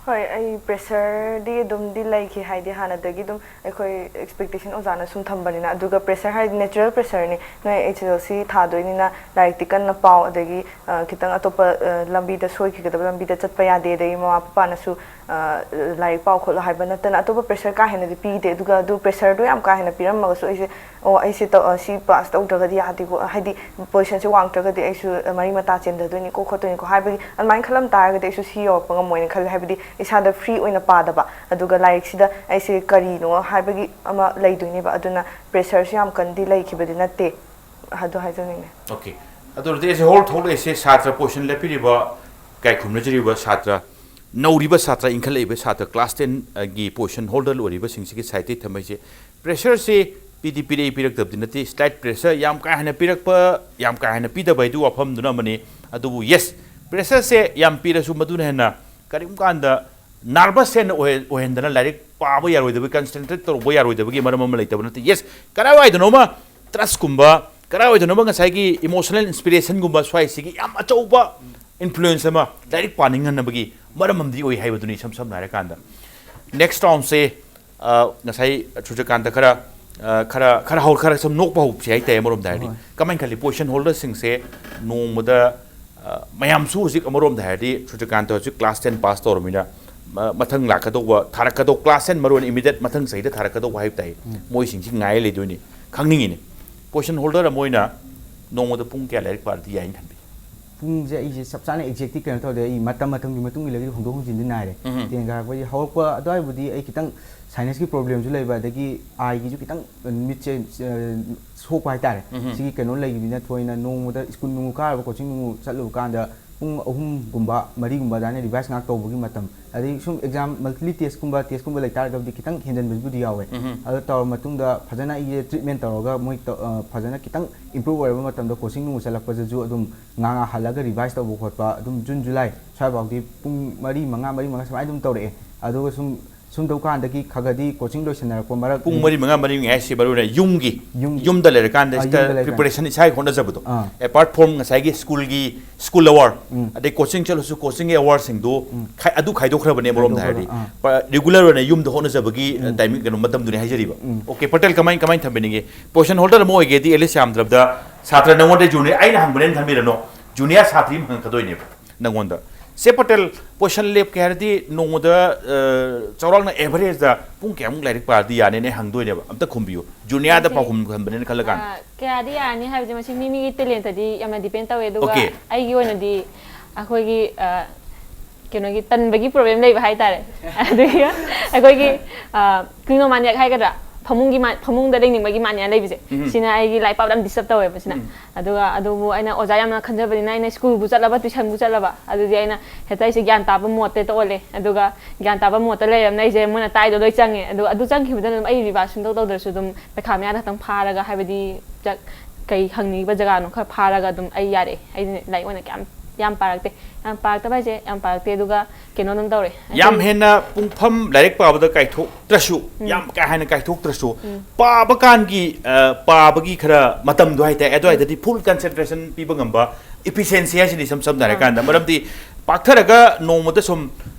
ꯍꯣꯏ, ꯑꯩ ꯄ꯭ꯔꯦꯁꯔꯗꯤ ꯑꯗꯨꯝꯗꯤ ꯂꯩꯈꯤ, ꯍꯥꯏꯗꯤ ꯍꯥꯟꯅꯗꯒꯤ ꯑꯗꯨꯝ ꯑꯩꯈꯣꯏ ꯑꯦꯛꯁꯄꯦꯛꯇꯦꯁꯟ ꯑꯣꯖꯥꯅ ꯁꯨꯝ ꯊꯝꯕꯅꯤꯅ꯫ ꯑꯗꯨꯒ ꯄ꯭ꯔꯦꯁꯔ ꯍꯥꯏꯗꯤ natural pressureꯅꯤ, ꯅꯣꯏ H S L C ꯊꯥꯗꯣꯏꯅꯤꯅ ꯂꯥꯏꯔꯤꯛꯇꯤ ꯀꯟꯅ ꯄꯥꯎ, ꯑꯗꯒꯤ ꯑ, ꯈꯤꯇꯪ ꯑꯇꯣꯞꯄ ꯑ, ꯂꯝꯕꯤꯗ, ꯁꯣꯏꯈꯤꯒꯗꯕ ꯂꯝꯕꯤꯗ ꯆꯠꯄ ꯌꯥꯗꯦ, ꯑꯗꯒꯤ ꯃꯃꯥ ꯄꯄꯥꯅꯁꯨ ꯑ, ꯂꯥꯏꯔꯤꯛ ꯄꯥꯎ ꯈꯣꯠꯂꯣ ꯍꯥꯏꯕ ꯅꯠꯇꯅ ꯑꯇꯣꯞꯄ ꯄ꯭ꯔꯦꯁꯔ ꯀꯥ ꯍꯦꯟꯅꯗꯤ ꯄꯤꯗꯦ꯫ ꯑꯗꯨꯒ ꯑꯗꯨ ꯄ꯭ꯔꯦꯁꯔꯗꯣ ꯌꯥꯝ ꯀꯥ ꯍꯦꯟꯅ ꯄꯤꯔꯝꯃꯒꯁꯨ ꯑꯩꯁꯦ, ꯑꯣ, ꯑꯩꯁꯦ ꯇꯧ-, ꯑ, ꯁꯤ ꯄꯥꯁ ꯇꯧꯗ꯭ꯔꯒꯗꯤ ꯌꯥꯗꯦꯀꯣ, ꯍꯥꯏꯗꯤ ꯄꯣꯖꯤꯁꯟꯁꯦ ꯋꯥꯡꯗ꯭ꯔꯒꯗꯤ ꯑꯩꯁꯨ, ꯑ, ꯃꯔꯤ ꯃꯇꯥ ꯆꯦꯟꯊꯗꯣꯏꯅꯤꯀꯣ ꯈꯣꯠꯇꯣꯏꯅꯤꯀꯣ ꯍꯥꯏꯕꯒꯤ ꯑꯗꯨꯃꯥꯏꯅ ꯈꯜꯂꯝ ꯇꯥꯔꯒꯗꯤ ꯑꯩꯁꯨ ꯁꯤ ꯌꯧꯔꯛꯄ ꯉꯝꯃꯣꯏꯅ ꯈꯜꯂꯦ꯫ ꯍꯥꯏꯕꯗꯤ ꯏꯁꯥꯗ ꯐ꯭ꯔꯤ ꯑꯣꯏꯅ ꯄꯥꯗꯕ, ꯑꯗꯨꯒ ꯂꯥꯏꯔꯤꯛꯁꯤꯗ ꯑꯩꯁꯦ ꯀꯔꯤꯅꯣ ꯍꯥꯏꯕꯒꯤ ꯑꯃ ꯂꯩꯗꯣꯏꯅꯦꯕ꯫ ꯑꯗꯨꯅ ꯄ꯭ꯔꯦꯁꯔꯁꯦ ꯌꯥꯝ ꯀꯟꯗꯤ ꯂꯩꯈꯤꯕꯗꯤ ꯅꯠꯇꯦ, ꯑꯗꯨ ꯍꯥꯏꯖꯅꯤꯡꯉꯦ꯫ ꯑꯣꯀꯦ꯫ ꯑꯗꯨ ꯑꯣꯏꯔꯗꯤ ꯑꯩꯁꯦ ꯍꯣꯜ ꯊꯣꯛꯂꯛꯏꯁꯦ ꯁꯥꯇ꯭ꯔ ꯄꯣꯖꯤꯁꯟ ꯂꯦꯞꯄꯤꯔꯤꯕ, ꯏꯀꯥꯏ ꯈꯨꯝꯅꯖꯔꯤꯕ ꯁꯥꯇ꯭ꯔ, ꯅꯧꯔꯤꯕ ꯁꯥꯇ꯭ꯔ, ꯏꯟꯈꯠꯂꯛꯏꯕ ꯁꯥꯇ꯭ꯔ, ꯀ꯭ꯂꯥꯁ ꯇꯦꯟꯒꯤ ꯄꯣꯖꯤꯁꯟ ꯍꯣꯜꯗꯔ ꯑꯣꯏꯔꯤꯕꯁꯤꯡꯁꯤꯒꯤ ꯁꯥꯏꯠꯇꯒꯤ ꯊꯝꯃꯛꯏꯁꯦ꯫ ꯄ꯭ꯔꯦꯁꯔꯁꯤ ꯄꯤꯗꯤ ꯄꯤꯔꯛꯏ, ꯄꯤꯔꯛꯇꯕꯗꯤ ꯅꯠꯇꯦ꯫ Slight pressure ꯌꯥꯝ ꯀꯥ ꯍꯦꯟꯅ ꯄꯤꯔꯛꯄ, ꯌꯥꯝ ꯀꯥ ꯍꯦꯟꯅ ꯄꯤꯗꯕ ꯍꯥꯏꯗꯨ ꯋꯥꯐꯝꯗꯨꯅ ꯑꯃꯅꯤ꯫ ꯑꯗꯨꯕꯨ yes, pressureꯁꯦ ꯌꯥꯝ ꯄꯤꯔꯁꯨ ꯃꯗꯨꯅ ꯍꯦꯟꯅ ꯀꯔꯤꯒꯨꯝꯕ ꯀꯥꯟꯗ nervous ꯍꯦꯟꯅ ꯑꯣꯏꯍ-, ꯑꯣꯏꯍꯟꯗꯅ ꯂꯥꯏꯔꯤꯛ ꯄꯥꯕ ꯌꯥꯔꯣꯏꯗꯕꯒꯤ, concentrate ꯇꯧꯕ ꯌꯥꯔꯣꯏꯗꯕꯒꯤ ꯃꯔꯝ ꯑꯃ ꯂꯩꯇꯕ ꯅꯠꯇꯦ꯫ Yes, ꯀꯗꯥꯏꯋꯥꯏꯗꯅꯣꯃ trustꯀꯨꯝꯕ, ꯀꯗꯥꯏꯋꯥꯏꯗꯅꯣꯃ ꯉꯁꯥꯏꯒꯤ emotional inspirationꯒꯨꯝꯕ ꯁ꯭ꯋꯥꯏꯁꯤꯒꯤ ꯌꯥꯝ ꯑꯆꯧꯕ influence ꯑꯃ ꯂꯥꯏꯔꯤꯛ ꯄꯥꯅꯤꯡꯍꯟꯅꯕꯒꯤ ꯃꯔꯝ ꯑꯃꯗꯤ ꯑꯣꯏ ꯍꯥꯏꯕꯗꯨꯅꯤ, ꯏꯁꯝ ꯁꯝꯅ ꯍꯥꯏꯔꯀꯥꯟꯗ꯫ Next roundꯁꯦ, ꯑ, ꯉꯁꯥꯏ ꯁꯨꯔꯖꯀꯥꯟꯇ ꯈꯔ, ꯑ, ꯈꯔ, ꯈꯔ ꯍꯧ-, ꯈꯔ ꯁꯨꯝ ꯅꯣꯛꯄ ꯍꯧꯕꯁꯦ ꯍꯥꯏꯇꯥꯏ ꯑꯃꯔꯣꯝꯗ ꯍꯥꯏꯔꯗꯤ꯫ ꯍꯣꯏ꯫ ꯀꯃꯥꯏꯅ ꯈꯜꯂꯤ? Position holderꯁꯤꯡꯁꯦ ꯅꯣꯡꯃꯗ, ꯑ, ꯃꯌꯥꯝꯁꯨ ꯍꯧꯖꯤꯛ ꯑꯃꯔꯣꯝꯗ ꯍꯥꯏꯔꯗꯤ ꯁꯨꯔꯖꯀꯥꯟꯇ ꯍꯧꯖꯤꯛ class ten pass ꯇꯧꯔꯕꯅꯤꯅ, ꯃ-, ꯃꯊꯪ ꯂꯥꯛꯀꯗꯧꯕ, ꯊꯥꯔꯛꯀꯗꯧꯕ class ten ꯃꯔꯨ ꯑꯣꯏꯅ immediate ꯃꯊꯪ ꯆꯍꯤꯗ ꯊꯥꯔꯛꯀꯗꯧꯕ ꯍꯥꯏꯕ ꯇꯥꯏ꯫ ꯎꯝ꯫ ꯃꯣꯏꯁꯤꯡꯁꯤ ꯉꯥꯏ ꯂꯩꯗꯣꯏꯅꯤ꯫ ꯈꯪꯅꯤꯡꯉꯤꯅꯦ꯫ Position holder ꯑꯃ ꯑꯣꯏꯅ ꯅꯣꯡꯃꯗ ꯄꯨꯡ ꯀꯌꯥ ꯂꯥꯏꯔꯤꯛ ꯄꯥꯔꯗꯤ ꯌꯥꯏꯅ ꯈꯟꯕꯤ? ꯄꯨꯡꯁꯦ ꯑꯩꯁꯦ ꯆꯞ ꯆꯥꯅ exactꯇꯤ ꯀꯩꯅꯣ ꯇꯧꯗꯦ, ꯑꯩ ꯃꯇꯝ ꯃꯇꯝꯒꯤ ꯃꯇꯨꯡ ꯏꯜꯂꯒ ꯍꯣꯡꯗꯣꯛ ꯍꯣꯡꯖꯤꯟꯗꯤ ꯅꯥꯏꯔꯦ꯫ ꯎꯝ꯫ Ten ꯀꯥꯔꯛꯄꯒꯤ ꯍꯧꯔꯛꯄ ꯑꯗꯨꯋꯥꯏꯕꯨꯗꯤ ꯑꯩ ꯈꯤꯇꯪ sinuseꯀꯤ problemꯁꯨ ꯂꯩꯕ, ꯑꯗꯒꯤ eyeꯒꯤꯁꯨ ꯈꯤꯇꯪ ꯃꯤꯠꯁꯦ, ꯑ, ꯁꯣꯛꯄ ꯍꯥꯏꯇꯥꯔꯦ꯫ ꯎꯝ꯫ ꯁꯤꯒꯤ ꯀꯩꯅꯣ ꯂꯩꯈꯤꯕꯅꯤꯅ ꯊꯣꯏꯅ ꯅꯣꯡꯃꯗ school ꯅꯨꯡ ꯀꯥꯔꯨꯕ, coaching ꯅꯨꯡ ꯆꯠꯂꯨꯕ ꯀꯥꯟꯗ ꯄꯨꯡ ꯑꯍꯨꯝꯒꯨꯝꯕ, ꯃꯔꯤꯒꯨꯝꯕ ꯑꯗꯨꯃꯥꯏꯅ revise ꯉꯥꯏꯍꯥꯛ ꯇꯧꯕꯒꯤ ꯃꯇꯝ, ꯑꯗꯩ ꯁꯨꯝ exam, monthly testꯀꯨꯝꯕ, testꯀꯨꯝꯕ ꯂꯩꯇꯥꯔꯒꯕꯨꯗꯤ ꯈꯤꯇꯪ ꯍꯦꯟꯖꯟꯕꯕꯨꯗꯤ ꯌꯥꯎꯋꯦ꯫ ꯎꯝ꯫ ꯑꯗꯨ ꯇꯧꯔ ꯃꯇꯨꯡꯗ ꯐꯖꯅ ꯑꯩꯁꯦ treatment ꯇꯧꯔꯒ ꯃꯣꯏ ꯇꯧ-, ꯑ, ꯐꯖꯅ ꯈꯤꯇꯪ improve ꯑꯣꯏꯔꯕ ꯃꯇꯝꯗ coaching ꯅꯨꯡ ꯆꯠꯂꯛꯄꯗꯁꯨ ꯑꯗꯨꯝ ꯉꯥ ꯉꯥ ꯍꯜꯂꯒ revise ꯇꯧꯕ ꯈꯣꯠꯄ ꯑꯗꯨꯝ June, July ꯁ꯭ꯋꯥꯏꯐꯥꯎꯗꯤ ꯄꯨꯡ ꯃꯔꯤ, ꯃꯉꯥ, ꯃꯔꯤ, ꯃꯉꯥ ꯁꯨꯃꯥꯏꯅ ꯑꯗꯨꯝ ꯇꯧꯔꯛꯑꯦ꯫ ꯑꯗꯨꯒ ꯁꯨꯝ, ꯁꯨꯝ ꯇꯧꯀꯥꯟꯗꯒꯤ ꯈꯒꯗꯤ coaching ꯂꯣꯏꯁꯟꯅꯔꯛꯄ ꯃꯔꯛ ꯄꯨꯡ ꯃꯔꯤ, ꯃꯉꯥ, ꯃꯔꯤ, ꯃꯉꯥ ꯍꯥꯏꯁꯤ ꯃꯔꯨ ꯑꯣꯏꯅ ꯌꯨꯝꯒꯤ, ꯌꯨꯝꯒꯤ꯫ ꯌꯨꯝꯗ ꯂꯩꯔꯀꯥꯟꯗ ꯑꯥ, ꯁꯤꯗ ꯌꯨꯝꯗ ꯂꯩꯔꯀꯥꯟꯗ꯫ Preparation ꯏꯁꯥꯒꯤ ꯍꯣꯠꯅꯖꯕꯗꯣ꯫ ꯑꯥ꯫ Apart from ꯉꯁꯥꯏꯒꯤ schoolꯒꯤ school hour, ꯎꯝ꯫ ꯑꯗꯩ coaching ꯆꯠꯂꯁꯨ coachingꯒꯤ hourꯁꯤꯡꯗꯣ ꯎꯝ꯫ ꯈꯥꯏ-, ꯑꯗꯨ ꯈꯥꯏꯗꯣꯛꯈ꯭ꯔꯕꯅꯦ ꯑꯃꯔꯣꯝꯗ ꯍꯥꯏꯔꯗꯤ꯫ ꯈꯥꯏꯗꯣꯛꯈ꯭ꯔꯕ, ꯑꯥ꯫ ꯄ-, regular ꯑꯣꯏꯅ ꯌꯨꯝꯗ ꯍꯣꯠꯅꯖꯕꯒꯤ, ꯎꯝ꯫ Timing ꯀꯩꯅꯣ ꯃꯇꯝꯗꯨꯅꯤ ꯍꯥꯏꯖꯔꯤꯕ꯫ ꯎꯝ꯫ Okay, ꯄꯇꯦꯜ ꯀꯃꯥꯏ, ꯀꯃꯥꯏꯅ ꯊꯝꯕꯤꯅꯤꯡꯉꯤ? Position holder ꯑꯃ ꯑꯣꯏꯒꯦꯗꯤ at least ꯌꯥꯝꯗ꯭ꯔꯕꯗ ꯁꯥꯇ꯭ꯔ ꯅꯉꯣꯟꯗ junior, ꯑꯩꯅ ꯍꯪꯕꯅꯦꯅ ꯈꯟꯕꯤꯔꯅꯣ, junior ꯁꯥꯇ꯭ꯔꯤ ꯑꯃ ꯍꯪꯉꯛꯀꯗꯣꯏꯅꯦꯕ ꯅꯉꯣꯟꯗ꯫ ꯆꯦ ꯄꯇꯦꯜ, position ꯂꯦꯞꯀꯦ ꯍꯥꯏꯔꯗꯤ ꯅꯣꯡꯃꯗ, ꯑ, ꯆꯥꯎꯔꯥꯛꯅ averageꯗ ꯄꯨꯡ ꯀꯌꯥꯃꯨꯛ ꯂꯥꯏꯔꯤꯛ ꯄꯥꯔꯗꯤ ꯌꯥꯅꯤꯅ ꯑꯩ ꯍꯪꯗꯣꯏꯅꯦꯕ꯫ ꯑꯝꯇ ꯈꯨꯝꯕꯤꯌꯨ꯫ Juniorꯗ ꯃꯁꯤ, ꯄꯥꯎꯈꯨꯝ ꯈꯟꯕꯅꯦꯅ ꯈꯜꯂꯀꯥꯟꯗ꯫ ꯑ, ꯀꯌꯥꯗꯤ ꯌꯥꯔꯅꯤ ꯍꯥꯏꯕꯗꯤ ꯃꯁꯤ ꯃꯤ ꯃꯤꯒꯤ talentꯇꯗꯤ ꯌꯥꯝꯅ depend ꯇꯧꯋꯦ꯫ ꯑꯗꯨꯒ Okay꯫ ꯑꯩꯒꯤ ꯑꯣꯏꯅꯗꯤ ꯑꯩꯈꯣꯏꯒꯤ, ꯑ, ꯀꯩꯅꯣꯒꯤ ꯇꯟꯕꯒꯤ problem ꯂꯩꯕ ꯍꯥꯏꯇꯥꯔꯦ꯫ ꯑꯗꯨꯒꯤ ꯑꯩꯈꯣꯏꯒꯤ, ꯑ, clinomaniac ꯍꯥꯏꯒꯗ꯭ꯔꯥ? ꯐꯃꯨꯡꯒꯤ ꯃꯥ- ꯐꯃꯨꯡꯗ ꯂꯩꯅꯤꯡꯕꯒꯤ ꯃꯥꯅꯤꯌꯥ ꯂꯩꯕꯁꯦ, ꯎꯝ꯫ ꯁꯤꯅ ꯑꯩꯒꯤ ꯂꯥꯏꯔꯤꯛ ꯄꯥꯕꯗ ꯌꯥꯝ ꯗꯤꯁꯇꯔꯕ ꯇꯧꯋꯦꯕ ꯁꯤꯅ꯫ ꯎꯝ꯫ ꯑꯗꯨꯒ ꯑꯗꯨꯕꯨ ꯑꯩꯅ ꯑꯣꯖꯥ ꯌꯥꯝꯅ ꯈꯟꯖꯕꯅꯤꯅ ꯑꯩꯅ ꯁ꯭ꯀꯨꯜꯕꯨ ꯆꯠꯂꯕ, ꯇ꯭ꯌꯨꯁꯟꯕꯨ ꯆꯠꯂꯕ, ꯑꯗꯨꯗꯤ ꯑꯩꯅ ꯍꯦꯛꯇ ꯑꯩꯁꯦ ꯒ꯭ꯌꯥꯟ ꯇꯥꯕ ꯃꯣꯠꯇ ꯍꯦꯛꯇ ꯑꯣꯜꯂꯦ꯫ ꯑꯗꯨꯒ ꯒ꯭ꯌꯥꯟ ꯇꯥꯕ ꯃꯣꯠꯇ ꯂꯩꯔꯕꯅꯤꯅ ꯑꯩꯁꯦ ꯃꯣꯏꯅ ꯇꯥꯏꯗꯣ ꯂꯣꯏ ꯆꯪꯉꯦ꯫ ꯑꯗꯨꯒ ꯑꯗꯨ ꯆꯪꯈꯤꯕꯗꯨꯅ ꯑꯗꯨꯝ ꯑꯩ ꯔꯤꯚꯥꯏꯁ ꯁꯨꯡꯇꯧ ꯇꯧꯗ꯭ꯔꯁꯨ ꯑꯗꯨꯝ ꯄꯩꯈꯥ ꯃꯌꯥꯗ ꯈꯛꯇꯪ ꯐꯥꯔꯒ, ꯍꯥꯏꯕꯗꯤ ꯆ- ꯀꯩ ꯍꯪꯅꯤꯡꯉꯤꯕ ꯖꯒꯥꯅꯣ ꯈꯔ ꯐꯥꯔꯒ ꯑꯗꯨꯝ ꯑꯩ ꯌꯥꯔꯛꯑꯦ꯫ ꯑꯩꯗꯤ ꯂꯥꯏꯔꯤꯛ ꯑꯣꯏꯅ ꯀꯌꯥꯝ ꯌꯥꯝ ꯄꯥꯔꯛꯇꯦ꯫ ꯌꯥꯝ ꯄꯥꯔꯛꯇꯕ ꯍꯥꯏꯁꯦ ꯌꯥꯝ ꯄꯥꯔꯛꯇꯦ, ꯑꯗꯨꯒ ꯀꯩꯅꯣ ꯑꯗꯨꯝ ꯇꯧꯔꯦ꯫ ꯌꯥꯝ ꯑꯇꯩ ꯍꯦꯟꯅ ꯄꯨꯡꯐꯝ ꯂꯥꯏꯔꯤꯛ ꯄꯥꯕꯗ ꯀꯥꯏꯊꯣꯛꯇ꯭ꯔꯁꯨ, ꯎꯝ꯫ ꯌꯥꯝ ꯀꯥ ꯍꯦꯟꯅ ꯀꯥꯏꯊꯣꯛꯇ꯭ꯔꯁꯨ, ꯎꯝ꯫ ꯄꯥꯕ ꯀꯥꯟꯒꯤ, ꯑ, ꯄꯥꯕꯒꯤ ꯈꯔ ꯃꯇꯝꯗꯣ ꯍꯥꯏꯇꯥꯔꯦ, ꯑꯗꯨꯋꯥꯏꯗꯗꯤ ꯐꯨꯜ ꯀꯟꯁꯦꯟꯇ꯭ꯔꯦꯁꯟ ꯄꯤꯕ ꯉꯝꯕ, ꯏꯐꯤꯁꯤꯌꯦꯟꯁꯤ ꯍꯥꯏꯁꯤꯅꯤ ꯏꯁꯝ ꯁꯝꯅ ꯑꯥ꯫ ꯍꯥꯏꯔꯀꯥꯟꯗ꯫ ꯃꯔꯝꯗꯤ ꯄꯥꯛꯊꯔꯒ ꯅꯣꯡꯃꯗ ꯁꯨꯝ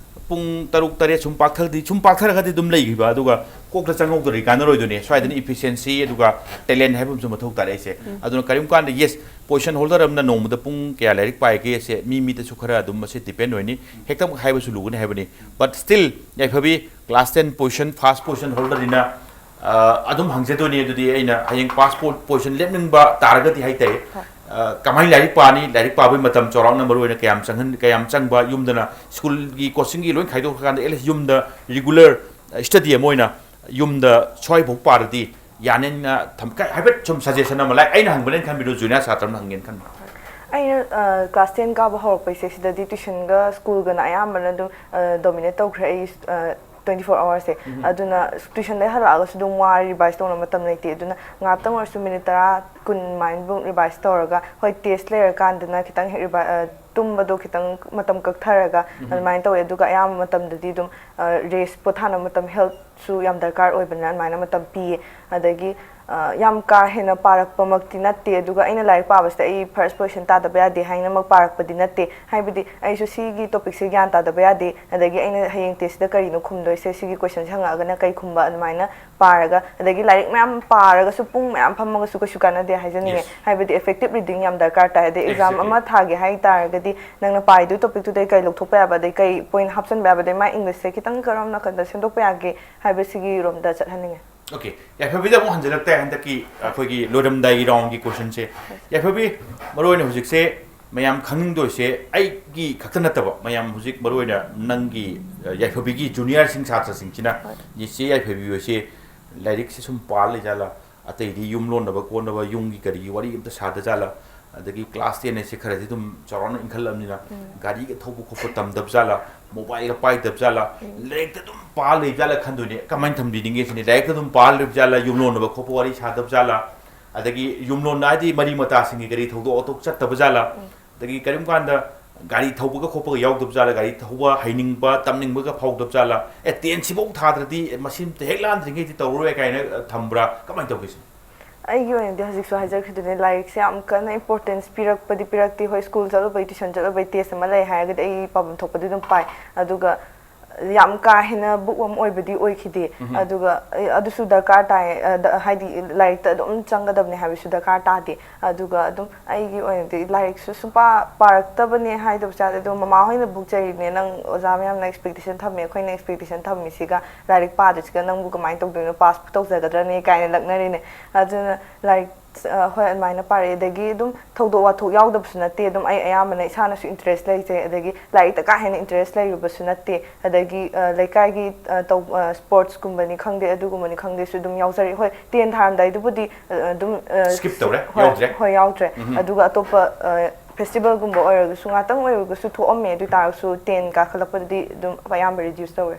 ꯄꯨꯡ ꯇꯔꯨꯛ ꯇꯔꯦꯠ ꯁꯨꯝ ꯄꯥꯛꯊꯔꯗꯤ, ꯁꯨꯝ ꯄꯥꯛꯊꯔꯒꯗꯤ ꯑꯗꯨꯝ ꯂꯩꯈꯤꯕ, ꯑꯗꯨꯒ ꯀꯣꯛꯇ ꯆꯪꯍꯧꯗ꯭ꯔꯗꯤ ꯀꯥꯟꯅꯔꯣꯏꯗꯣꯏꯅꯦ꯫ ꯁ꯭ꯋꯥꯏꯗꯅ ꯏꯐꯤꯁꯤꯌꯦꯟꯁꯤ ꯑꯗꯨꯒ ꯇꯦꯂꯦꯟ ꯍꯥꯏꯕ ꯑꯃꯁꯨ ꯃꯊꯧ ꯇꯥꯔꯦ ꯑꯩꯁꯦ꯫ ꯎꯝ꯫ ꯑꯗꯨꯅ ꯀꯔꯤꯒꯨꯝꯕ ꯀꯥꯟꯗ, ꯌꯦꯁ, ꯄꯣꯖꯤꯁꯟ ꯍꯣꯜꯗꯔ ꯑꯃꯅ ꯅꯣꯡꯃꯗ ꯄꯨꯡ ꯀꯌꯥ ꯂꯥꯏꯔꯤꯛ ꯄꯥꯏꯒꯦꯁꯦ ꯃꯤ ꯃꯤꯗꯁꯨ ꯈꯔ ꯑꯗꯨꯝ ꯃꯁꯤ ꯗꯤꯄꯦꯟ ꯑꯣꯏꯅꯤ꯫ ꯍꯦꯛꯇꯃꯛ ꯍꯥꯏꯕꯁꯨ ꯂꯨꯒꯅꯤ ꯍꯥꯏꯕꯅꯤ꯫ But still, Yaiphabi, class ten position, first position holderꯅꯤꯅ, ꯑ, ꯑꯗꯨꯝ ꯍꯪꯖꯗꯣꯏꯅꯤ꯫ ꯑꯗꯨꯗꯤ ꯑꯩꯅ ꯍꯌꯦꯡ first po-, position ꯂꯦꯞꯅꯤꯡꯕ ꯇꯥꯔꯒꯗꯤ ꯍꯥꯏꯇꯥꯔꯦ, ꯍꯣꯏ꯫ ꯑ, ꯀꯃꯥꯏꯅ ꯂꯥꯏꯔꯤꯛ ꯄꯥꯅꯤ? ꯂꯥꯏꯔꯤꯛ ꯄꯥꯕꯒꯤ ꯃꯇꯝ ꯆꯥꯎꯔꯥꯛꯅ ꯃꯔꯨ ꯑꯣꯏꯅ ꯀꯌꯥꯝ ꯆꯪꯍꯟ-, ꯀꯌꯥꯝ ꯆꯪꯕ? ꯌꯨꯝꯗꯅ ꯁ꯭ꯀꯨꯜꯒꯤ, ꯀꯣꯆꯤꯡꯒꯤ ꯂꯣꯏ ꯈꯥꯏꯗꯣꯛꯈ꯭ꯔꯀꯥꯟꯗ at least ꯌꯨꯝꯗ regular study ꯑꯃ ꯑꯣꯏꯅ ꯌꯨꯝꯗ ꯁ꯭ꯋꯥꯏꯐꯥꯎ ꯄꯥꯔꯗꯤ ꯌꯥꯅꯤꯅ ꯊꯝ-, ꯀ-, ꯍꯥꯏꯐꯦꯠ ꯁꯨꯝ suggestion ꯑꯃ, ꯂꯥꯏꯛ ꯑꯩꯅ ꯍꯪꯕꯅꯦꯅ ꯈꯟꯕꯤꯔꯣ, ꯖꯨꯅꯤꯌꯔ ꯁꯥꯇ꯭ꯔ ꯑꯃꯅ ꯍꯪꯒꯦꯅ ꯈꯟꯕ꯫ ꯑꯩꯅ, ꯑ, class ten ꯀꯥꯕ ꯍꯧꯔꯛꯄꯩꯁꯦ ꯁꯤꯗꯗꯤ ꯇ꯭ꯌꯨꯁꯟꯒ ꯁ꯭ꯀꯨꯜꯒꯅ ꯑꯌꯥꯝꯕꯅ ꯑꯗꯨꯝ, ꯑ, dominate ꯇꯧꯈ꯭ꯔꯦ ꯑꯩ, ꯑ, twenty four hoursꯁꯦ꯫ ꯎꯝ꯫ ꯑꯗꯨꯅ ꯇ꯭ꯌꯨꯁꯟꯗꯩ ꯍꯜꯂꯛꯑꯒꯁꯨ ꯑꯗꯨꯝ ꯋꯥꯔꯦ, ꯔꯤꯚꯥꯏꯁ ꯇꯧꯅꯕ ꯃꯇꯝ ꯂꯩꯇꯦ꯫ ꯑꯗꯨꯅ ꯉꯥꯛꯇꯪ ꯑꯣꯏꯔꯁꯨ ꯃꯤꯅꯤꯠ ꯇꯔꯥ, ꯀꯨꯟ ꯑꯗꯨꯃꯥꯏꯅ ꯑꯗꯨꯝ ꯔꯤꯚꯥꯏꯁ ꯇꯧꯔꯒ, ꯍꯣꯏ, ꯇꯦꯁ ꯂꯩꯔꯀꯥꯟꯗꯅ ꯈꯤꯇꯪ ꯍꯦꯛ ꯔꯤꯚꯥꯏ-, ꯑ, ꯇꯨꯝꯕꯗꯣ ꯈꯤꯇꯪ ꯃꯇꯝ ꯀꯛꯊꯔꯒ ꯎꯝ꯫ ꯑꯗꯨꯃꯥꯏꯅ ꯇꯧꯋꯦ꯫ ꯑꯗꯨꯒ ꯑꯌꯥꯝꯕ ꯃꯇꯝꯗꯗꯤ ꯑꯗꯨꯝ, ꯑ, ꯔꯦꯁ, ꯄꯣꯊꯥꯅꯕ ꯃꯇꯝ, ꯍꯦꯜꯠꯁꯨ ꯌꯥꯝ ꯗꯔꯀꯥꯔ ꯑꯣꯏꯕꯅꯤꯅ ꯑꯗꯨꯃꯥꯏꯅ ꯃꯇꯝ ꯄꯤꯌꯦ꯫ ꯑꯗꯒꯤ, ꯑ, ꯌꯥꯝ ꯀꯥ ꯍꯦꯟꯅ ꯄꯥꯔꯛꯄꯃꯛꯇꯤ ꯅꯠꯇꯦ, ꯑꯗꯨꯒ ꯑꯩꯅ ꯂꯥꯏꯔꯤꯛ ꯄꯥꯕꯁꯤꯗ ꯑꯩ first position ꯇꯥꯗꯕ ꯌꯥꯗꯦ ꯍꯥꯏꯅꯃꯛ ꯄꯥꯔꯛꯄꯗꯤ ꯅꯠꯇꯦ꯫ ꯍꯥꯏꯕꯗꯤ ꯑꯩꯁꯨ ꯁꯤꯒꯤ topicꯁꯦ ꯒ꯭ꯌꯥꯟ ꯇꯥꯗꯕ ꯌꯥꯗꯦ, ꯑꯗꯒꯤ ꯑꯩꯅ ꯍꯌꯦꯡ testꯁꯤꯗ ꯀꯔꯤꯅꯣ ꯈꯨꯝꯗꯣꯏꯁꯦ, ꯁꯤꯒꯤ questionꯁꯦ ꯍꯪꯉꯛꯑꯒꯅ ꯀꯩ ꯈꯨꯝꯕ, ꯑꯗꯨꯃꯥꯏꯅ ꯄꯥꯔꯒ, ꯑꯗꯒꯤ ꯂꯥꯏꯔꯤꯛ ꯃꯌꯥꯝ ꯄꯥꯔꯒꯁꯨ ꯄꯨꯡ ꯃꯌꯥꯝ ꯐꯝꯃꯒꯁꯨ ꯀꯩꯁꯨ ꯀꯥꯟꯅꯗꯦ ꯍꯥꯏꯖꯅꯤꯡꯉꯦ꯫ Yes. ꯍꯥꯏꯕꯗꯤ effective reading ꯌꯥꯝ ꯗꯔꯀꯥꯔ ꯇꯥꯏ꯫ ꯑꯗꯩ exam Exactly. ꯑꯃ ꯊꯥꯒꯦ ꯍꯥꯏ ꯇꯥꯔꯒꯗꯤ ꯅꯪꯅ ꯄꯥꯏꯗꯣꯏ topicꯇꯨꯗꯩ ꯀꯩ ꯂꯧꯊꯣꯛꯄ ꯌꯥꯕ, ꯑꯗꯩ ꯀꯩ point ꯍꯥꯞꯆꯤꯟꯕ ꯌꯥꯕ, ꯑꯗꯩ ꯃꯥ Englishꯁꯦ ꯈꯤꯇꯪ ꯀꯔꯝ ꯅꯥꯀꯟꯗ ꯁꯦꯝꯗꯣꯛꯄ ꯌꯥꯒꯦ ꯍꯥꯏꯕꯁꯤꯒꯤ ꯔꯣꯝꯗ ꯆꯠꯍꯟꯅꯤꯡꯉꯦ꯫ Okay, ꯌꯥꯏꯐꯕꯤꯗ ꯑꯃꯨꯛ ꯍꯟꯖꯤꯜꯂꯛꯇꯦ ꯍꯟꯗꯛꯀꯤ ꯑꯩꯈꯣꯏꯒꯤ ꯂꯣꯏꯔꯝꯗꯥꯏꯒꯤ roundꯒꯤ questionꯁꯦ꯫ ꯌꯥꯏꯐꯕꯤ, ꯃꯔꯨꯑꯣꯏꯅ ꯍꯧꯖꯤꯛꯁꯦ ꯃꯌꯥꯝ ꯈꯪꯅꯤꯡꯗꯣꯏꯁꯦ ꯑꯩꯒꯤ ꯈꯛꯇ ꯅꯠꯇꯕ, ꯃꯌꯥꯝ ꯍꯧꯖꯤꯛ ꯃꯔꯨꯑꯣꯏꯅ ꯅꯪꯒꯤ, ꯑ, ꯌꯥꯏꯐꯕꯤꯒꯤ ꯖꯨꯅꯤꯌꯔꯁꯤꯡ ꯁꯥꯇ꯭ꯔꯁꯤꯡꯁꯤꯅ ꯍꯣꯏ꯫ ꯏꯆꯦ ꯌꯥꯏꯐꯕꯤ ꯍꯣꯏꯁꯦ ꯂꯥꯏꯔꯤꯛꯁꯦ ꯁꯨꯝ ꯄꯥ ꯂꯩꯖꯥꯠꯂꯥ? ꯑꯇꯩꯗꯤ ꯌꯨꯝ ꯂꯣꯟꯅꯕ ꯈꯣꯠꯅꯕ ꯌꯨꯝꯒꯤ ꯀꯔꯤꯒꯤ ꯋꯥꯔꯤ ꯑꯝꯇ ꯁꯥꯗ ꯖꯥꯠꯂꯥ? ꯑꯗꯒꯤ ꯀ꯭ꯂꯥꯁ ꯇꯦꯟ ꯍꯥꯏꯁꯦ ꯈꯔꯗꯤ ꯑꯗꯨꯝ ꯆꯥꯎꯔꯥꯛꯅ ꯏꯟꯈꯠꯂꯕꯅꯤꯅ ꯒꯥꯔꯤꯒ ꯊꯧꯕ ꯈꯣꯠꯄ ꯇꯝꯗꯕ ꯖꯥꯠꯂꯥ? ꯃꯣꯕꯥꯏꯜꯒ ꯄꯥꯏꯗꯕ ꯖꯥꯠꯂꯥ? ꯂꯥꯏꯔꯤꯛꯇ ꯑꯗꯨꯝ ꯄꯥ ꯂꯩꯕ ꯖꯥꯠꯂꯥ ꯈꯟꯗꯣꯏꯅꯦ꯫ ꯀꯃꯥꯏꯅ ꯊꯝꯕꯤꯅꯤꯡꯒꯦ ꯁꯤꯅꯤ꯫ ꯂꯥꯏꯔꯤꯛꯇ ꯑꯗꯨꯝ ꯄꯥ ꯂꯩꯕ ꯖꯥꯠꯂꯥ? ꯌꯨꯝ ꯂꯣꯟꯅꯕ ꯈꯣꯠꯄ ꯋꯥꯔꯤ ꯁꯥꯗꯕ ꯖꯥꯠꯂꯥ? ꯑꯗꯒꯤ ꯌꯨꯝ ꯂꯣꯟꯅ ꯍꯥꯏꯗꯤ ꯃꯔꯤ ꯃꯇꯥꯁꯤꯡꯒꯤ ꯀꯔꯤ ꯊꯧꯗꯣꯛ ꯋꯥꯊꯣꯛ ꯆꯠꯇꯕ ꯖꯥꯠꯂꯥ? ꯑꯗꯒꯤ ꯀꯔꯤꯒꯨꯝ ꯀꯥꯟꯗ ꯒꯥꯔꯤ ꯊꯧꯕꯒ ꯈꯣꯠꯄꯒ ꯌꯥꯎꯗꯕ ꯖꯥꯠꯂꯥ? ꯒꯥꯔꯤ ꯊꯧꯕ ꯍꯩꯅꯤꯡꯕ, ꯇꯝꯅꯤꯡꯕꯒ ꯐꯥꯎꯗꯕ ꯖꯥꯠꯂꯥ? ꯑꯦ, ꯇꯦꯟ ꯁꯤꯐꯧ ꯊꯥꯗ꯭ꯔꯗꯤ ꯃꯁꯤ ꯑꯝꯇ ꯍꯦꯛ ꯂꯥꯟꯗ꯭ꯔꯤꯉꯩꯗꯤ ꯇꯧꯔꯔꯣꯏ ꯀꯥꯏꯅ, ꯑ, ꯊꯝꯕ꯭ꯔꯥ? ꯀꯃꯥꯏꯅ ꯇꯧꯒꯦ ꯁꯤꯅꯤ? ꯑꯩꯒꯤ ꯑꯣꯏꯅꯗꯤ ꯍꯧꯖꯤꯛꯁꯨ ꯍꯥꯏꯖꯈ꯭ꯔꯤꯗꯨꯅꯦ, ꯂꯥꯏꯔꯤꯛꯁꯦ ꯌꯥꯝ ꯀꯟꯅ importance ꯄꯤꯔꯛꯄꯗꯤ ꯄꯤꯔꯛꯇꯦ꯫ ꯍꯣꯏ, ꯁ꯭ꯀꯨꯜ ꯆꯠꯂꯨꯕꯩ, ꯇ꯭ꯌꯨꯁꯟ ꯆꯠꯂꯨꯕꯩ, ꯇꯦꯁ ꯑꯃ ꯂꯩ ꯍꯥꯏꯔꯒꯗꯤ ꯑꯩ ꯄꯥꯐꯝ ꯊꯣꯛꯄꯗꯤ ꯑꯗꯨꯝ ꯄꯥꯏ꯫ ꯑꯗꯨꯒ ꯌꯥꯝ ꯀꯥ ꯍꯦꯟꯅ bookworm ꯑꯣꯏꯕꯗꯤ ꯑꯣꯏꯈꯤꯗꯦ꯫ ꯑꯗꯨꯒ ꯑꯩ ꯑꯗꯨꯁꯨ ꯗꯔꯀꯥꯔ ꯇꯥꯏ, ꯑ, ꯗ-, ꯍꯥꯏꯗꯤ ꯂꯥꯏꯔꯤꯛꯇ ꯑꯗꯨꯝ ꯆꯪꯒꯗꯕꯅꯦ ꯍꯥꯏꯕꯁꯨ ꯗꯔꯀꯥꯔ ꯇꯥꯗꯦ꯫ ꯑꯗꯨꯒ ꯑꯗꯨꯝ ꯑꯩꯒꯤ ꯑꯣꯏꯅꯗꯤ ꯂꯥꯏꯔꯤꯛꯁꯨ ꯁꯨꯡꯄꯥ ꯄꯥꯔꯛꯇꯕꯅꯦ ꯍꯥꯏꯗꯕꯁꯨ ꯌꯥꯗꯦ꯫ ꯑꯗꯣ ꯃꯃꯥ ꯍꯣꯏꯅ book ꯆꯩꯔꯤꯅꯦ, "ꯅꯪ ꯑꯣꯖꯥ ꯃꯌꯥꯝꯅ expectation ꯊꯝꯃꯦ, ꯑꯩꯈꯣꯏꯅ expectation ꯊꯝꯃꯤꯁꯤꯒ ꯂꯥꯏꯔꯤꯛ ꯄꯥꯗ꯭ꯔꯤꯁꯤꯒ ꯅꯪꯕꯨ ꯀꯃꯥꯏꯅ ꯇꯧꯗꯣꯏꯅꯣ, pass ꯇꯧꯖꯒꯗ꯭ꯔꯅꯦ?" ꯀꯥꯏꯅ ꯂꯛꯅꯔꯤꯅꯦ꯫ ꯑꯗꯨꯅ ꯂꯥꯏꯔꯤꯛ ꯑ, ꯍꯣꯏ, ꯑꯗꯨꯃꯥꯏꯅ ꯄꯥꯔꯛꯑꯦ꯫ ꯑꯗꯒꯤ ꯑꯗꯨꯝ ꯊꯧꯗꯣꯛ ꯋꯥꯊꯣꯛ ꯌꯥꯎꯗꯕꯁꯨ ꯅꯠꯇꯦ꯫ ꯑꯗꯨꯝ ꯑꯩ ꯑꯌꯥꯝꯕꯅ ꯏꯁꯥꯅꯁꯨ interest ꯂꯩꯖꯩ, ꯑꯗꯒꯤ ꯂꯥꯏꯔꯤꯛꯇ ꯀꯥ ꯍꯦꯟꯅ interest ꯂꯩꯔꯨꯕꯁꯨ ꯅꯠꯇꯦ꯫ ꯑꯗꯒꯤ, ꯑ, ꯂꯩꯀꯥꯏꯒꯤ, ꯑ, ꯇꯧ-, ꯑ, sportsꯀꯨꯝꯕꯅꯤ ꯈꯪꯗꯦ, ꯑꯗꯨꯒꯨꯝꯕꯅꯤ ꯈꯪꯗꯦꯁꯨ ꯑꯗꯨꯝ ꯌꯥꯎꯖꯔꯛꯏ꯫ ꯍꯣꯏ, ꯇꯦꯟ ꯊꯥꯔꯝꯗꯥꯏꯗꯨꯕꯨꯗꯤ, ꯑ, ꯑꯗꯨꯝ, ꯑ, Skip ꯇꯧꯔꯦ, ꯍꯣꯏ, ꯌꯥꯎꯗ꯭ꯔꯦ꯫ ꯍꯣꯏ, ꯌꯥꯎꯗ꯭ꯔꯦ꯫ ꯑꯗꯨꯒ ꯑꯇꯣꯞꯄ, ꯑ, festivalꯒꯨꯝꯕ ꯑꯣꯏꯔꯒꯁꯨ ꯉꯥꯛꯇꯪ ꯑꯣꯏꯔꯒꯁꯨ ꯊꯣꯛꯑꯝꯃꯦ꯫ ꯑꯗꯨ ꯑꯣꯏ ꯇꯥꯔꯒꯁꯨ ꯇꯦꯟ ꯀꯥꯈꯠꯂꯛꯄꯗꯗꯤ ꯑꯗꯨꯝ ꯑꯌꯥꯝꯕ reduce ꯇꯧꯔꯦ꯫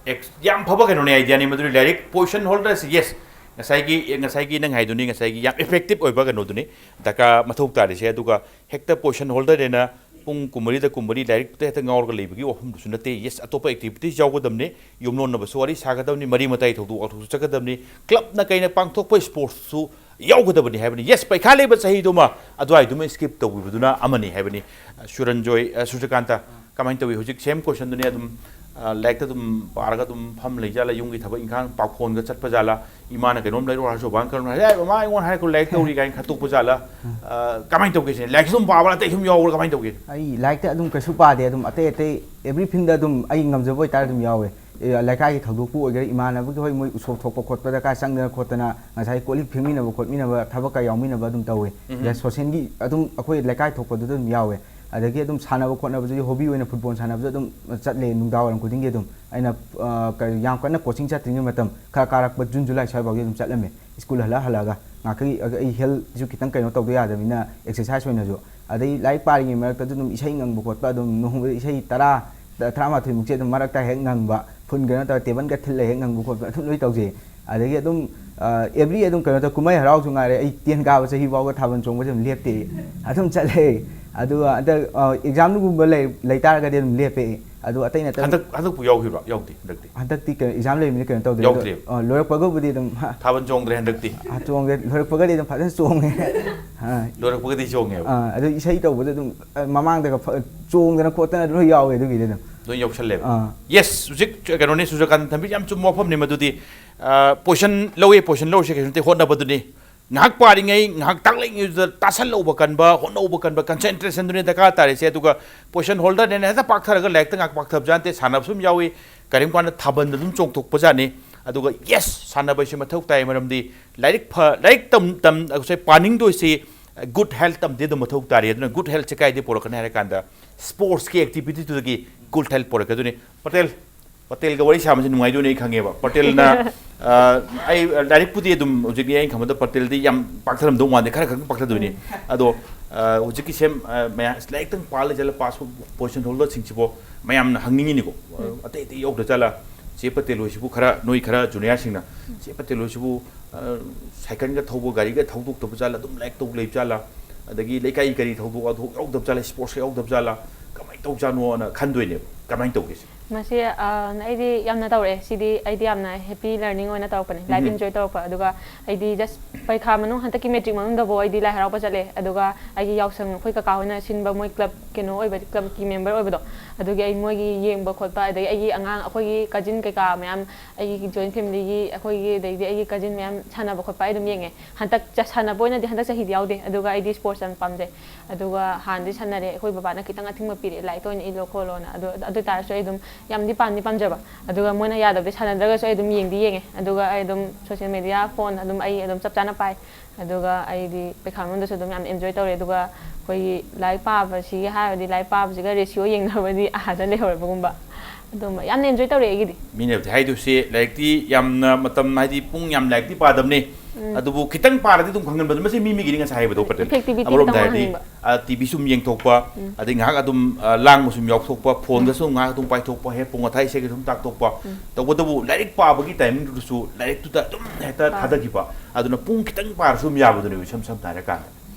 Ex-, ꯌꯥꯝ ꯐꯕ ꯀꯩꯅꯣꯅꯦ, ideaꯅꯤ ꯃꯗꯨꯗꯤ꯫ ꯂꯥꯏꯔꯤꯛ, position holderꯁꯦ, yes, ꯉꯁꯥꯏꯒꯤ, ꯉꯁꯥꯏꯒꯤ ꯅꯪ ꯍꯥꯏꯗꯨꯅꯤ, ꯉꯁꯥꯏꯒꯤ ꯌꯥꯝ effective ꯑꯣꯏꯕ ꯀꯩꯅꯣꯗꯨꯅꯤ ꯗꯔꯀꯥꯔ ꯃꯊꯧ ꯇꯥꯔꯤꯁꯦ꯫ ꯑꯗꯨꯒ ꯍꯦꯛꯇ position holderꯅꯦꯅ ꯄꯨꯡ ꯀꯨꯟꯃꯔꯤꯗ ꯀꯨꯟꯃꯔꯤ ꯂꯥꯏꯔꯤꯛꯇ ꯍꯦꯛꯇ ꯉꯥꯎꯔꯒ ꯂꯩꯕꯒꯤ ꯋꯥꯐꯝꯗꯨꯁꯨ ꯅꯠꯇꯦ꯫ Yes, ꯑꯇꯣꯞꯄ activities ꯌꯥꯎꯒꯗꯕꯅꯤ, ꯌꯨꯝꯂꯣꯟꯅꯕꯁꯨ ꯋꯥꯔꯤ ꯁꯥꯒꯗꯕꯅꯤ, ꯃꯔꯤ ꯃꯇꯥꯏ ꯊꯧꯗꯣꯛ ꯋꯥꯊꯣꯛꯁꯨ ꯆꯠꯀꯗꯕꯅꯤ, clubꯅ ꯀꯩꯅ ꯄꯥꯡꯊꯣꯛꯄ sportsꯁꯨ ꯌꯥꯎꯒꯗꯕꯅꯤ ꯍꯥꯏꯕꯅꯤ꯫ Yes, ꯄꯩꯈꯥ ꯂꯩꯕ ꯆꯍꯤꯗꯨꯃ ꯑꯗꯨꯋꯥꯏꯗꯨꯃ skip ꯇꯧꯕꯤꯕꯗꯨꯅ ꯑꯃꯅꯤ ꯍꯥꯏꯕꯅꯤ꯫ ꯁꯨꯔꯟꯖꯣꯏ, ꯑ, ꯁꯨꯔꯖꯀꯥꯟꯇ, ꯀꯃꯥꯏꯅ ꯇꯧꯏ? ꯍꯧꯖꯤꯛ same questionꯗꯨꯅꯦ ꯑꯗꯨꯝ, ꯑ, ꯂꯥꯏꯔꯤꯛꯇ ꯑꯗꯨꯝ ꯄꯥꯔꯒ ꯑꯗꯨꯝ ꯐꯝ ꯂꯩꯖꯥꯠꯂꯥ? ꯌꯨꯝꯒꯤ ꯊꯕꯛ ꯏꯪꯈꯥꯡ ꯄꯥꯎꯈꯣꯟꯒ ꯆꯠꯄ ꯖꯥꯠꯂꯥ? ꯏꯃꯥꯅ ꯀꯩꯅꯣꯝ ꯂꯩꯔꯛꯑꯣ ꯍꯥꯏꯔꯁꯨ ꯕꯕꯥꯅ ꯀꯩꯅꯣꯝ ꯍꯥꯏꯔꯦ, "ꯑꯦ, ꯃꯃꯥ ꯑꯩꯉꯣꯟꯗ ꯍꯥꯏꯔꯛꯀꯅꯨ, ꯂꯥꯏꯔꯤꯛ ꯇꯧꯔꯤ" ꯀꯥꯏꯅ ꯈꯠꯇꯣꯛꯄ ꯖꯥꯠꯂꯥ? ꯑ, ꯀꯃꯥꯏꯅ ꯇꯧꯒꯦ ꯁꯤꯅꯦ? ꯂꯥꯏꯔꯤꯛꯁꯦ ꯑꯗꯨꯝ ꯄꯥꯕ꯭ꯔꯥ, ꯑꯇꯩ ꯁꯨꯝ ꯌꯥꯎꯕ꯭ꯔꯥ, ꯀꯃꯥꯏꯅ ꯇꯧꯒꯦ? ꯑꯩ ꯂꯥꯏꯔꯤꯛꯇ ꯑꯗꯨꯝ ꯀꯩꯁꯨ ꯄꯥꯗꯦ, ꯑꯗꯨꯝ ꯑꯇꯩ ꯑꯇꯩ every fieldꯗ ꯑꯗꯨꯝ ꯑꯩ ꯉꯝꯖꯕ ꯑꯣꯏꯇꯥꯔꯗꯤ ꯑꯗꯨꯝ ꯌꯥꯎꯋꯦ꯫ ꯑꯦ, ꯂꯩꯀꯥꯏꯒꯤ ꯊꯧꯗꯣꯛꯄꯨ ꯑꯣꯏꯒꯦꯔꯥ, ꯏꯃꯥꯟꯅꯕꯒꯤ ꯍꯣꯏ ꯃꯣꯏ ꯎꯁꯣꯞ ꯊꯣꯛꯄ ꯈꯣꯠꯄꯗ ꯀꯥꯏ ꯆꯪꯗꯅ ꯈꯣꯠꯇꯅ ꯉꯁꯥꯏ ꯀꯣꯜ ꯂꯤꯛ ꯐꯦꯡꯃꯤꯟꯅꯕ ꯈꯣꯠꯃꯤꯟꯅꯕ ꯊꯕꯛꯀ ꯌꯥꯎꯃꯤꯟꯅꯕ ꯑꯗꯨꯝ ꯇꯧꯋꯦ꯫ ꯎꯝ꯫ ꯑꯗ socialꯒꯤ ꯑꯗꯨꯝ ꯑꯩꯈꯣꯏ ꯂꯩꯀꯥꯏ ꯊꯣꯛꯄꯗꯨꯗ ꯑꯗꯨꯝ ꯌꯥꯎꯋꯦ꯫ ꯑꯗꯒꯤ ꯑꯗꯨꯝ ꯁꯥꯟꯅꯕ ꯈꯣꯠꯅꯕꯁꯨ, ꯍꯣꯕꯤ ꯑꯣꯏꯅ ꯐꯨꯠꯕꯣꯜ ꯁꯥꯟꯅꯕꯁꯨ ꯑꯗꯨꯝ ꯆꯠꯂꯦ ꯅꯨꯡꯗꯥꯡ ꯋꯥꯏꯔꯝ ꯈꯨꯗꯤꯡꯒꯤ꯫ ꯑꯗꯨꯝ ꯑꯩꯅ ꯑ, ꯀ- ꯌꯥꯝ ꯀꯟꯅ ꯀꯣꯆꯤꯡ ꯆꯠꯇ꯭ꯔꯤꯉꯩ ꯃꯇꯝ, ꯈꯔ ꯀꯥꯔꯛꯄ ꯖꯨꯟ ꯖꯨꯂꯥꯏ ꯁ꯭ꯋꯥꯏꯐꯥꯎꯒꯤ ꯑꯗꯨꯝ ꯆꯠꯂꯝꯃꯦ꯫ ꯁ꯭ꯀꯨꯜ ꯍꯜꯂ ꯍꯜꯂꯛꯑꯒ ꯉꯥꯏꯍꯥꯛꯀꯤ ꯑꯩ ꯍꯦꯜꯠꯁꯨ ꯈꯤꯇꯪ ꯀꯩꯅꯣ ꯇꯧꯗ ꯌꯥꯗꯕꯅꯤꯅ, ꯑꯦꯛꯁꯔꯁꯥꯏꯁ ꯑꯣꯏꯅꯁꯨ꯫ ꯑꯗꯩ ꯂꯥꯏꯔꯤꯛ ꯄꯥꯔꯤꯉꯩ ꯃꯔꯛꯇꯁꯨ ꯑꯗꯨꯝ ꯏꯁꯩ ꯉꯪꯕ ꯈꯣꯠꯄ, ꯑꯗꯨꯝ ꯅꯣꯡꯃꯗ ꯏꯁꯩ ꯇꯔꯥ, ꯇꯔꯥꯃꯥꯊꯣꯏꯃꯨꯛꯁꯦ ꯑꯗꯨꯝ ꯃꯔꯛꯇ ꯍꯦꯛ ꯉꯪꯕ, ꯐꯨꯟ ꯀꯩꯅꯣ ꯇꯧꯔ ꯇꯦꯕꯜꯒ ꯊꯤꯜꯂ ꯍꯦꯛ ꯉꯪꯕ ꯈꯣꯠꯄ ꯑꯗꯨꯝ ꯂꯣꯏ ꯇꯧꯖꯩ꯫ ꯑꯗꯒꯤ ꯑꯗꯨꯝ ꯑꯦꯕ꯭ꯔꯤ ꯑꯗꯨꯝ ꯀꯩꯅꯣ ꯇꯧ, ꯀꯨꯝꯍꯩ ꯍꯔꯥꯎꯁꯨ ꯉꯥꯏꯔꯦ, ꯑꯩ ꯇꯦꯟ ꯀꯥꯕ ꯆꯍꯤ ꯐꯥꯎꯕ ꯊꯥꯕꯜ ꯆꯣꯡꯕꯁꯦ ꯑꯗꯨꯝ ꯂꯦꯞꯇꯦ, ꯑꯗꯨꯝ ꯆꯠꯂꯦ꯫ ꯑꯗꯨꯒ ꯍꯟꯗꯛ ꯑꯦꯛꯖꯥꯝꯒꯨꯝꯕ ꯂꯩ ꯂꯩꯇꯥꯔꯒꯗꯤ ꯑꯗꯨꯝ ꯂꯦꯞꯄꯦ꯫ ꯑꯗꯨ ꯑꯇꯩ ꯅꯠꯇꯕ ꯍꯟꯗꯛ ꯍꯟꯗꯛꯄꯨ ꯌꯥꯎꯈꯤꯕ꯭ꯔꯣ? ꯌꯥꯎꯗꯦ ꯍꯟꯗꯛꯇꯤ꯫ ꯍꯟꯗꯛꯇꯤ ꯀꯩꯅꯣ ꯑꯦꯛꯖꯥꯝ ꯂꯩꯕꯅꯤꯅ ꯀꯩꯅꯣ ꯇꯧꯗ꯭ꯔꯦ꯫ ꯑꯗꯣ, ꯌꯥꯎꯗ꯭ꯔꯦꯕ꯫ ꯑ, ꯂꯣꯏꯔꯛꯄꯒꯕꯨꯗꯤ ꯑꯗꯨꯝ, ꯍꯥ, ꯊꯥꯕꯜ ꯆꯣꯡꯗ꯭ꯔꯦ ꯍꯟꯗꯛꯇꯤ꯫ ꯑ, ꯆꯣꯡꯗ꯭ꯔꯦ꯫ ꯂꯣꯏꯔꯛꯄꯒꯗꯤ ꯑꯗꯨꯝ ꯐꯖꯅ ꯆꯣꯡꯉꯦ꯫ ꯑ, ꯂꯣꯏꯔꯛꯄꯒꯗꯤ ꯆꯣꯡꯉꯦꯕ꯫ ꯑ, ꯑꯗꯨ ꯏꯁꯩ ꯇꯧꯕꯗ ꯑꯗꯨꯝ, ꯑ, ꯃꯃꯥꯡꯗꯒ ꯐ- ꯆꯣꯡꯗꯅ ꯈꯣꯠꯇꯅ ꯂꯣꯏ ꯌꯥꯎꯋꯦ ꯑꯗꯨꯒꯤꯗꯤ ꯑꯗꯨꯝ꯫ ꯂꯣꯏ ꯌꯥꯎꯁꯜꯂꯦꯕ꯫ ꯑꯥ꯫ ꯌꯦꯁ, ꯍꯧꯖꯤꯛ ꯀꯩꯅꯣꯅꯤ, ꯁꯨꯔꯖꯀꯥꯟꯇ ꯊꯝꯕꯤ ꯌꯥꯝ ꯆꯨꯝꯕ ꯋꯥꯐꯝꯅꯤ ꯃꯗꯨꯗꯤ꯫ ꯑ, ꯄꯣꯖꯤꯁꯟ ꯂꯧꯋꯦ, ꯄꯣꯖꯤꯁꯟ ꯂꯧꯔꯤꯁꯦ ꯀꯩꯁꯨ ꯅꯠꯇꯦ, ꯍꯣꯠꯅꯕꯗꯨꯅꯤ꯫ ꯉꯥꯏꯍꯥꯛ ꯄꯥꯔꯤꯉꯩ, ꯉꯥꯏꯍꯥꯛ ꯇꯥꯛꯂꯛꯏꯉꯩꯗꯨꯗ ꯇꯥꯁꯜꯍꯧꯕ ꯀꯟꯕ, ꯍꯣꯠꯅꯍꯧꯕ ꯀꯟꯕ, ꯀꯟꯁꯦꯟꯇ꯭ꯔꯦꯁꯟꯗꯨꯅꯤ ꯗꯔꯀꯥꯔ ꯇꯥꯔꯤꯁꯦ꯫ ꯑꯗꯨꯒ ꯄꯣꯖꯤꯁꯟ ꯍꯣꯜꯗꯔꯅꯦꯅ ꯍꯦꯛꯇ ꯄꯥꯛꯊꯔꯒ ꯂꯥꯏꯔꯤꯛꯇ ꯉꯥꯏꯍꯥꯛ ꯄꯥꯛꯊꯕ ꯖꯥꯠ ꯅꯠꯇꯦ, ꯁꯥꯟꯅꯕꯁꯨ ꯑꯗꯨꯝ ꯌꯥꯎꯏ, ꯀꯔꯤꯒꯨꯝꯕ ꯀꯥꯟꯗ ꯊꯥꯕꯜꯗ ꯑꯗꯨꯝ ꯆꯣꯡꯊꯣꯛꯄ ꯖꯥꯠꯅꯤ꯫ ꯑꯗꯨꯒ ꯌꯦꯁ, ꯁꯥꯟꯅꯕ ꯍꯥꯏꯁꯤ ꯃꯊꯧ ꯇꯥꯏ, ꯃꯔꯝꯗꯤ ꯂꯥꯏꯔꯤꯛ ꯐ-, ꯂꯥꯏꯔꯤꯛ ꯇꯝ-, ꯇꯝ-, ꯉꯁꯥꯏ ꯄꯥꯅꯤꯡꯗꯣꯏꯁꯤ ꯒꯨꯗ ꯍꯦꯜꯠ ꯇꯝꯗꯤ ꯑꯗꯨꯝ ꯃꯊꯧ ꯇꯥꯔꯤ꯫ ꯑꯗꯨꯅ ꯒꯨꯗ ꯍꯦꯜꯠꯁꯦ ꯀꯥꯏꯗꯒꯤ ꯄꯨꯔꯛꯀꯅꯤ ꯍꯥꯏꯔ ꯀꯥꯟꯗ, ꯁ꯭ꯄꯣꯔꯠꯁꯀꯤ ꯑꯦꯛꯇꯤꯚꯤꯇꯤꯗꯨꯗꯒꯤ ꯒꯨꯗ ꯍꯦꯜꯠ ꯄꯨꯔꯛꯀꯗꯣꯏꯅꯤ꯫ ꯄꯇꯦꯜ, ꯄꯇꯦꯜꯒ ꯋꯥꯔꯤ ꯁꯥꯕꯁꯤ ꯅꯨꯡꯉꯥꯏꯗꯣꯏꯅꯤ ꯑꯩ ꯈꯪꯉꯦꯕ꯫ ꯄꯇꯦꯜꯅ, ꯑ, ꯑꯩ, ꯑ, ꯂꯥꯏꯔꯤꯛꯄꯨꯗꯤ ꯑꯗꯨꯝ ꯍꯧꯖꯤꯛꯇꯤ ꯑꯩꯅ ꯈꯟꯕꯗ ꯄꯇꯦꯜꯗꯤ ꯌꯥꯝ ꯄꯥꯛꯊꯔꯝꯗꯧ ꯃꯥꯟꯗꯦ, ꯈꯔ ꯈꯛ ꯄꯥꯛꯊꯗꯣꯏꯅꯤ꯫ ꯑꯗꯣ, ꯑ, ꯍꯧꯖꯤꯛꯀꯤ ꯁꯦꯝ, ꯑ, ꯃꯌꯥꯝ ꯂꯥꯏꯔꯤꯛꯇꯪ ꯄꯥ ꯂꯩꯖꯜꯂ ꯄꯥꯁ ꯄꯣꯖꯤꯁꯟ ꯍꯣꯜꯗꯔꯁꯤꯡꯁꯤꯕꯨ ꯃꯌꯥꯝꯅ ꯍꯪꯅꯤꯡꯉꯤꯅꯤꯀꯣ꯫ ꯑ, ꯑꯇꯩ ꯑꯇꯩ ꯌꯥꯎꯗ꯭ꯔ ꯖꯥꯠꯂꯥ? ꯆꯦ ꯄꯇꯦꯜ ꯍꯣꯏꯁꯤꯕꯨ ꯈꯔ, ꯅꯣꯏ ꯈꯔ ꯖꯨꯅꯤꯌꯔꯁꯤꯡꯅ, ꯆꯦ ꯄꯇꯦꯜ ꯍꯣꯏꯁꯤꯕꯨ, ꯑ, ꯁꯥꯏꯀꯜꯒ ꯊꯧꯕ, ꯒꯥꯔꯤꯒ ꯊꯧꯗꯣꯛꯇꯕ ꯖꯥꯠꯂꯥ, ꯑꯗꯨꯝ ꯂꯥꯏꯔꯤꯛ ꯇꯧ ꯂꯩꯕ ꯖꯥꯠꯂꯥ, ꯑꯗꯒꯤ ꯂꯩꯀꯥꯏꯒꯤ ꯀꯔꯤ ꯊꯧꯗꯣꯛ ꯋꯥꯊꯣꯛ ꯌꯥꯎꯗꯕ ꯖꯥꯠꯂꯥ, ꯁ꯭ꯄꯣꯔꯠꯁꯀ ꯌꯥꯎꯗꯕ ꯖꯥꯠꯂꯥ, ꯀꯃꯥꯏꯅ ꯇꯧꯖꯥꯠꯅꯣꯅ ꯈꯟꯗꯣꯏꯅꯦꯕ꯫ ꯀꯃꯥꯏꯅ ꯇꯧꯒꯦ ꯁꯤ? ꯃꯁꯤ, ꯑ, ꯑꯩꯗꯤ ꯌꯥꯝꯅ ꯇꯧꯔꯛꯑꯦ꯫ ꯁꯤꯗꯤ ꯑꯩꯗꯤ ꯌꯥꯝꯅ ꯍꯦꯄꯤ ꯂꯔꯅꯤꯡ ꯑꯣꯏꯅ ꯇꯧꯔꯛꯄꯅꯦ, ꯂꯥꯏꯐ ꯎꯝ꯫ ꯏꯟꯖꯣꯏ ꯇꯧꯔꯛꯄ꯫ ꯑꯗꯨꯒ ꯑꯩꯗꯤ ꯖꯁ ꯄꯩꯈꯥ ꯃꯅꯨꯡ, ꯍꯟꯗꯛꯀꯤ ꯃꯦꯇ꯭ꯔꯤꯛ ꯃꯅꯨꯡꯗꯐꯥꯎ ꯑꯩꯗꯤ ꯂꯥꯏ ꯍꯔꯥꯎꯕ ꯆꯠꯂꯦ꯫ ꯑꯗꯨꯒ ꯑꯩꯒꯤ ꯌꯥꯎꯁꯪ, ꯑꯩꯈꯣꯏ ꯀꯀꯥ ꯍꯣꯏꯅ ꯁꯤꯟꯕ ꯃꯣꯏ ꯀ꯭ꯂꯕ ꯀꯩꯅꯣ ꯑꯣꯏꯕ, ꯀ꯭ꯂꯕꯀꯤ ꯃꯦꯝꯕꯔ ꯑꯣꯏꯕꯗꯣ, ꯑꯗꯨꯒꯤ ꯑꯩ ꯃꯣꯏꯒꯤ ꯌꯦꯡꯕ ꯈꯣꯠꯄ, ꯑꯗꯒꯤ ꯑꯩꯒꯤ ꯑꯉꯥꯡ, ꯑꯩꯈꯣꯏꯒꯤ ꯀꯖꯤꯟ ꯀꯩꯀꯥ ꯃꯌꯥꯝ, ꯑꯩꯒꯤ ꯖꯣꯏꯟ ꯐꯦꯃꯤꯂꯤꯒꯤ ꯑꯩꯈꯣꯏꯒꯤ, ꯑꯗꯩꯗꯤ ꯑꯩꯒꯤ ꯀꯖꯤꯟ ꯃꯌꯥꯝ ꯁꯥꯟꯅꯕ ꯈꯣꯠꯄ ꯑꯩ ꯑꯗꯨꯝ ꯌꯦꯡꯉꯦ꯫ ꯍꯟꯗꯛ ꯆ-, ꯁꯥꯟꯅꯕ ꯑꯣꯏꯅꯗꯤ ꯍꯟꯗꯛ ꯆꯍꯤꯗꯤ ꯌꯥꯎꯗꯦ꯫ ꯑꯗꯨꯒ ꯑꯩꯗꯤ ꯁ꯭ꯄꯣꯔꯠꯁ ꯌꯥꯝ ꯄꯥꯝꯖꯩ꯫ ꯑꯗꯨꯒ ꯍꯥꯟꯅꯗꯤ ꯁꯥꯟꯅꯔꯦ, ꯑꯩꯈꯣꯏ ꯕꯕꯥꯅ ꯈꯤꯇꯪ ꯑꯊꯤꯡꯕ ꯄꯤꯔꯛꯑꯦ, ꯂꯥꯏꯔꯤꯛꯇ ꯑꯣꯏꯅ ꯏꯜꯂꯣ ꯈꯣꯠꯂꯣꯅ꯫ ꯑꯗꯨ, ꯑꯗꯨ ꯑꯣꯏ ꯇꯥꯔꯁꯨ ꯑꯩ ꯑꯗꯨꯝ ꯌꯥꯝꯗꯤ ꯄꯥꯝꯗꯤ ꯄꯥꯝꯖꯕ꯫ ꯑꯗꯨꯒ ꯃꯣꯏꯅ ꯌꯥꯗꯕꯗꯤ ꯁꯥꯟꯅꯗ꯭ꯔꯒꯁꯨ ꯑꯩ ꯑꯗꯨꯝ ꯌꯦꯡꯗꯤ ꯌꯦꯡꯉꯦ꯫ ꯑꯗꯨꯒ ꯑꯩ ꯑꯗꯨꯝ ꯁꯣꯁꯤꯌꯦꯜ ꯃꯦꯗꯤꯌꯥ, ꯐꯣꯟ ꯑꯗꯨꯝ ꯑꯩ ꯑꯗꯨꯝ ꯆꯞ ꯆꯥꯅ ꯄꯥꯏ꯫ ꯑꯗꯨꯒ ꯑꯩꯗꯤ ꯄꯩꯈꯥ ꯃꯅꯨꯡꯗꯁꯨ ꯑꯗꯨꯝ ꯌꯥꯝ ꯑꯦꯟꯖꯣꯏ ꯇꯧꯔꯛꯑꯦ꯫ ꯑꯗꯨꯒ ꯑꯩꯈꯣꯏꯒꯤ ꯂꯥꯏꯔꯤꯛ ꯄꯥꯕꯁꯤꯒꯤ ꯍꯥꯏꯔꯗꯤ, ꯂꯥꯏꯔꯤꯛ ꯄꯥꯕꯁꯤꯒ ꯔꯦꯁꯤꯑꯣ ꯌꯦꯡꯅꯕꯗꯤ ꯑꯥꯗ ꯂꯩꯍꯧꯔꯕꯒꯨꯝꯕ꯫ ꯑꯗꯨꯝꯕ ꯌꯥꯝꯅ ꯑꯦꯟꯖꯣꯏ ꯇꯧꯔꯛꯑꯦ ꯑꯩꯒꯤꯗꯤ꯫ ꯃꯤꯅꯕꯨꯗꯤ ꯍꯥꯏꯗꯣꯏꯁꯦ, ꯂꯥꯏꯔꯤꯛꯇꯤ ꯌꯥꯝꯅ ꯃꯇꯝ, ꯍꯥꯏꯗꯤ ꯄꯨꯡ ꯌꯥꯝ ꯂꯥꯏꯔꯤꯛꯇꯤ ꯄꯥꯗꯕꯅꯤ, ꯎꯝ꯫ ꯑꯗꯨꯕꯨ ꯈꯤꯇꯪ ꯄꯥꯔꯗꯤ ꯑꯗꯨꯝ ꯈꯪꯍꯟꯕꯗꯣ꯫ ꯃꯁꯤ ꯃꯤ ꯃꯤꯒꯤꯅꯤ, ꯉꯁꯥꯏ ꯍꯥꯏꯕꯗꯣ, ꯄꯇꯦꯜ꯫ Effectivity ꯑꯃꯔꯣꯝꯗ ꯈꯤꯇꯪ ꯍꯥꯏꯔꯗꯤ, ꯋꯥꯡꯍꯟꯅꯤꯡꯕ꯫ ꯑ, ꯇꯤ ꯚꯤ ꯁꯨꯝ ꯌꯦꯡꯊꯣꯛꯄ, ꯎꯝ꯫ ꯑꯗꯩ ꯉꯥꯏꯍꯥꯛ ꯑꯗꯨꯝ, ꯑ, ꯂꯥꯡꯕ ꯁꯨꯝ ꯌꯥꯎꯊꯣꯛꯄ, ꯐꯣꯟꯗ ꯎꯝ꯫ ꯁꯨꯝ ꯉꯥꯏꯍꯥꯛ ꯑꯗꯨꯝ ꯄꯥꯏꯊꯣꯛꯄ, ꯍꯦꯛ ꯄꯨꯡ ꯃꯈꯥꯏ ꯏꯁꯩꯒ ꯁꯨꯝ ꯇꯥꯛꯊꯣꯛꯄ꯫ ꯎꯝ꯫ ꯇꯧꯕꯇꯕꯨ ꯂꯥꯏꯔꯤꯛ ꯄꯥꯕꯒꯤ ꯇꯥꯏꯃꯤꯡꯗꯨꯗꯁꯨ ꯂꯥꯏꯔꯤꯛꯇꯨꯗ ꯑꯗꯨꯝ ꯍꯦꯛꯇ ꯄꯥ꯫ ꯊꯥꯗꯈꯤꯕ꯫ ꯑꯗꯨꯅ ꯄꯨꯡ ꯈꯤꯇꯪ ꯄꯥꯔꯁꯨ ꯑꯗꯨꯝ ꯌꯥꯕꯗꯨꯅꯦꯕ, ꯏꯁꯝ ꯁꯝꯅ ꯍꯥꯏꯔꯀꯥꯟꯗ꯫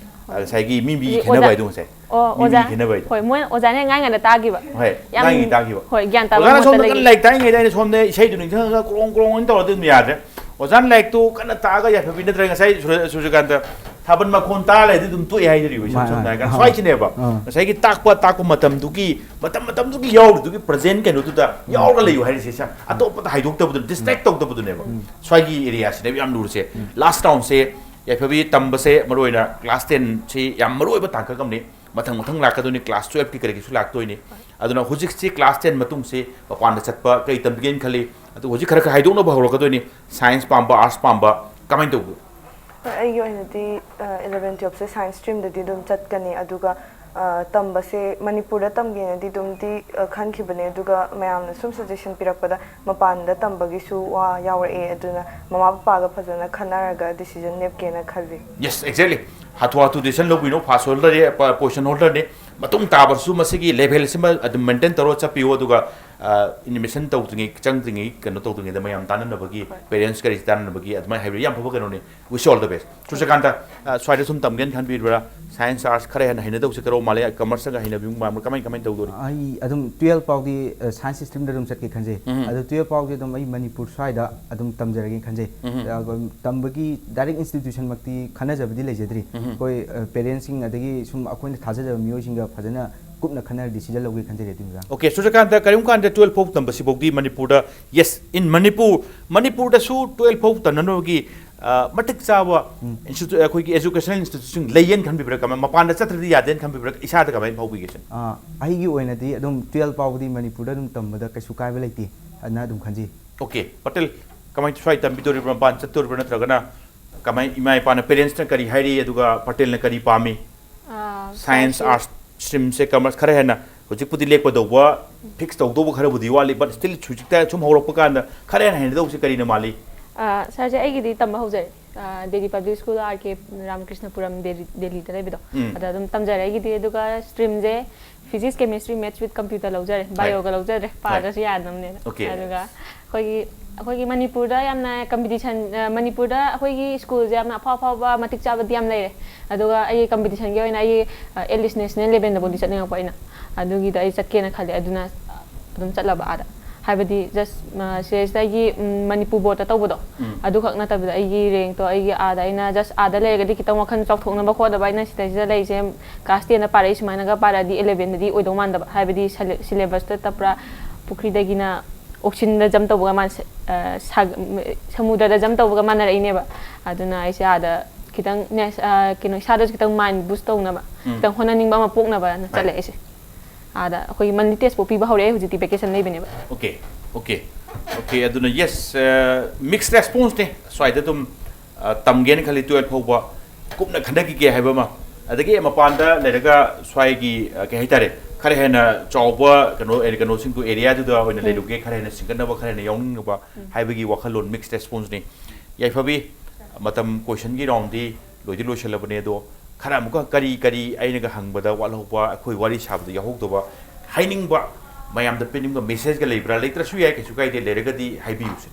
ꯍꯣꯏ꯫ ꯉꯁꯥꯏꯒꯤ ꯃꯤ ꯃꯤꯒꯤ ꯑꯗꯨꯗꯤ ꯈꯦꯠꯅꯕ ꯑꯣꯖꯥ-, ꯍꯥꯏꯗꯣ ꯉꯁꯥꯏ꯫ ꯑꯣ, ꯃꯤ ꯑꯣꯖꯥ-, ꯃꯤꯒꯤ ꯈꯦꯠꯅꯕ ꯍꯥꯏꯗꯣ꯫ ꯍꯣꯏ, ꯃꯣꯏ ꯑꯣꯖꯥꯅ ꯉꯥꯡꯉꯤꯉꯩꯗ ꯇꯥꯈꯤꯕ꯫ ꯍꯣꯏ, ꯌꯥꯝ ꯉꯥꯡꯉꯤ ꯇꯥꯈꯤꯕ꯫ ꯍꯣꯏ, ꯒ꯭ꯌꯥꯟ ꯇꯥꯕ ꯑꯣꯖꯥꯅ ꯃꯍꯨꯠꯇ ꯁꯣꯝꯗ ꯀꯟꯅ ꯂꯩꯈꯤꯕ꯫ ꯂꯥꯏꯔꯤꯛ ꯇꯥꯛꯏꯉꯩꯗ ꯑꯩꯅ ꯁꯣꯝꯗ ꯏꯁꯩꯗꯨ ꯅꯤꯡꯁꯤꯡꯉꯒ ꯀ꯭ꯔꯣꯡ ꯀ꯭ꯔꯣꯡ ꯑꯣꯏꯅ ꯇꯧꯔꯗꯤ ꯑꯗꯨꯝ ꯌꯥꯗ꯭ꯔꯦ꯫ ꯑꯣꯖꯥꯅ ꯂꯥꯏꯔꯤꯛꯇꯨ ꯀꯟꯅ ꯇꯥꯛꯑꯒ ꯌꯥꯏꯐꯕꯤ ꯅꯠꯇ꯭ꯔꯒ ꯉꯁꯥꯏ ꯁꯨꯔ-, ꯁꯨꯔꯖꯀꯥꯟꯇ ꯊꯥꯕꯜ ꯃꯈꯣꯟ ꯇꯥꯔ ꯂꯩꯔꯗꯤ ꯑꯗꯨꯝ ꯇꯣꯛꯑꯦ ꯍꯥꯏꯗꯣꯔꯤꯕ, ꯏꯁꯝ ꯃꯥꯅꯦ, ꯁꯝꯅ ꯃꯥꯅꯦ꯫ ꯍꯥꯏꯔꯀꯥꯟꯗ꯫ ꯑꯥ꯫ ꯁ꯭ꯋꯥꯏꯁꯤꯅꯦꯕ ꯑꯥ꯫ ꯉꯁꯥꯏꯒꯤ ꯇꯥꯛꯄ, ꯇꯥꯛꯄ ꯃꯇꯝꯗꯨꯒꯤ, ꯃꯇꯝ ꯃꯇꯝꯗꯨꯒꯤ ꯌꯥꯎꯔꯤꯗꯨꯒꯤ present ꯀꯩꯅꯣꯗꯨꯗ ꯎꯝ꯫ ꯌꯥꯎꯔꯒ ꯂꯩꯌꯨ ꯍꯥꯏꯔꯤꯁꯦ, ꯁꯝ-, ꯎꯝ꯫ ꯑꯇꯣꯞꯄꯗ ꯍꯥꯏꯗꯣꯛꯇꯕꯗꯨꯅ, distract ꯎꯝ꯫ ꯇꯧꯗꯕꯗꯨꯅꯦꯕ꯫ ꯎꯝ꯫ ꯁ꯭ꯋꯥꯏꯒꯤ area ꯁꯤꯅꯦꯕ ꯌꯥꯝ ꯂꯨꯔꯤꯁꯦ꯫ ꯎꯝ꯫ Last round ꯁꯦ ꯌꯥꯏꯐꯕꯤ ꯇꯝꯕꯁꯦ ꯃꯔꯨꯑꯣꯏꯅ class ten ꯁꯤ ꯌꯥꯝ ꯃꯔꯨꯑꯣꯏꯕ ꯇꯥꯡꯀꯛ ꯑꯃꯅꯤ꯫ ꯃꯊꯪ ꯃꯊꯪ ꯂꯥꯛꯀꯗꯣꯏꯅꯤ, class twelve ꯀꯤ ꯀꯔꯤꯒꯤꯁꯨ ꯂꯥꯛꯇꯣꯏꯅꯤ꯫ ꯑꯗꯨꯅ ꯍꯧꯖꯤꯛꯁꯤ class ten ꯃꯇꯨꯡꯁꯤ ꯃꯄꯥꯟꯗ ꯆꯠꯄ ꯀꯔꯤ ꯇꯝꯕꯤꯒꯦꯅ ꯈꯜꯂꯤ? ꯑꯗꯨ ꯍꯧꯖꯤꯛ ꯈꯔ ꯈꯔ ꯍꯥꯏꯗꯣꯛꯅꯕ ꯍꯧꯔꯛꯀꯗꯣꯏꯅꯤ꯫ Science ꯄꯥꯝꯕ, arts ꯄꯥꯝꯕ, ꯀꯃꯥꯏꯅ ꯇꯧꯕ? ꯍꯣꯏ, ꯑꯩꯒꯤ ꯑꯣꯏꯅꯗꯤ, ꯑ, eleven twelve ꯁꯦ science stream ꯗꯗꯤ ꯑꯗꯨꯝ ꯆꯠꯀꯅꯤ꯫ ꯑꯗꯨꯒ, ꯑ, ꯇꯝꯕꯁꯦ ꯃꯅꯤꯄꯨꯔꯗ ꯇꯝꯒꯦꯅꯗꯤ ꯑꯗꯨꯝꯗꯤ, ꯑ, ꯈꯟꯈꯤꯕꯅꯦ꯫ ꯑꯗꯨꯒ ꯃꯌꯥꯝꯅ ꯁꯨꯝ suggestion ꯄꯤꯔꯛꯄꯗ ꯃꯄꯥꯟꯗ ꯇꯝꯕꯒꯤꯁꯨ ꯋꯥ ꯌꯥꯎꯔꯛꯑꯦ꯫ ꯑꯗꯨꯅ ꯃꯃꯥ ꯄꯄꯥꯒ ꯐꯖꯅ ꯈꯟꯅꯔꯒ decision ꯅꯦꯞꯀꯦꯅ ꯈꯜꯂꯤ꯫ Yes, exactly. ꯍꯥꯊꯨ ꯍꯥꯊꯨ decision ꯂꯧꯕꯤꯅꯣ, first holder ꯅꯦ, ꯄ-, position holder ꯅꯦ꯫ ꯃꯇꯨꯡ ꯇꯥꯕꯁꯨ ꯃꯁꯤꯒꯤ level ꯁꯤꯃ ꯑꯗꯨꯝ maintain ꯇꯧꯔ ꯆꯠꯄꯤꯌꯨ꯫ ꯑꯗꯨꯒ, ꯑ, admission ꯇꯧꯗ꯭ꯔꯤꯉꯩ, ꯆꯪꯗ꯭ꯔꯤꯉꯩ ꯀꯩꯅꯣ ꯇꯧꯗ꯭ꯔꯤꯉꯩꯗ ꯃꯌꯥꯝ ꯇꯥꯟꯅꯅꯕꯒꯤ, ꯍꯣꯏ꯫ Parents ꯀꯔꯤ ꯇꯥꯟꯅꯅꯕꯒꯤ ꯑꯗꯨꯃꯥꯏꯅ ꯍꯥꯏꯕꯤꯌꯨ꯫ ꯌꯥꯝ ꯐꯕ ꯀꯩꯅꯣꯅꯤ꯫ Wish you all the best꯫ ꯁꯨꯔꯖꯀꯥꯟꯇ, ꯑ, ꯁ꯭ꯋꯥꯏꯗ ꯁꯨꯝ ꯇꯝꯒꯦꯅ ꯈꯟꯕꯤꯕ꯭ꯔꯥ? Science, arts ꯈꯔ ꯍꯦꯟꯅ ꯍꯩꯅꯗꯧꯁꯦ ꯀꯔꯣ ꯃꯥꯜꯂꯦ? Commerce ꯅꯒ ꯍꯩꯅꯕꯤꯕ ꯃꯥꯟꯕ꯭ꯔꯥ? ꯀꯃꯥꯏ, ꯀꯃꯥꯏꯅ ꯇꯧꯗꯣꯔꯤ? ꯑꯩ ꯑꯗꯨꯝ twelve ꯐꯥꯎꯗꯤ, ꯑ, science stream ꯗ ꯑꯗꯨꯝ ꯆꯠꯀꯦ ꯈꯟꯖꯩ꯫ ꯎꯝ꯫ ꯑꯗꯣ twelve ꯐꯥꯎꯗꯤ ꯑꯗꯨꯝ ꯑꯩ ꯃꯅꯤꯄꯨꯔ ꯁ꯭ꯋꯥꯏꯗ ꯑꯗꯨꯝ ꯇꯝꯖꯔꯒꯦ ꯈꯟꯖꯩ꯫ ꯎꯝ꯫ ꯑ, ꯇꯝꯕꯒꯤ direct institution ꯃꯛꯇꯤ ꯈꯟꯅꯖꯕꯗꯤ ꯂꯩꯖꯗ꯭ꯔꯤ꯫ ꯎꯝ꯫ ꯑꯩꯈꯣꯏ, ꯑ, parents ꯁꯤꯡ ꯑꯗꯒꯤ ꯁꯨꯝ ꯑꯩꯈꯣꯏꯅ ꯊꯥꯖꯖꯕ ꯃꯤꯑꯣꯏꯁꯤꯡꯒ ꯐꯖꯅ ꯀꯨꯞꯅ ꯈꯟꯅꯔ decision ꯂꯧꯒꯦ ꯈꯟꯖꯔꯤ ꯑꯗꯨꯒꯤ ꯃꯇꯥꯡꯗ꯫ Okay, ꯁꯨꯔꯖꯀꯥꯟꯇ, ꯀꯔꯤꯒꯨꯝꯕ ꯀꯥꯟꯗ twelve ꯐꯥꯎ ꯇꯝꯕꯁꯤꯐꯥꯎꯗꯤ ꯃꯅꯤꯄꯨꯔꯗ, yes, in ꯃꯅꯤꯄꯨꯔ, ꯃꯅꯤꯄꯨꯔꯗꯁꯨ twelve ꯐꯥꯎ ꯇꯝꯅꯅꯕꯒꯤ, ꯑ, ꯃꯇꯤꯛ ꯆꯥꯕ ꯎꯝ꯫ institu-, ꯑꯩꯈꯣꯏꯒꯤ educational institution ꯁꯤꯡ ꯂꯩꯌꯦꯅ ꯈꯟꯕꯤꯕ꯭ꯔꯥ? ꯀꯃꯥꯏ-, ꯃꯄꯥꯟꯗ ꯆꯠꯇ꯭ꯔꯗꯤ ꯌꯥꯗꯦꯅ ꯈꯟꯕꯤꯕ꯭ꯔꯥ? ꯏꯁꯥꯗ ꯀꯃꯥꯏꯅ ꯐꯥꯎꯕꯤꯒꯦ, ꯁꯤꯅ? ꯑ, ꯑꯩꯒꯤ ꯑꯣꯏꯅꯗꯤ ꯑꯗꯨꯝ twelve ꯐꯥꯎꯕꯗꯤ ꯃꯅꯤꯄꯨꯔꯗ ꯑꯗꯨꯝ ꯇꯝꯕꯗ ꯀꯩꯁꯨ ꯀꯥꯏꯕ ꯂꯩꯇꯦ ꯑꯅ ꯑꯗꯨꯝ ꯈꯟꯖꯩ꯫ Okay, ꯄꯇꯦꯜ, ꯀꯃꯥꯏꯅ, ꯁ꯭ꯋꯥꯏ ꯇꯝꯕꯤꯗꯣꯔꯤꯕ꯭ꯔꯥ, ꯃꯄꯥꯟ ꯆꯠꯇꯣꯔꯤꯕ꯭ꯔꯥ, ꯅꯠꯇ꯭ꯔꯒꯅ ꯀꯃꯥꯏ, ꯏꯃꯥ ꯏꯄꯥꯅ, ꯄꯦꯔꯦꯟꯁꯅ ꯀꯔꯤ ꯍꯥꯏꯔꯤ, ꯑꯗꯨꯒ ꯄꯇꯦꯜꯅ ꯀꯔꯤ ꯄꯥꯝꯃꯤ? ꯑꯥ, ꯁꯥꯏꯟꯁ, ꯁꯥꯏꯟꯁꯁꯦ ꯑꯥꯔꯠꯁ ꯁ꯭ꯇ꯭ꯔꯤꯝꯁꯦ, ꯀꯃꯔꯁ, ꯈꯔ ꯍꯦꯟꯅ ꯍꯧꯖꯤꯛꯄꯨꯗꯤ ꯂꯦꯞꯀꯗꯧꯕ, ꯐꯤꯛꯁ ꯇꯧꯗꯧꯕ ꯈꯔꯕꯨꯗꯤ ꯋꯥꯠꯂꯤ, ꯕꯠ ꯁ꯭ꯇꯤꯜ ꯍꯧꯖꯤꯛꯇ ꯁꯨꯝ ꯍꯧꯔꯛꯄ ꯀꯥꯟꯗ ꯈꯔ ꯍꯦꯟꯅ ꯍꯩꯅꯗꯧꯕꯁꯦ ꯀꯔꯤꯅ ꯃꯥꯜꯂꯤ? ꯑꯥ, ꯁꯥꯔꯁꯦ, ꯑꯩꯒꯤꯗꯤ ꯇꯝꯕ ꯍꯧꯖꯔꯦ꯫ ꯑꯥ, Delhi public school, R K Ramakrishnapuram, Delhi, ꯗꯦꯜꯂꯤꯗ ꯂꯩꯕꯗꯣ, ꯎꯝ꯫ ꯑꯗ ꯑꯗꯨꯝ ꯇꯝꯖꯔꯦ ꯑꯩꯒꯤꯗꯤ꯫ ꯑꯗꯨꯒ ꯁ꯭ꯇ꯭ꯔꯤꯝꯁꯦ physics, chemistry, maths with computer ꯂꯧꯖꯔꯦ, ꯕꯥꯏꯑꯣꯒ ꯂꯧꯖꯗ꯭ꯔꯦ, ꯄꯥꯗ꯭ꯔꯁꯨ ꯌꯥꯗꯕꯅꯦꯅ꯫ Okay. ꯑꯗꯨꯒ ꯑꯩꯈꯣꯏꯒꯤ, ꯑꯩꯈꯣꯏꯒꯤ ꯃꯅꯤꯄꯨꯔꯗ ꯌꯥꯝꯅ ꯀꯝꯄꯤꯇꯤꯁꯟ, ꯑ, ꯃꯅꯤꯄꯨꯔꯗ ꯑꯩꯈꯣꯏꯒꯤ ꯁ꯭ꯀꯨꯜꯁꯦ ꯌꯥꯝꯅ ꯑꯐꯥꯎ ꯑꯐꯥꯎꯕ, ꯃꯇꯤꯛ ꯆꯥꯕꯗꯤ ꯌꯥꯝ ꯂꯩꯔꯦ꯫ ꯑꯗꯨꯒ ꯑꯩꯒꯤ ꯀꯝꯄꯤꯇꯤꯁꯟꯒꯤ ꯑꯣꯏꯅ ꯑꯩꯒꯤ, ꯑ, ꯑꯦꯠ ꯂꯤꯁ ꯅꯦꯁꯅꯦꯜ ꯂꯦꯚꯦꯜꯗꯐꯥꯎꯗꯤ ꯆꯠꯅꯤꯡꯉꯛꯄ ꯑꯩꯅ꯫ ꯑꯗꯨꯒꯤꯗ ꯑꯩ ꯆꯠꯀꯦꯅ ꯈꯜꯂꯦ꯫ ꯑꯗꯨꯅ ꯑꯗꯨꯝ ꯆꯠꯂꯕ ꯑꯥꯗ꯫ ꯍꯥꯏꯕꯗꯤ ꯖꯁ, ꯑ, ꯁꯤꯗꯩꯁꯤꯗ ꯑꯩꯒꯤ, ꯎꯝ, ꯃꯅꯤꯄꯨꯔ ꯕꯣꯔꯗꯇ ꯇꯧꯕꯗꯣ, ꯎꯝ꯫ ꯑꯗꯨꯈꯛ ꯅꯠꯇꯕꯤꯗ ꯑꯩꯒꯤ ꯔꯦꯡꯛꯇꯣ ꯑꯩꯒꯤ ꯑꯥꯗ, ꯑꯩꯅ ꯖꯁ ꯑꯥꯗ ꯂꯩꯔꯒꯗꯤ ꯈꯤꯇꯪ ꯋꯥꯈꯜ ꯆꯥꯎꯊꯣꯛꯅꯕ ꯈꯣꯠꯅꯕ, ꯑꯩꯅ ꯁꯤꯗꯩꯁꯤꯗ ꯂꯩꯔꯤꯁꯦ ꯀ꯭ꯂꯥꯁ ꯇꯦꯟꯗ ꯄꯥꯔꯛꯏ ꯁꯨꯃꯥꯏꯅꯒ ꯄꯥꯔꯛꯑꯗꯤ ꯏꯂꯦꯚꯦꯟꯗꯗꯤ ꯑꯣꯏꯗꯧ ꯃꯥꯟꯗꯕ꯫ ꯍꯥꯏꯕꯗꯤ ꯁꯤꯂꯦ-, ꯁꯤꯂꯦꯕꯁꯇ ꯄꯨꯔꯥ ꯄꯨꯈ꯭ꯔꯤꯗꯒꯤꯅ ꯑꯣꯁꯤꯟꯗ ꯖꯝ ꯇꯧꯕꯒ ꯃꯥꯟ-, ꯑ, ꯁꯥꯒ-, ꯁꯃꯨꯗ꯭ꯔꯗ ꯖꯝ ꯇꯧꯕꯒ ꯃꯥꯟꯅꯔꯛꯏꯅꯦꯕ꯫ ꯑꯗꯨꯅ ꯑꯩꯁꯦ ꯑꯥꯗ ꯈꯤꯇꯪ ꯅꯦꯁ-, ꯑ, ꯀꯩꯅꯣ, ꯏꯁꯥꯗꯁꯨ ꯈꯤꯇꯪ ꯃꯥꯏꯟ ꯕꯨꯁ ꯇꯧꯅꯕ, ꯎꯝ꯫ ꯈꯤꯇꯪ ꯍꯣꯠꯅꯅꯤꯡꯕ ꯑꯃ ꯄꯣꯛꯅꯕꯅ Right. ꯆꯠꯂꯦ ꯑꯩꯁꯦ꯫ ꯑꯥꯗ ꯑꯩꯈꯣꯏꯒꯤ ꯃꯟꯂꯤ ꯇꯦꯁꯄꯨ ꯄꯤꯕ ꯍꯧꯔꯛꯑꯦ, ꯍꯧꯖꯤꯛꯇꯤ ꯚꯦꯀꯦꯁꯟ ꯂꯩꯕꯅꯦꯕ꯫ Okay, okay, okay. ꯑꯗꯨꯅ ꯌꯦꯁ, ꯃꯤꯛꯁ ꯔꯦꯁꯄꯣꯟꯁꯅꯦ꯫ ꯁ꯭ꯋꯥꯏꯗ ꯑꯗꯨꯝ, ꯑ, ꯇꯝꯒꯦꯅ ꯈꯜꯂꯤ, ꯇꯨꯌꯦꯜꯐ ꯐꯥꯎꯕ ꯀꯨꯞꯅ ꯈꯟꯅꯈꯤꯒꯦ ꯍꯥꯏꯕ ꯑꯃ, ꯑꯗꯒꯤ ꯃꯄꯥꯟꯗ ꯂꯩꯔꯒ ꯁ꯭ꯋꯥꯏꯒꯤ, ꯑ, ꯀꯩ ꯍꯥꯏꯇꯥꯔꯦ, ꯈꯔ ꯍꯦꯟꯅ ꯆꯥꯎꯕ ꯀꯩꯅꯣ, ꯑꯦ, ꯀꯩꯅꯣꯁꯤꯡꯗꯨ, ꯑꯦꯔꯤꯌꯥꯗꯨꯗ ꯑꯣꯏꯅ ꯎꯝ꯫ ꯂꯩꯔꯨꯒꯦ, ꯈꯔ ꯍꯦꯟꯅ ꯁꯤꯡꯒꯠꯅꯕ, ꯈꯔ ꯍꯦꯟꯅ ꯌꯥꯎꯅꯤꯡꯅꯕ ꯎꯝ꯫ ꯍꯥꯏꯕꯒꯤ ꯋꯥꯈꯜꯂꯣꯟ, ꯃꯤꯛꯁ ꯔꯦꯁꯄꯣꯟꯁꯅꯤ꯫ ꯌꯥꯏꯐꯕꯤ, ꯃꯇꯝ ꯀꯣꯏꯁꯟꯒꯤ ꯔꯥꯎꯟꯗꯤ ꯂꯣꯏꯗꯤ ꯂꯣꯏꯁꯤꯜꯂꯕꯅꯦ, ꯑꯗꯣ ꯈꯔ ꯑꯃꯨꯛꯀ ꯀꯔꯤ ꯀꯔꯤ ꯑꯩꯅꯒ ꯍꯪꯕꯗ ꯋꯥꯠꯍꯧꯕ, ꯑꯩꯈꯣꯏ ꯋꯥꯔꯤ ꯁꯥꯕꯗ ꯌꯥꯎꯍꯧꯗꯕ, ꯍꯥꯏꯅꯤꯡꯕ, ꯃꯌꯥꯝꯗ ꯄꯤꯅꯤꯡꯕ ꯃꯦꯁꯦꯖꯀ ꯂꯩꯕ꯭ꯔꯥ? ꯂꯩꯇ꯭ꯔꯁꯨ ꯌꯥꯏ, ꯀꯩꯁꯨ ꯀꯥꯏꯗꯦ, ꯂꯩꯔꯒꯗꯤ ꯍꯥꯏꯕꯤꯌꯨꯁꯦ꯫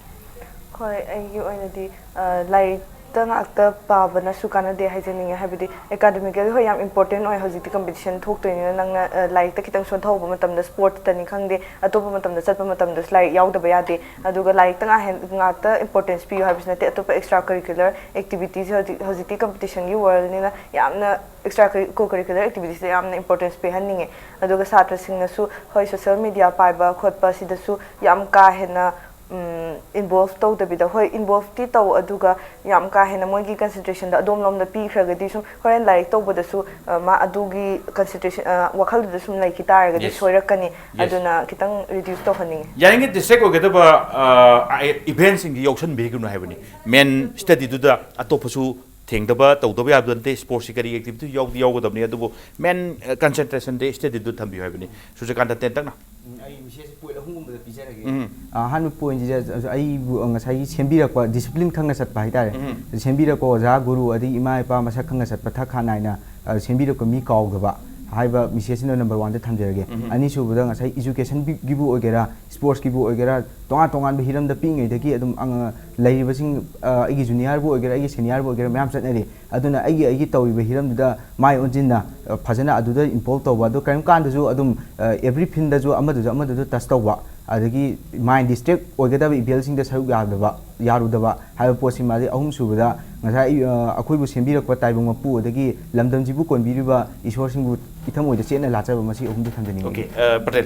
ꯍꯣꯏ, ꯑꯩꯒꯤ ꯑꯣꯏꯅꯗꯤ, ꯑ, ꯂꯥꯏꯔꯤꯛꯇ ꯉꯥꯛꯇ ꯄꯥꯕꯅꯁꯨ ꯀꯥꯟꯅꯗꯦ ꯍꯥꯏꯖꯅꯤꯡꯉꯦ꯫ ꯍꯥꯏꯕꯗꯤ ꯑꯦꯀꯥꯗꯃꯤꯀꯦꯜꯂꯤ ꯍꯣꯏ ꯌꯥꯝ ꯏꯝꯄꯣꯔꯇꯦꯟ ꯑꯣꯏ, ꯍꯧꯖꯤꯛꯇꯤ ꯀꯝꯄꯤꯇꯤꯁꯟ ꯊꯣꯛꯇꯣꯏꯅꯤꯅ ꯅꯪꯅ, ꯑ, ꯂꯥꯏꯔꯤꯛꯇ ꯈꯤꯇꯪ ꯁꯣꯟꯊꯍꯧꯕ ꯃꯇꯝꯗ ꯁ꯭ꯄꯣꯔꯠꯁꯇꯅꯤ ꯈꯪꯗꯦ, ꯑꯇꯣꯞꯄ ꯃꯇꯝꯗ ꯆꯠꯄ ꯃꯇꯝꯗꯁꯨ ꯂꯥꯏꯔꯤꯛ ꯌꯥꯎꯗꯕ ꯌꯥꯗꯦ꯫ ꯑꯗꯨꯒ ꯂꯥꯏꯔꯤꯛꯇ ꯉꯥꯛ ꯍꯦꯟ-, ꯉꯥꯛꯇ ꯏꯝꯄꯣꯔꯇꯦꯟꯁ ꯄꯤꯌꯨ ꯍꯥꯏꯕꯁꯨ ꯅꯠꯇꯦ, ꯑꯇꯣꯞꯄ ꯑꯦꯛꯁꯇ꯭ꯔꯥ ꯀꯔꯤꯀꯨꯂꯔ ꯑꯦꯛꯇꯤꯚꯤꯇꯤꯁ ꯍꯧꯖꯤꯛ, ꯍꯧꯖꯤꯛꯇꯤ ꯀꯝꯄꯤꯇꯤꯁꯟꯒꯤ ꯋꯥꯔꯜꯅꯤꯅ ꯌꯥꯝꯅ ꯑꯦꯛꯁꯇ꯭ꯔꯥ ꯀꯔꯤ-, ꯀꯣ ꯀꯔꯤꯀꯨꯂꯔ ꯑꯦꯛꯇꯤꯚꯤꯇꯤꯁꯇ ꯌꯥꯝꯅ ꯏꯝꯄꯣꯔꯇꯦꯟꯁ ꯄꯤꯍꯟꯅꯤꯡꯉꯦ꯫ ꯑꯗꯨꯒ ꯁꯥꯇ꯭ꯔꯁꯤꯡꯅꯁꯨ ꯍꯣꯏ, ꯁꯣꯁꯤꯌꯦꯜ ꯃꯤꯗꯤꯌꯥ ꯄꯥꯏꯕ ꯈꯣꯠꯄ ꯁꯤꯗꯁꯨ ꯌꯥꯝ ꯀꯥ ꯍꯦꯟꯅ, ꯎꯝ, ꯏꯟꯚꯣꯜꯚ ꯇꯧꯗꯕꯤꯗ, ꯍꯣꯏ, ꯏꯟꯚꯣꯜꯚꯇꯤ ꯇꯧ, ꯑꯗꯨꯒ ꯌꯥꯝ ꯀꯥ ꯍꯦꯟꯅ ꯃꯣꯏꯒꯤ ꯀꯟꯁꯦꯟꯇ꯭ꯔꯦꯁꯟꯗ ꯑꯗꯣꯝꯂꯣꯝꯗ ꯄꯤꯈ꯭ꯔꯒꯗꯤ, ꯁꯨꯝ ꯍꯣꯔꯦꯟ ꯂꯥꯏꯔꯤꯛ ꯇꯧꯕꯗꯁꯨ, ꯑ, ꯃꯥ ꯑꯗꯨꯒꯤ ꯀꯟꯁꯦꯟꯇ꯭ꯔꯦꯁꯟ, ꯑ, ꯋꯥꯈꯜꯗꯨꯗ ꯁꯨꯝ ꯂꯩꯈꯤ ꯇꯥꯔꯒꯗꯤ Yes. ꯁꯣꯏꯔꯛꯀꯅꯤ꯫ Yes. ꯑꯗꯨꯅ ꯈꯤꯇꯪ ꯔꯤꯗ꯭ꯌꯨꯁ ꯇꯧꯍꯟꯅꯤꯡꯉꯤ꯫ ꯌꯥꯔꯤꯉꯩ ꯗꯤꯁꯇ꯭ꯔꯦꯛ ꯑꯣꯏꯒꯗꯕ, ꯑ, ꯏꯚꯦꯟꯁꯤꯡꯗꯤ ꯌꯥꯎꯁꯟꯕꯤꯒꯅꯨ ꯍꯥꯏꯕꯅꯤ꯫ ꯃꯦꯟ ꯁ꯭ꯇꯗꯤꯗꯨꯗ ꯑꯇꯣꯞꯄꯁꯨ ꯊꯦꯡꯗꯕ, ꯇꯧꯗꯕ ꯌꯥꯕ ꯅꯠꯇꯦ꯫ ꯁ꯭ꯄꯣꯔꯠꯁꯀꯤ ꯀꯔꯤ ꯑꯦꯛꯇꯤꯚꯤꯇꯤ ꯌꯥꯎꯗꯤ ꯌꯥꯎꯒꯗꯕꯅꯤ, ꯑꯗꯨꯕꯨ ꯃꯦꯟ, ꯑ, ꯀꯟꯁꯦꯟꯇ꯭ꯔꯦꯁꯟꯗꯤ ꯁ꯭ꯇꯗꯤꯗꯨꯗ ꯊꯝꯕꯤꯌꯨ ꯍꯥꯏꯕꯅꯤ꯫ ꯁꯨꯔꯖꯀꯥꯟꯇ, ꯇꯦꯟꯇꯛꯅ꯫ ꯎꯝ, ꯑꯩ ꯃꯦꯁꯦꯖ ꯄꯣꯏꯟꯠ ꯑꯍꯨꯝꯒꯨꯝꯕꯗ ꯄꯤꯖꯔꯒꯦ꯫ ꯎꯝ꯫ ꯑꯍꯥꯟꯕ ꯄꯣꯏꯟꯠꯁꯤꯗ ꯑꯩꯕꯨ ꯉꯁꯥꯏꯒꯤ ꯁꯦꯝꯕꯤꯔꯛꯄ, ꯗꯤꯁꯤꯄ꯭ꯂꯤꯟ ꯈꯪꯅ ꯆꯠꯄ ꯍꯥꯏꯇꯥꯔꯦ꯫ ꯎꯝ꯫ ꯁꯦꯝꯕꯤꯔꯛꯄ ꯑꯣꯖꯥ, ꯒꯨꯔꯨ, ꯑꯗꯒꯤ ꯏꯃꯥ ꯏꯄꯥ ꯃꯁꯛ ꯈꯪꯅ ꯆꯠꯄ, ꯊꯛ ꯈꯥ ꯅꯥꯏꯅ, ꯑ, ꯁꯦꯝꯕꯤꯔꯛꯄ ꯃꯤ ꯀꯥꯎꯗꯕ ꯍꯥꯏꯕ ꯃꯦꯁꯦꯖꯁꯤꯅ ꯅꯝꯕꯔ ꯋꯥꯟꯗ ꯊꯝꯖꯔꯒꯦ꯫ ꯎꯝ꯫ ꯑꯅꯤꯁꯨꯕꯗ ꯉꯁꯥꯏ ꯏꯖꯨꯀꯦꯁꯟꯒꯤꯕꯨ ꯑꯣꯏꯒꯦꯔꯥ, ꯁ꯭ꯄꯣꯔꯠꯁꯀꯤꯕꯨ ꯑꯣꯏꯒꯦꯔꯥ, ꯇꯣꯉꯥꯟ ꯇꯣꯉꯥꯟꯕ ꯍꯤꯔꯝꯗ ꯄꯤꯛꯏꯉꯩꯗꯒꯤ ꯑꯗꯨꯝ ꯑꯉ-, ꯂꯩꯔꯤꯕꯁꯤꯡ, ꯑ, ꯑꯩꯒꯤ ꯖꯨꯅꯤꯌꯔꯕꯨ ꯑꯣꯏꯒꯦꯔꯥ, ꯑꯩꯒꯤ ꯁꯦꯅꯤꯌꯔꯕꯨ ꯑꯣꯏꯒꯦꯔꯥ, ꯃꯌꯥꯝ ꯆꯠꯅꯔꯤ꯫ ꯑꯗꯨꯅ ꯑꯩꯒꯤ, ꯑꯩꯒꯤ ꯇꯧꯔꯤꯕ ꯍꯤꯔꯝꯗꯨꯗ ꯃꯥꯏ ꯑꯣꯟꯁꯤꯟꯅ, ꯑ, ꯐꯖꯅ ꯑꯗꯨꯗ ꯏꯟꯚꯣꯜꯕ ꯇꯧꯕ꯫ ꯑꯗꯣ ꯀꯔꯤꯒꯨꯝꯕ ꯀꯥꯟꯗꯁꯨ ꯑꯗꯨꯝ, ꯑ, ꯑꯦꯚ꯭ꯔꯤ ꯐꯤꯜꯗꯁꯨ ꯑꯃꯗꯁꯨ ꯑꯃꯗꯁꯨ ꯇꯆ ꯇꯧꯕ, ꯑꯗꯒꯤ ꯃꯥꯏꯟ ꯗꯤꯁꯇ꯭ꯔꯦꯛ ꯑꯣꯏꯒꯗꯕ ꯏꯚꯦꯟꯁꯤꯡꯗ ꯁꯔꯨꯛ ꯌꯥꯗꯕ, ꯌꯥꯔꯨꯗꯕ ꯍꯥꯏꯕ ꯄꯣꯠꯁꯤꯃ꯫ ꯑꯗꯩ ꯑꯍꯨꯝꯁꯨꯕꯗ ꯉꯁꯥꯏ, ꯑ, ꯑꯩꯈꯣꯏꯕꯨ ꯁꯦꯝꯕꯤꯔꯛꯄ ꯇꯥꯏꯕꯪ ꯃꯄꯨ, ꯑꯗꯒꯤ ꯂꯝꯗꯝꯁꯤꯕꯨ ꯀꯣꯟꯕꯤꯔꯤꯕ ꯏꯁꯣꯔꯁꯤꯡꯕꯨ ꯏꯊꯃꯣꯏꯗ ꯆꯦꯠꯅ ꯂꯥꯠꯆꯕ, ꯃꯁꯤ ꯑꯍꯨꯝꯗꯤ ꯊꯝꯖꯅꯤꯡꯉꯤ꯫ ꯑꯣꯀꯦ, ꯑ, ꯄꯇꯦꯜ,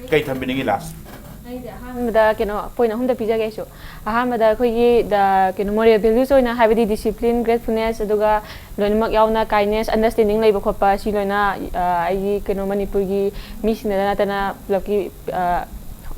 ꯀꯩ ꯊꯝꯕꯤꯅꯤꯡꯉꯤ ꯂꯥꯁ? ꯑꯩꯗꯤ ꯑꯍꯥꯟꯕꯗ ꯀꯩꯅꯣ, ꯄꯣꯏꯟꯠ ꯑꯍꯨꯝꯗ ꯄꯤꯖꯒꯦ ꯑꯩꯁꯨ꯫ ꯑꯍꯥꯟꯕꯗ ꯑꯩꯈꯣꯏꯒꯤ, ꯗ-, ꯀꯩꯅꯣ, ꯃꯣꯔꯦꯜ ꯚꯦꯂ꯭ꯌꯨꯁ ꯑꯣꯏꯅ, ꯍꯥꯏꯕꯗꯤ ꯗꯤꯁꯤꯄ꯭ꯂꯤꯟ, ꯒ꯭ꯔꯦꯠꯐꯨꯜꯅꯦꯁ, ꯑꯗꯨꯒ ꯂꯣꯏꯅꯃꯛ ꯌꯥꯎꯅ ꯀꯥꯏꯟꯅꯦꯁ, ꯑꯟꯗꯔꯁ꯭ꯇꯦꯟꯗꯤꯡ ꯂꯩꯕ ꯈꯣꯠꯄ, ꯁꯤ ꯂꯣꯏꯅ, ꯑ, ꯑꯩꯒꯤ ꯀꯩꯅꯣ, ꯃꯅꯤꯄꯨꯔꯒꯤ ꯃꯤꯁꯤꯡꯗ ꯅꯠꯇꯅ ꯄꯨꯂꯞꯀꯤ, ꯑ,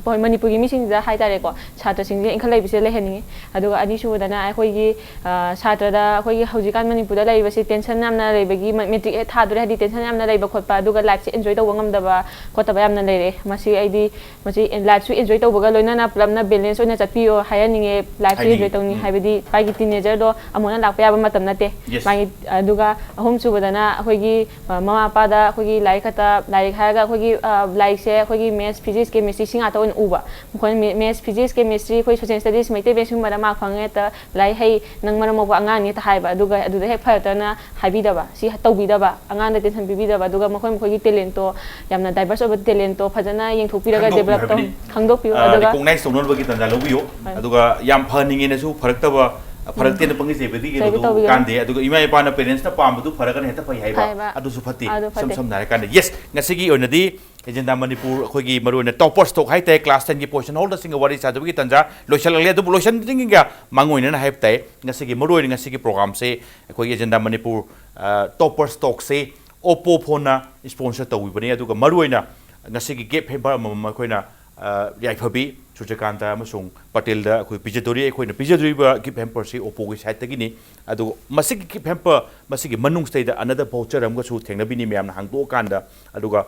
ꯍꯣꯏ, ꯃꯅꯤꯄꯨꯔꯒꯤ ꯃꯤꯁꯤꯡꯁꯤꯗ ꯍꯥꯏꯇꯥꯔꯦꯀꯣ, ꯁꯥꯇ꯭ꯔꯁꯤꯡꯁꯦ ꯏꯟꯈꯠꯂꯛꯏꯕꯁꯤꯗ ꯂꯩꯍꯟꯅꯤꯡꯉꯤ꯫ ꯑꯗꯨꯒ ꯑꯅꯤꯁꯨꯕꯗꯅ ꯑꯩꯈꯣꯏꯒꯤ, ꯑ, ꯁꯥꯇ꯭ꯔꯗ ꯑꯩꯈꯣꯏꯒꯤ ꯍꯧꯖꯤꯛꯀꯥꯟ ꯃꯅꯤꯄꯨꯔꯗ ꯂꯩꯔꯤꯕꯁꯤ ꯇꯦꯟꯁꯟ ꯌꯥꯝꯅ ꯂꯩꯕꯒꯤ, ꯃ-, ꯃꯦꯇ꯭ꯔꯤꯛ ꯍꯦꯛ ꯊꯥꯗꯣꯔꯦ ꯍꯥꯏꯗꯤ ꯇꯦꯟꯁꯟ ꯌꯥꯝꯅ ꯂꯩꯕ ꯈꯣꯠꯄ, ꯑꯗꯨꯒ ꯂꯥꯏꯐꯁꯦ ꯑꯦꯟꯖꯣꯏ ꯇꯧꯕ ꯉꯝꯗꯕ ꯈꯣꯠꯇꯕ ꯌꯥꯝꯅ ꯂꯩꯔꯦ꯫ ꯃꯁꯤ ꯑꯩꯗꯤ, ꯃꯁꯤ ꯂꯥꯏꯐꯁꯨ ꯑꯦꯟꯖꯣꯏ ꯇꯧꯕꯒ ꯂꯣꯏꯅꯅ ꯄꯨꯂꯞꯅ ꯕꯦꯂꯦꯟꯁ ꯑꯣꯏꯅ ꯆꯠꯄꯤꯌꯣ ꯍꯥꯏꯍꯟꯅꯤꯡꯉꯦ꯫ ꯂꯥꯏꯐꯁꯦ ꯍꯥꯏꯅꯤꯡꯉꯤ꯫ ꯑꯦꯟꯖꯣꯏ ꯇꯧꯅꯤ ꯎꯝ꯫ ꯍꯥꯏꯕꯗꯤ ꯃꯥꯒꯤ ꯇꯤꯅꯦꯖꯔꯗꯣ ꯑꯃꯨꯛ ꯍꯟꯅ ꯂꯥꯛꯄ ꯌꯥꯕ ꯃꯇꯝ ꯅꯠꯇꯦ꯫ Yes. ꯃꯥꯒꯤ, ꯑꯗꯨꯒ ꯑꯍꯨꯝꯁꯨꯕꯗꯅ ꯑꯩꯈꯣꯏꯒꯤ, ꯑ, ꯃꯃꯥ ꯃꯄꯥꯗ ꯑꯩꯈꯣꯏꯒꯤ ꯂꯥꯏꯔꯤꯛ ꯈꯛꯇ, ꯂꯥꯏꯔꯤꯛ ꯍꯥꯏꯔꯒ ꯑꯩꯈꯣꯏꯒꯤ, ꯑ, ꯂꯥꯏꯔꯤꯛꯁꯦ ꯑꯩꯈꯣꯏꯒꯤ ꯃꯦꯠꯁ, ꯐꯤꯖꯤꯛꯁ, ꯀꯦꯃꯤꯁꯇ꯭ꯔꯤ ꯁꯤ ꯉꯥꯛꯇ ꯑꯣꯏꯅ ꯎꯕ꯫ ꯃꯈꯣꯏꯅ ꯃꯦ-, ꯃꯦꯠꯁ, ꯐꯤꯖꯤꯛꯁ, ꯀꯦꯃꯤꯁꯇ꯭ꯔꯤ, ꯑꯩꯈꯣꯏ ꯁꯣꯁꯤꯌꯦꯜ ꯁ꯭ꯇꯗꯤꯁ, ꯃꯩꯇꯩ ꯃꯌꯦꯛ ꯁꯤꯒꯨꯝꯕꯗ ꯃꯥꯔꯛ ꯐꯪꯉꯦ ꯍꯦꯛꯇ ꯂꯥꯏꯔꯤꯛ ꯍꯩ, ꯅꯪ ꯃꯔꯝ ꯃꯣꯛꯄ ꯑꯉꯥꯡꯅꯤ ꯍꯦꯛꯇ ꯍꯥꯏꯕ꯫ ꯑꯗꯨꯒ ꯑꯗꯨꯗ ꯍꯦꯛ ꯐꯔꯛꯇꯅ ꯍꯥꯏꯕꯤꯗꯕ, ꯁꯤ ꯇꯧꯕꯤꯗꯕ, ꯑꯉꯥꯡꯗ ꯇꯦꯟꯁꯟ ꯄꯤꯕꯤꯗꯕ, ꯑꯗꯨꯒ ꯃꯈꯣꯏ ꯃꯈꯣꯏꯒꯤ ꯇꯦꯂꯦꯟꯠꯇꯣ ꯌꯥꯝꯅ ꯗꯥꯏꯚꯔꯁ ꯑꯣꯏꯕ ꯇꯦꯂꯦꯟꯠꯇꯣ ꯐꯖꯅ ꯌꯦꯡꯊꯣꯛꯄꯤꯔꯒ ꯈꯪꯗꯣꯛꯄꯤꯌꯨ ꯗꯦꯕꯂꯞ ꯇꯧ-, ꯍꯥꯏꯕꯅꯤ꯫ ꯈꯪꯗꯣꯛꯄꯤꯌꯨ꯫ ꯑ, ꯑꯗꯨꯒ ꯔꯤꯀꯣꯛꯅꯥꯏꯁ ꯇꯧꯅꯕꯒꯤ ꯇꯥꯟꯖꯥ ꯂꯧꯕꯤꯌꯨ꯫ ꯍꯣꯏ꯫ ꯑꯗꯨꯒ ꯌꯥꯝ ꯐꯍꯟꯅꯤꯡꯉꯦꯅꯁꯨ ꯐꯔꯛꯇꯕ, ꯐꯔꯛꯇꯦꯅ ꯄꯪꯏ ꯆꯩꯕꯗꯤ ꯆꯩꯕ ꯀꯩꯅꯣꯗꯨ ꯇꯧꯕꯤꯒꯅꯨ꯫ ꯀꯥꯟꯗꯦ꯫ ꯑꯗꯨꯒ ꯏꯃꯥ ꯏꯄꯥꯅ, ꯄꯦꯔꯦꯟꯠꯁꯅ ꯄꯥꯝꯕꯗꯨ ꯐꯔꯒꯅ ꯍꯦꯛꯇ ꯐꯩ ꯍꯥꯏꯕ, ꯐꯩꯕ꯫ ꯑꯗꯨꯁꯨ ꯐꯠꯇꯦ꯫ ꯑꯗꯨ ꯏꯁꯝ ꯐꯠꯇꯦ꯫ ꯁꯝꯅ ꯍꯥꯏꯔꯀꯥꯟꯗ, ꯌꯦꯁ, ꯉꯁꯤꯒꯤ ꯑꯣꯏꯅꯗꯤ ꯑꯦꯖꯦꯟꯗꯥ ꯃꯅꯤꯄꯨꯔ ꯑꯩꯈꯣꯏꯒꯤ ꯃꯔꯨꯑꯣꯏꯅ ꯇꯣꯄꯔꯁ ꯇꯣꯛ ꯍꯥꯏꯇꯥꯔꯦ, ꯀ꯭ꯂꯥꯁ ꯇꯦꯟꯒꯤ ꯄꯣꯖꯤꯁꯟ ꯍꯣꯜꯗꯔꯁꯤꯡꯒ ꯋꯥꯔꯤ ꯁꯥꯖꯕꯒꯤ ꯇꯥꯟꯖꯥ ꯂꯣꯏꯁꯤꯜꯂꯛꯂꯦ꯫ ꯑꯗꯨꯕꯨ ꯂꯣꯏꯁꯤꯟꯗ꯭ꯔꯤꯉꯩꯒ ꯃꯥꯡꯑꯣꯏꯅꯅ ꯍꯥꯏꯕ ꯇꯥꯏ, ꯉꯁꯤꯒꯤ ꯃꯔꯨꯑꯣꯏꯅ ꯉꯁꯤꯒꯤ ꯄ꯭ꯔꯣꯒ꯭ꯔꯥꯝꯁꯦ ꯑꯩꯈꯣꯏꯒꯤ ꯑꯦꯖꯦꯟꯗꯥ ꯃꯅꯤꯄꯨꯔ ꯇꯣꯄꯔꯁ ꯇꯣꯛꯁꯦ ꯑꯣꯞꯄꯣ ꯐꯣꯟꯅ ꯏꯁꯄꯣꯟꯁꯔ ꯇꯧꯕꯤꯕꯅꯤ꯫ ꯑꯗꯨꯒ ꯃꯔꯨꯑꯣꯏꯅ ꯉꯁꯤꯒꯤ ꯒꯤꯐ ꯍꯦꯝꯄꯔ ꯑꯃꯃꯝ ꯑꯩꯈꯣꯏꯅ ꯑ, ꯌꯥꯏꯐꯕꯤ ꯁꯨꯔꯖꯀꯥꯟꯇ ꯑꯃꯁꯨꯡ ꯄꯇꯦꯜꯗ ꯑꯩꯈꯣꯏ ꯄꯤꯖꯗꯣꯔꯤ꯫ ꯑꯩꯈꯣꯏꯅ ꯄꯤꯖꯗꯣꯔꯤꯕ ꯒꯤꯐ ꯍꯦꯝꯄꯔꯁꯤ ꯑꯣꯞꯄꯣꯒꯤ ꯁꯥꯏꯠꯇꯒꯤꯅꯤ꯫ ꯑꯗꯨꯒ ꯃꯁꯤꯒꯤ ꯒꯤꯐ ꯍꯦꯝꯄꯔ, ꯃꯁꯤꯒꯤ ꯃꯅꯨꯡꯁꯤꯗꯩꯗ ꯑꯅꯗꯔ ꯚꯥꯎꯆꯔ ꯑꯃꯒꯁꯨ ꯊꯦꯡꯅꯕꯤꯅꯤ ꯃꯌꯥꯝꯅ ꯍꯥꯡꯗꯣꯛꯑꯀꯥꯟꯗ꯫ ꯑꯗꯨꯒ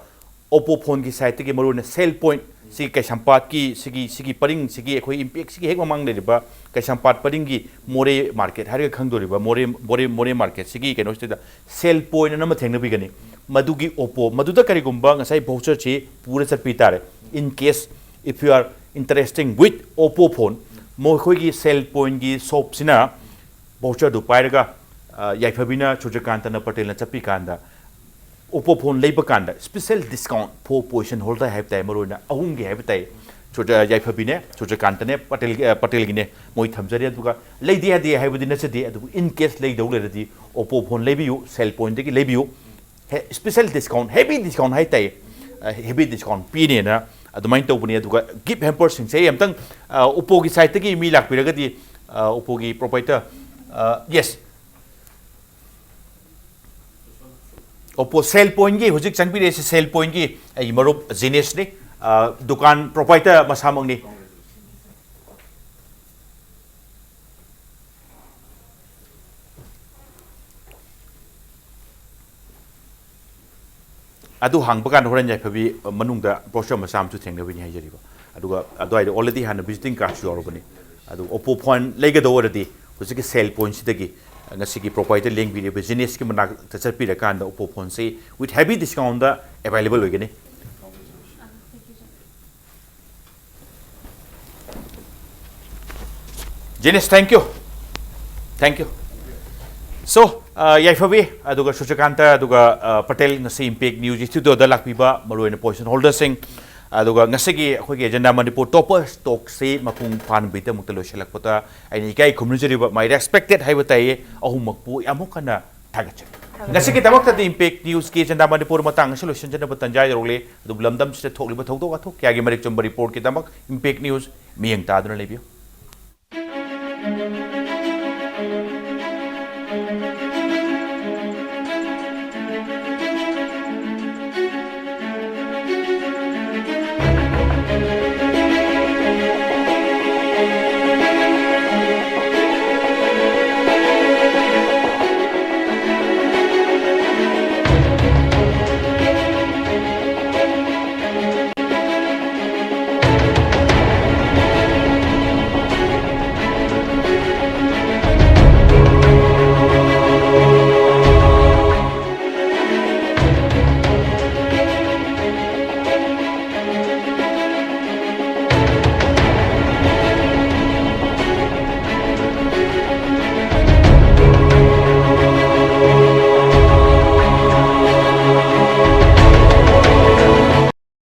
ꯑꯣꯞꯄꯣ ꯐꯣꯟꯒꯤ ꯁꯥꯏꯠꯇꯒꯤ ꯃꯔꯨꯑꯣꯏꯅ ꯁꯦꯜ ꯄꯣꯏꯟꯠ ꯁꯤ ꯀꯩꯁꯥꯝꯄꯥꯠꯀꯤ ꯁꯤꯒꯤ, ꯁꯤꯒꯤ ꯄꯔꯤꯡ, ꯁꯤꯒꯤ ꯑꯩꯈꯣꯏ ꯏꯝꯄꯦꯛꯁꯤꯒꯤ ꯍꯦꯛ ꯃꯃꯥꯡ ꯂꯩꯔꯤꯕ ꯀꯩꯁꯥꯝꯄꯥꯠ ꯄꯔꯤꯡꯒꯤ ꯃꯣꯔꯦ ꯃꯥꯔꯀꯦꯠ ꯍꯥꯏꯔꯒ ꯈꯪꯗꯣꯔꯤꯕ ꯃꯣꯔꯦ, ꯃꯣꯔꯦ, ꯃꯣꯔꯦ ꯃꯥꯔꯀꯦꯠꯁꯤꯒꯤ ꯀꯩꯅꯣꯁꯤꯗ ꯁꯦꯜ ꯄꯣꯏꯟꯠ ꯑꯅ ꯑꯃ ꯊꯦꯡꯅꯕꯤꯒꯅꯤ꯫ ꯃꯗꯨꯒꯤ ꯑꯣꯞꯄꯣ, ꯃꯗꯨꯗ ꯀꯔꯤꯒꯨꯝꯕ ꯉꯁꯥꯏ ꯚꯥꯎꯆꯔꯁꯤ ꯄꯨꯔ ꯆꯠꯄꯤ ꯇꯥꯔꯦ꯫ In case if you are interesting with Oppo phone, ꯃꯈꯣꯏꯒꯤ ꯁꯦꯜ ꯄꯣꯏꯟꯠꯀꯤ ꯁꯣꯞꯁꯤꯅ ꯚꯥꯎꯆꯔꯗꯨ ꯄꯥꯏꯔꯒ, ꯑ, ꯌꯥꯏꯐꯕꯤꯅ ꯁꯨꯔꯖꯀꯥꯟꯇꯅ ꯄꯇꯦꯜꯅ ꯆꯠꯄꯤ ꯀꯥꯟꯗ ꯑꯣꯞꯄꯣ ꯐꯣꯟ ꯂꯩꯕ ꯀꯥꯟꯗ special discount four position holder ꯍꯥꯏꯕ ꯇꯥꯏ, ꯃꯔꯨꯑꯣꯏꯅ ꯑꯍꯨꯝꯒꯤ ꯍꯥꯏꯕ ꯇꯥꯏ, ꯁꯨꯔꯖ-, ꯌꯥꯏꯐꯕꯤꯅꯦ, ꯁꯨꯔꯖꯀꯥꯟꯇꯅꯦ, ꯄꯇꯦꯜ, ꯑ, ꯄꯇꯦꯜꯒꯤꯅꯦ, ꯃꯣꯏ ꯊꯝꯖꯔꯤ꯫ ꯑꯗꯨꯒ ꯂꯩꯗꯦ ꯌꯥꯗꯦ ꯍꯥꯏꯕꯗꯤ ꯅꯠꯆꯗꯦ, ꯑꯗꯨꯕꯨ in case ꯂꯩꯗꯧ ꯂꯩꯔꯗꯤ ꯑꯣꯞꯄꯣ ꯐꯣꯟ ꯂꯩꯕꯤꯌꯨ, ꯁꯦꯜ ꯄꯣꯏꯟꯠꯇꯒꯤ ꯂꯩꯕꯤꯌꯨ꯫ ꯍꯦ-, ꯁ꯭ꯄꯦꯁꯦꯜ ꯗꯤꯁꯀꯥꯎꯟꯠ, ꯍꯦꯚꯤ ꯗꯤꯁꯀꯥꯎꯟꯠ ꯍꯥꯏ ꯇꯥꯏ, ꯑ, ꯍꯦꯚꯤ ꯗꯤꯁꯀꯥꯎꯟꯠ ꯄꯤꯅꯦꯅ ꯑꯗꯨꯃꯥꯏꯅ ꯇꯧꯕꯅꯤ꯫ ꯑꯗꯨꯒ ꯒꯤꯐ ꯍꯦꯝꯄꯔꯁꯤꯡꯁꯦ ꯑꯩ ꯑꯝꯇꯪ, ꯑ, ꯑꯣꯞꯄꯣꯒꯤ ꯁꯥꯏꯠꯇꯒꯤ ꯃꯤ ꯂꯥꯛꯄꯤꯔꯒꯗꯤ, ꯑ, ꯑꯣꯞꯄꯣꯒꯤ ꯄ꯭ꯔꯣꯄꯥꯏꯇꯔ, ꯑ, ꯌꯦꯁ, ꯑꯣꯞꯄꯣ ꯁꯦꯜ ꯄꯣꯏꯟꯠꯀꯤ ꯍꯧꯖꯤꯛ ꯆꯪꯕꯤꯔꯛꯏꯁꯦ, ꯁꯦꯜ ꯄꯣꯏꯟꯠꯀꯤ ꯑꯩꯒꯤ ꯃꯔꯨꯞ ꯖꯤꯅꯦꯁꯅꯤ, ꯑ, ꯗꯨꯀꯥꯟ ꯄ꯭ꯔꯣꯄꯥꯏꯇꯔ ꯃꯁꯥꯃꯛꯅꯤ꯫ ꯑꯗꯨ ꯍꯥꯡꯕ ꯀꯥꯟꯗ ꯍꯣꯔꯦꯟ ꯌꯥꯏꯐꯕꯤ ꯃꯅꯨꯡꯗ ꯕ꯭ꯔꯣꯆꯔ ꯃꯆꯥ ꯑꯃꯁꯨ ꯊꯦꯡꯅꯕꯅꯤ ꯍꯥꯏꯖꯔꯤꯕ꯫ ꯑꯗꯨꯒ ꯑꯗꯨꯋꯥꯏꯗ already ꯍꯥꯟꯅ ꯚꯤꯖꯤꯇꯤꯡ ꯀꯥꯔꯗꯁꯨ ꯌꯥꯎꯔꯕꯅꯤ꯫ ꯑꯗꯨ ꯑꯣꯞꯄꯣ ꯐꯣꯟ ꯂꯩꯒꯗꯧ ꯑꯣꯏꯔꯗꯤ ꯍꯧꯖꯤꯛꯀꯤ ꯁꯦꯜ ꯄꯣꯏꯟꯠꯁꯤꯗꯒꯤ ꯉꯁꯤꯒꯤ ꯄ꯭ꯔꯣꯄꯥꯏꯇꯔ ꯂꯦꯡꯕꯤꯔꯤꯕ ꯖꯤꯅꯦꯁꯀꯤ ꯃꯅꯥꯛꯇ ꯆꯠꯄꯤꯔꯀꯥꯟꯗ ꯑꯣꯞꯄꯣ ꯐꯣꯟꯁꯤ with heavy discount ꯑꯦꯕꯥꯏꯂꯦꯕꯜ ꯑꯣꯏꯒꯅꯤ꯫ Genius, thank you, thank you꯫ So, ꯑ, ꯌꯥꯏꯐꯕꯤ, ꯑꯗꯨꯒ ꯁꯨꯔꯖꯀꯥꯟꯇ, ꯑꯗꯨꯒ, ꯑ, ꯄꯇꯦꯜ, ꯉꯁꯤ ꯏꯝꯄꯦꯛ ꯅ꯭ꯌꯨꯁ ꯁ꯭ꯇꯨꯗꯤꯑꯣꯗ ꯂꯥꯛꯄꯤꯕ ꯃꯔꯨꯑꯣꯏꯅ ꯄꯣꯖꯤꯁꯟ ꯍꯣꯜꯗꯔꯁꯤꯡ, ꯑꯗꯨꯒ ꯉꯁꯤꯒꯤ ꯑꯩꯈꯣꯏꯒꯤ ꯑꯦꯖꯦꯟꯗꯥ ꯃꯅꯤꯄꯨꯔ ꯇꯣꯄꯔꯁ ꯇꯣꯛꯁꯤ ꯃꯄꯨꯡ ꯐꯥꯍꯟꯕꯒꯤꯗꯃꯛꯇ ꯂꯣꯏꯁꯤꯜꯂꯛꯄꯗ ꯑꯩꯅ ꯏꯀꯥꯏ ꯈꯨꯝꯅꯖꯔꯤꯕ, my respected ꯍꯥꯏꯕ ꯇꯥꯏꯌꯦ, ꯑꯍꯨꯝꯃꯛꯄꯨ ꯌꯥꯝ ꯍꯦꯟꯅ ꯊꯥꯒꯠꯆꯔꯤ꯫ ꯉꯁꯤꯒꯤꯗꯃꯛꯇꯗꯤ ꯏꯝꯄꯦꯛ ꯅ꯭ꯌꯨꯁꯀꯤ ꯆꯦꯟꯗꯥ ꯃꯅꯤꯄꯨꯔ ꯃꯇꯥꯡ ꯑꯁꯤ ꯂꯣꯏꯁꯤꯟꯖꯅꯕ ꯇꯟꯖꯥ ꯌꯧꯔꯛꯂꯦ꯫ ꯑꯗꯨꯕꯨ ꯂꯝꯗꯝꯁꯤꯗ ꯊꯣꯛꯂꯤꯕ ꯊꯧꯗꯣꯛ ꯋꯥꯊꯣꯛ ꯀꯌꯥꯒꯤ ꯃꯔꯤꯛ ꯆꯨꯝꯕ ꯔꯤꯄꯣꯔꯠꯀꯤꯗꯃꯛ ꯏꯝꯄꯦꯛ ꯅ꯭ꯌꯨꯁ ꯃꯤꯠꯌꯦꯡ ꯇꯥꯗꯨꯅ ꯂꯩꯕꯤꯌꯨ꯫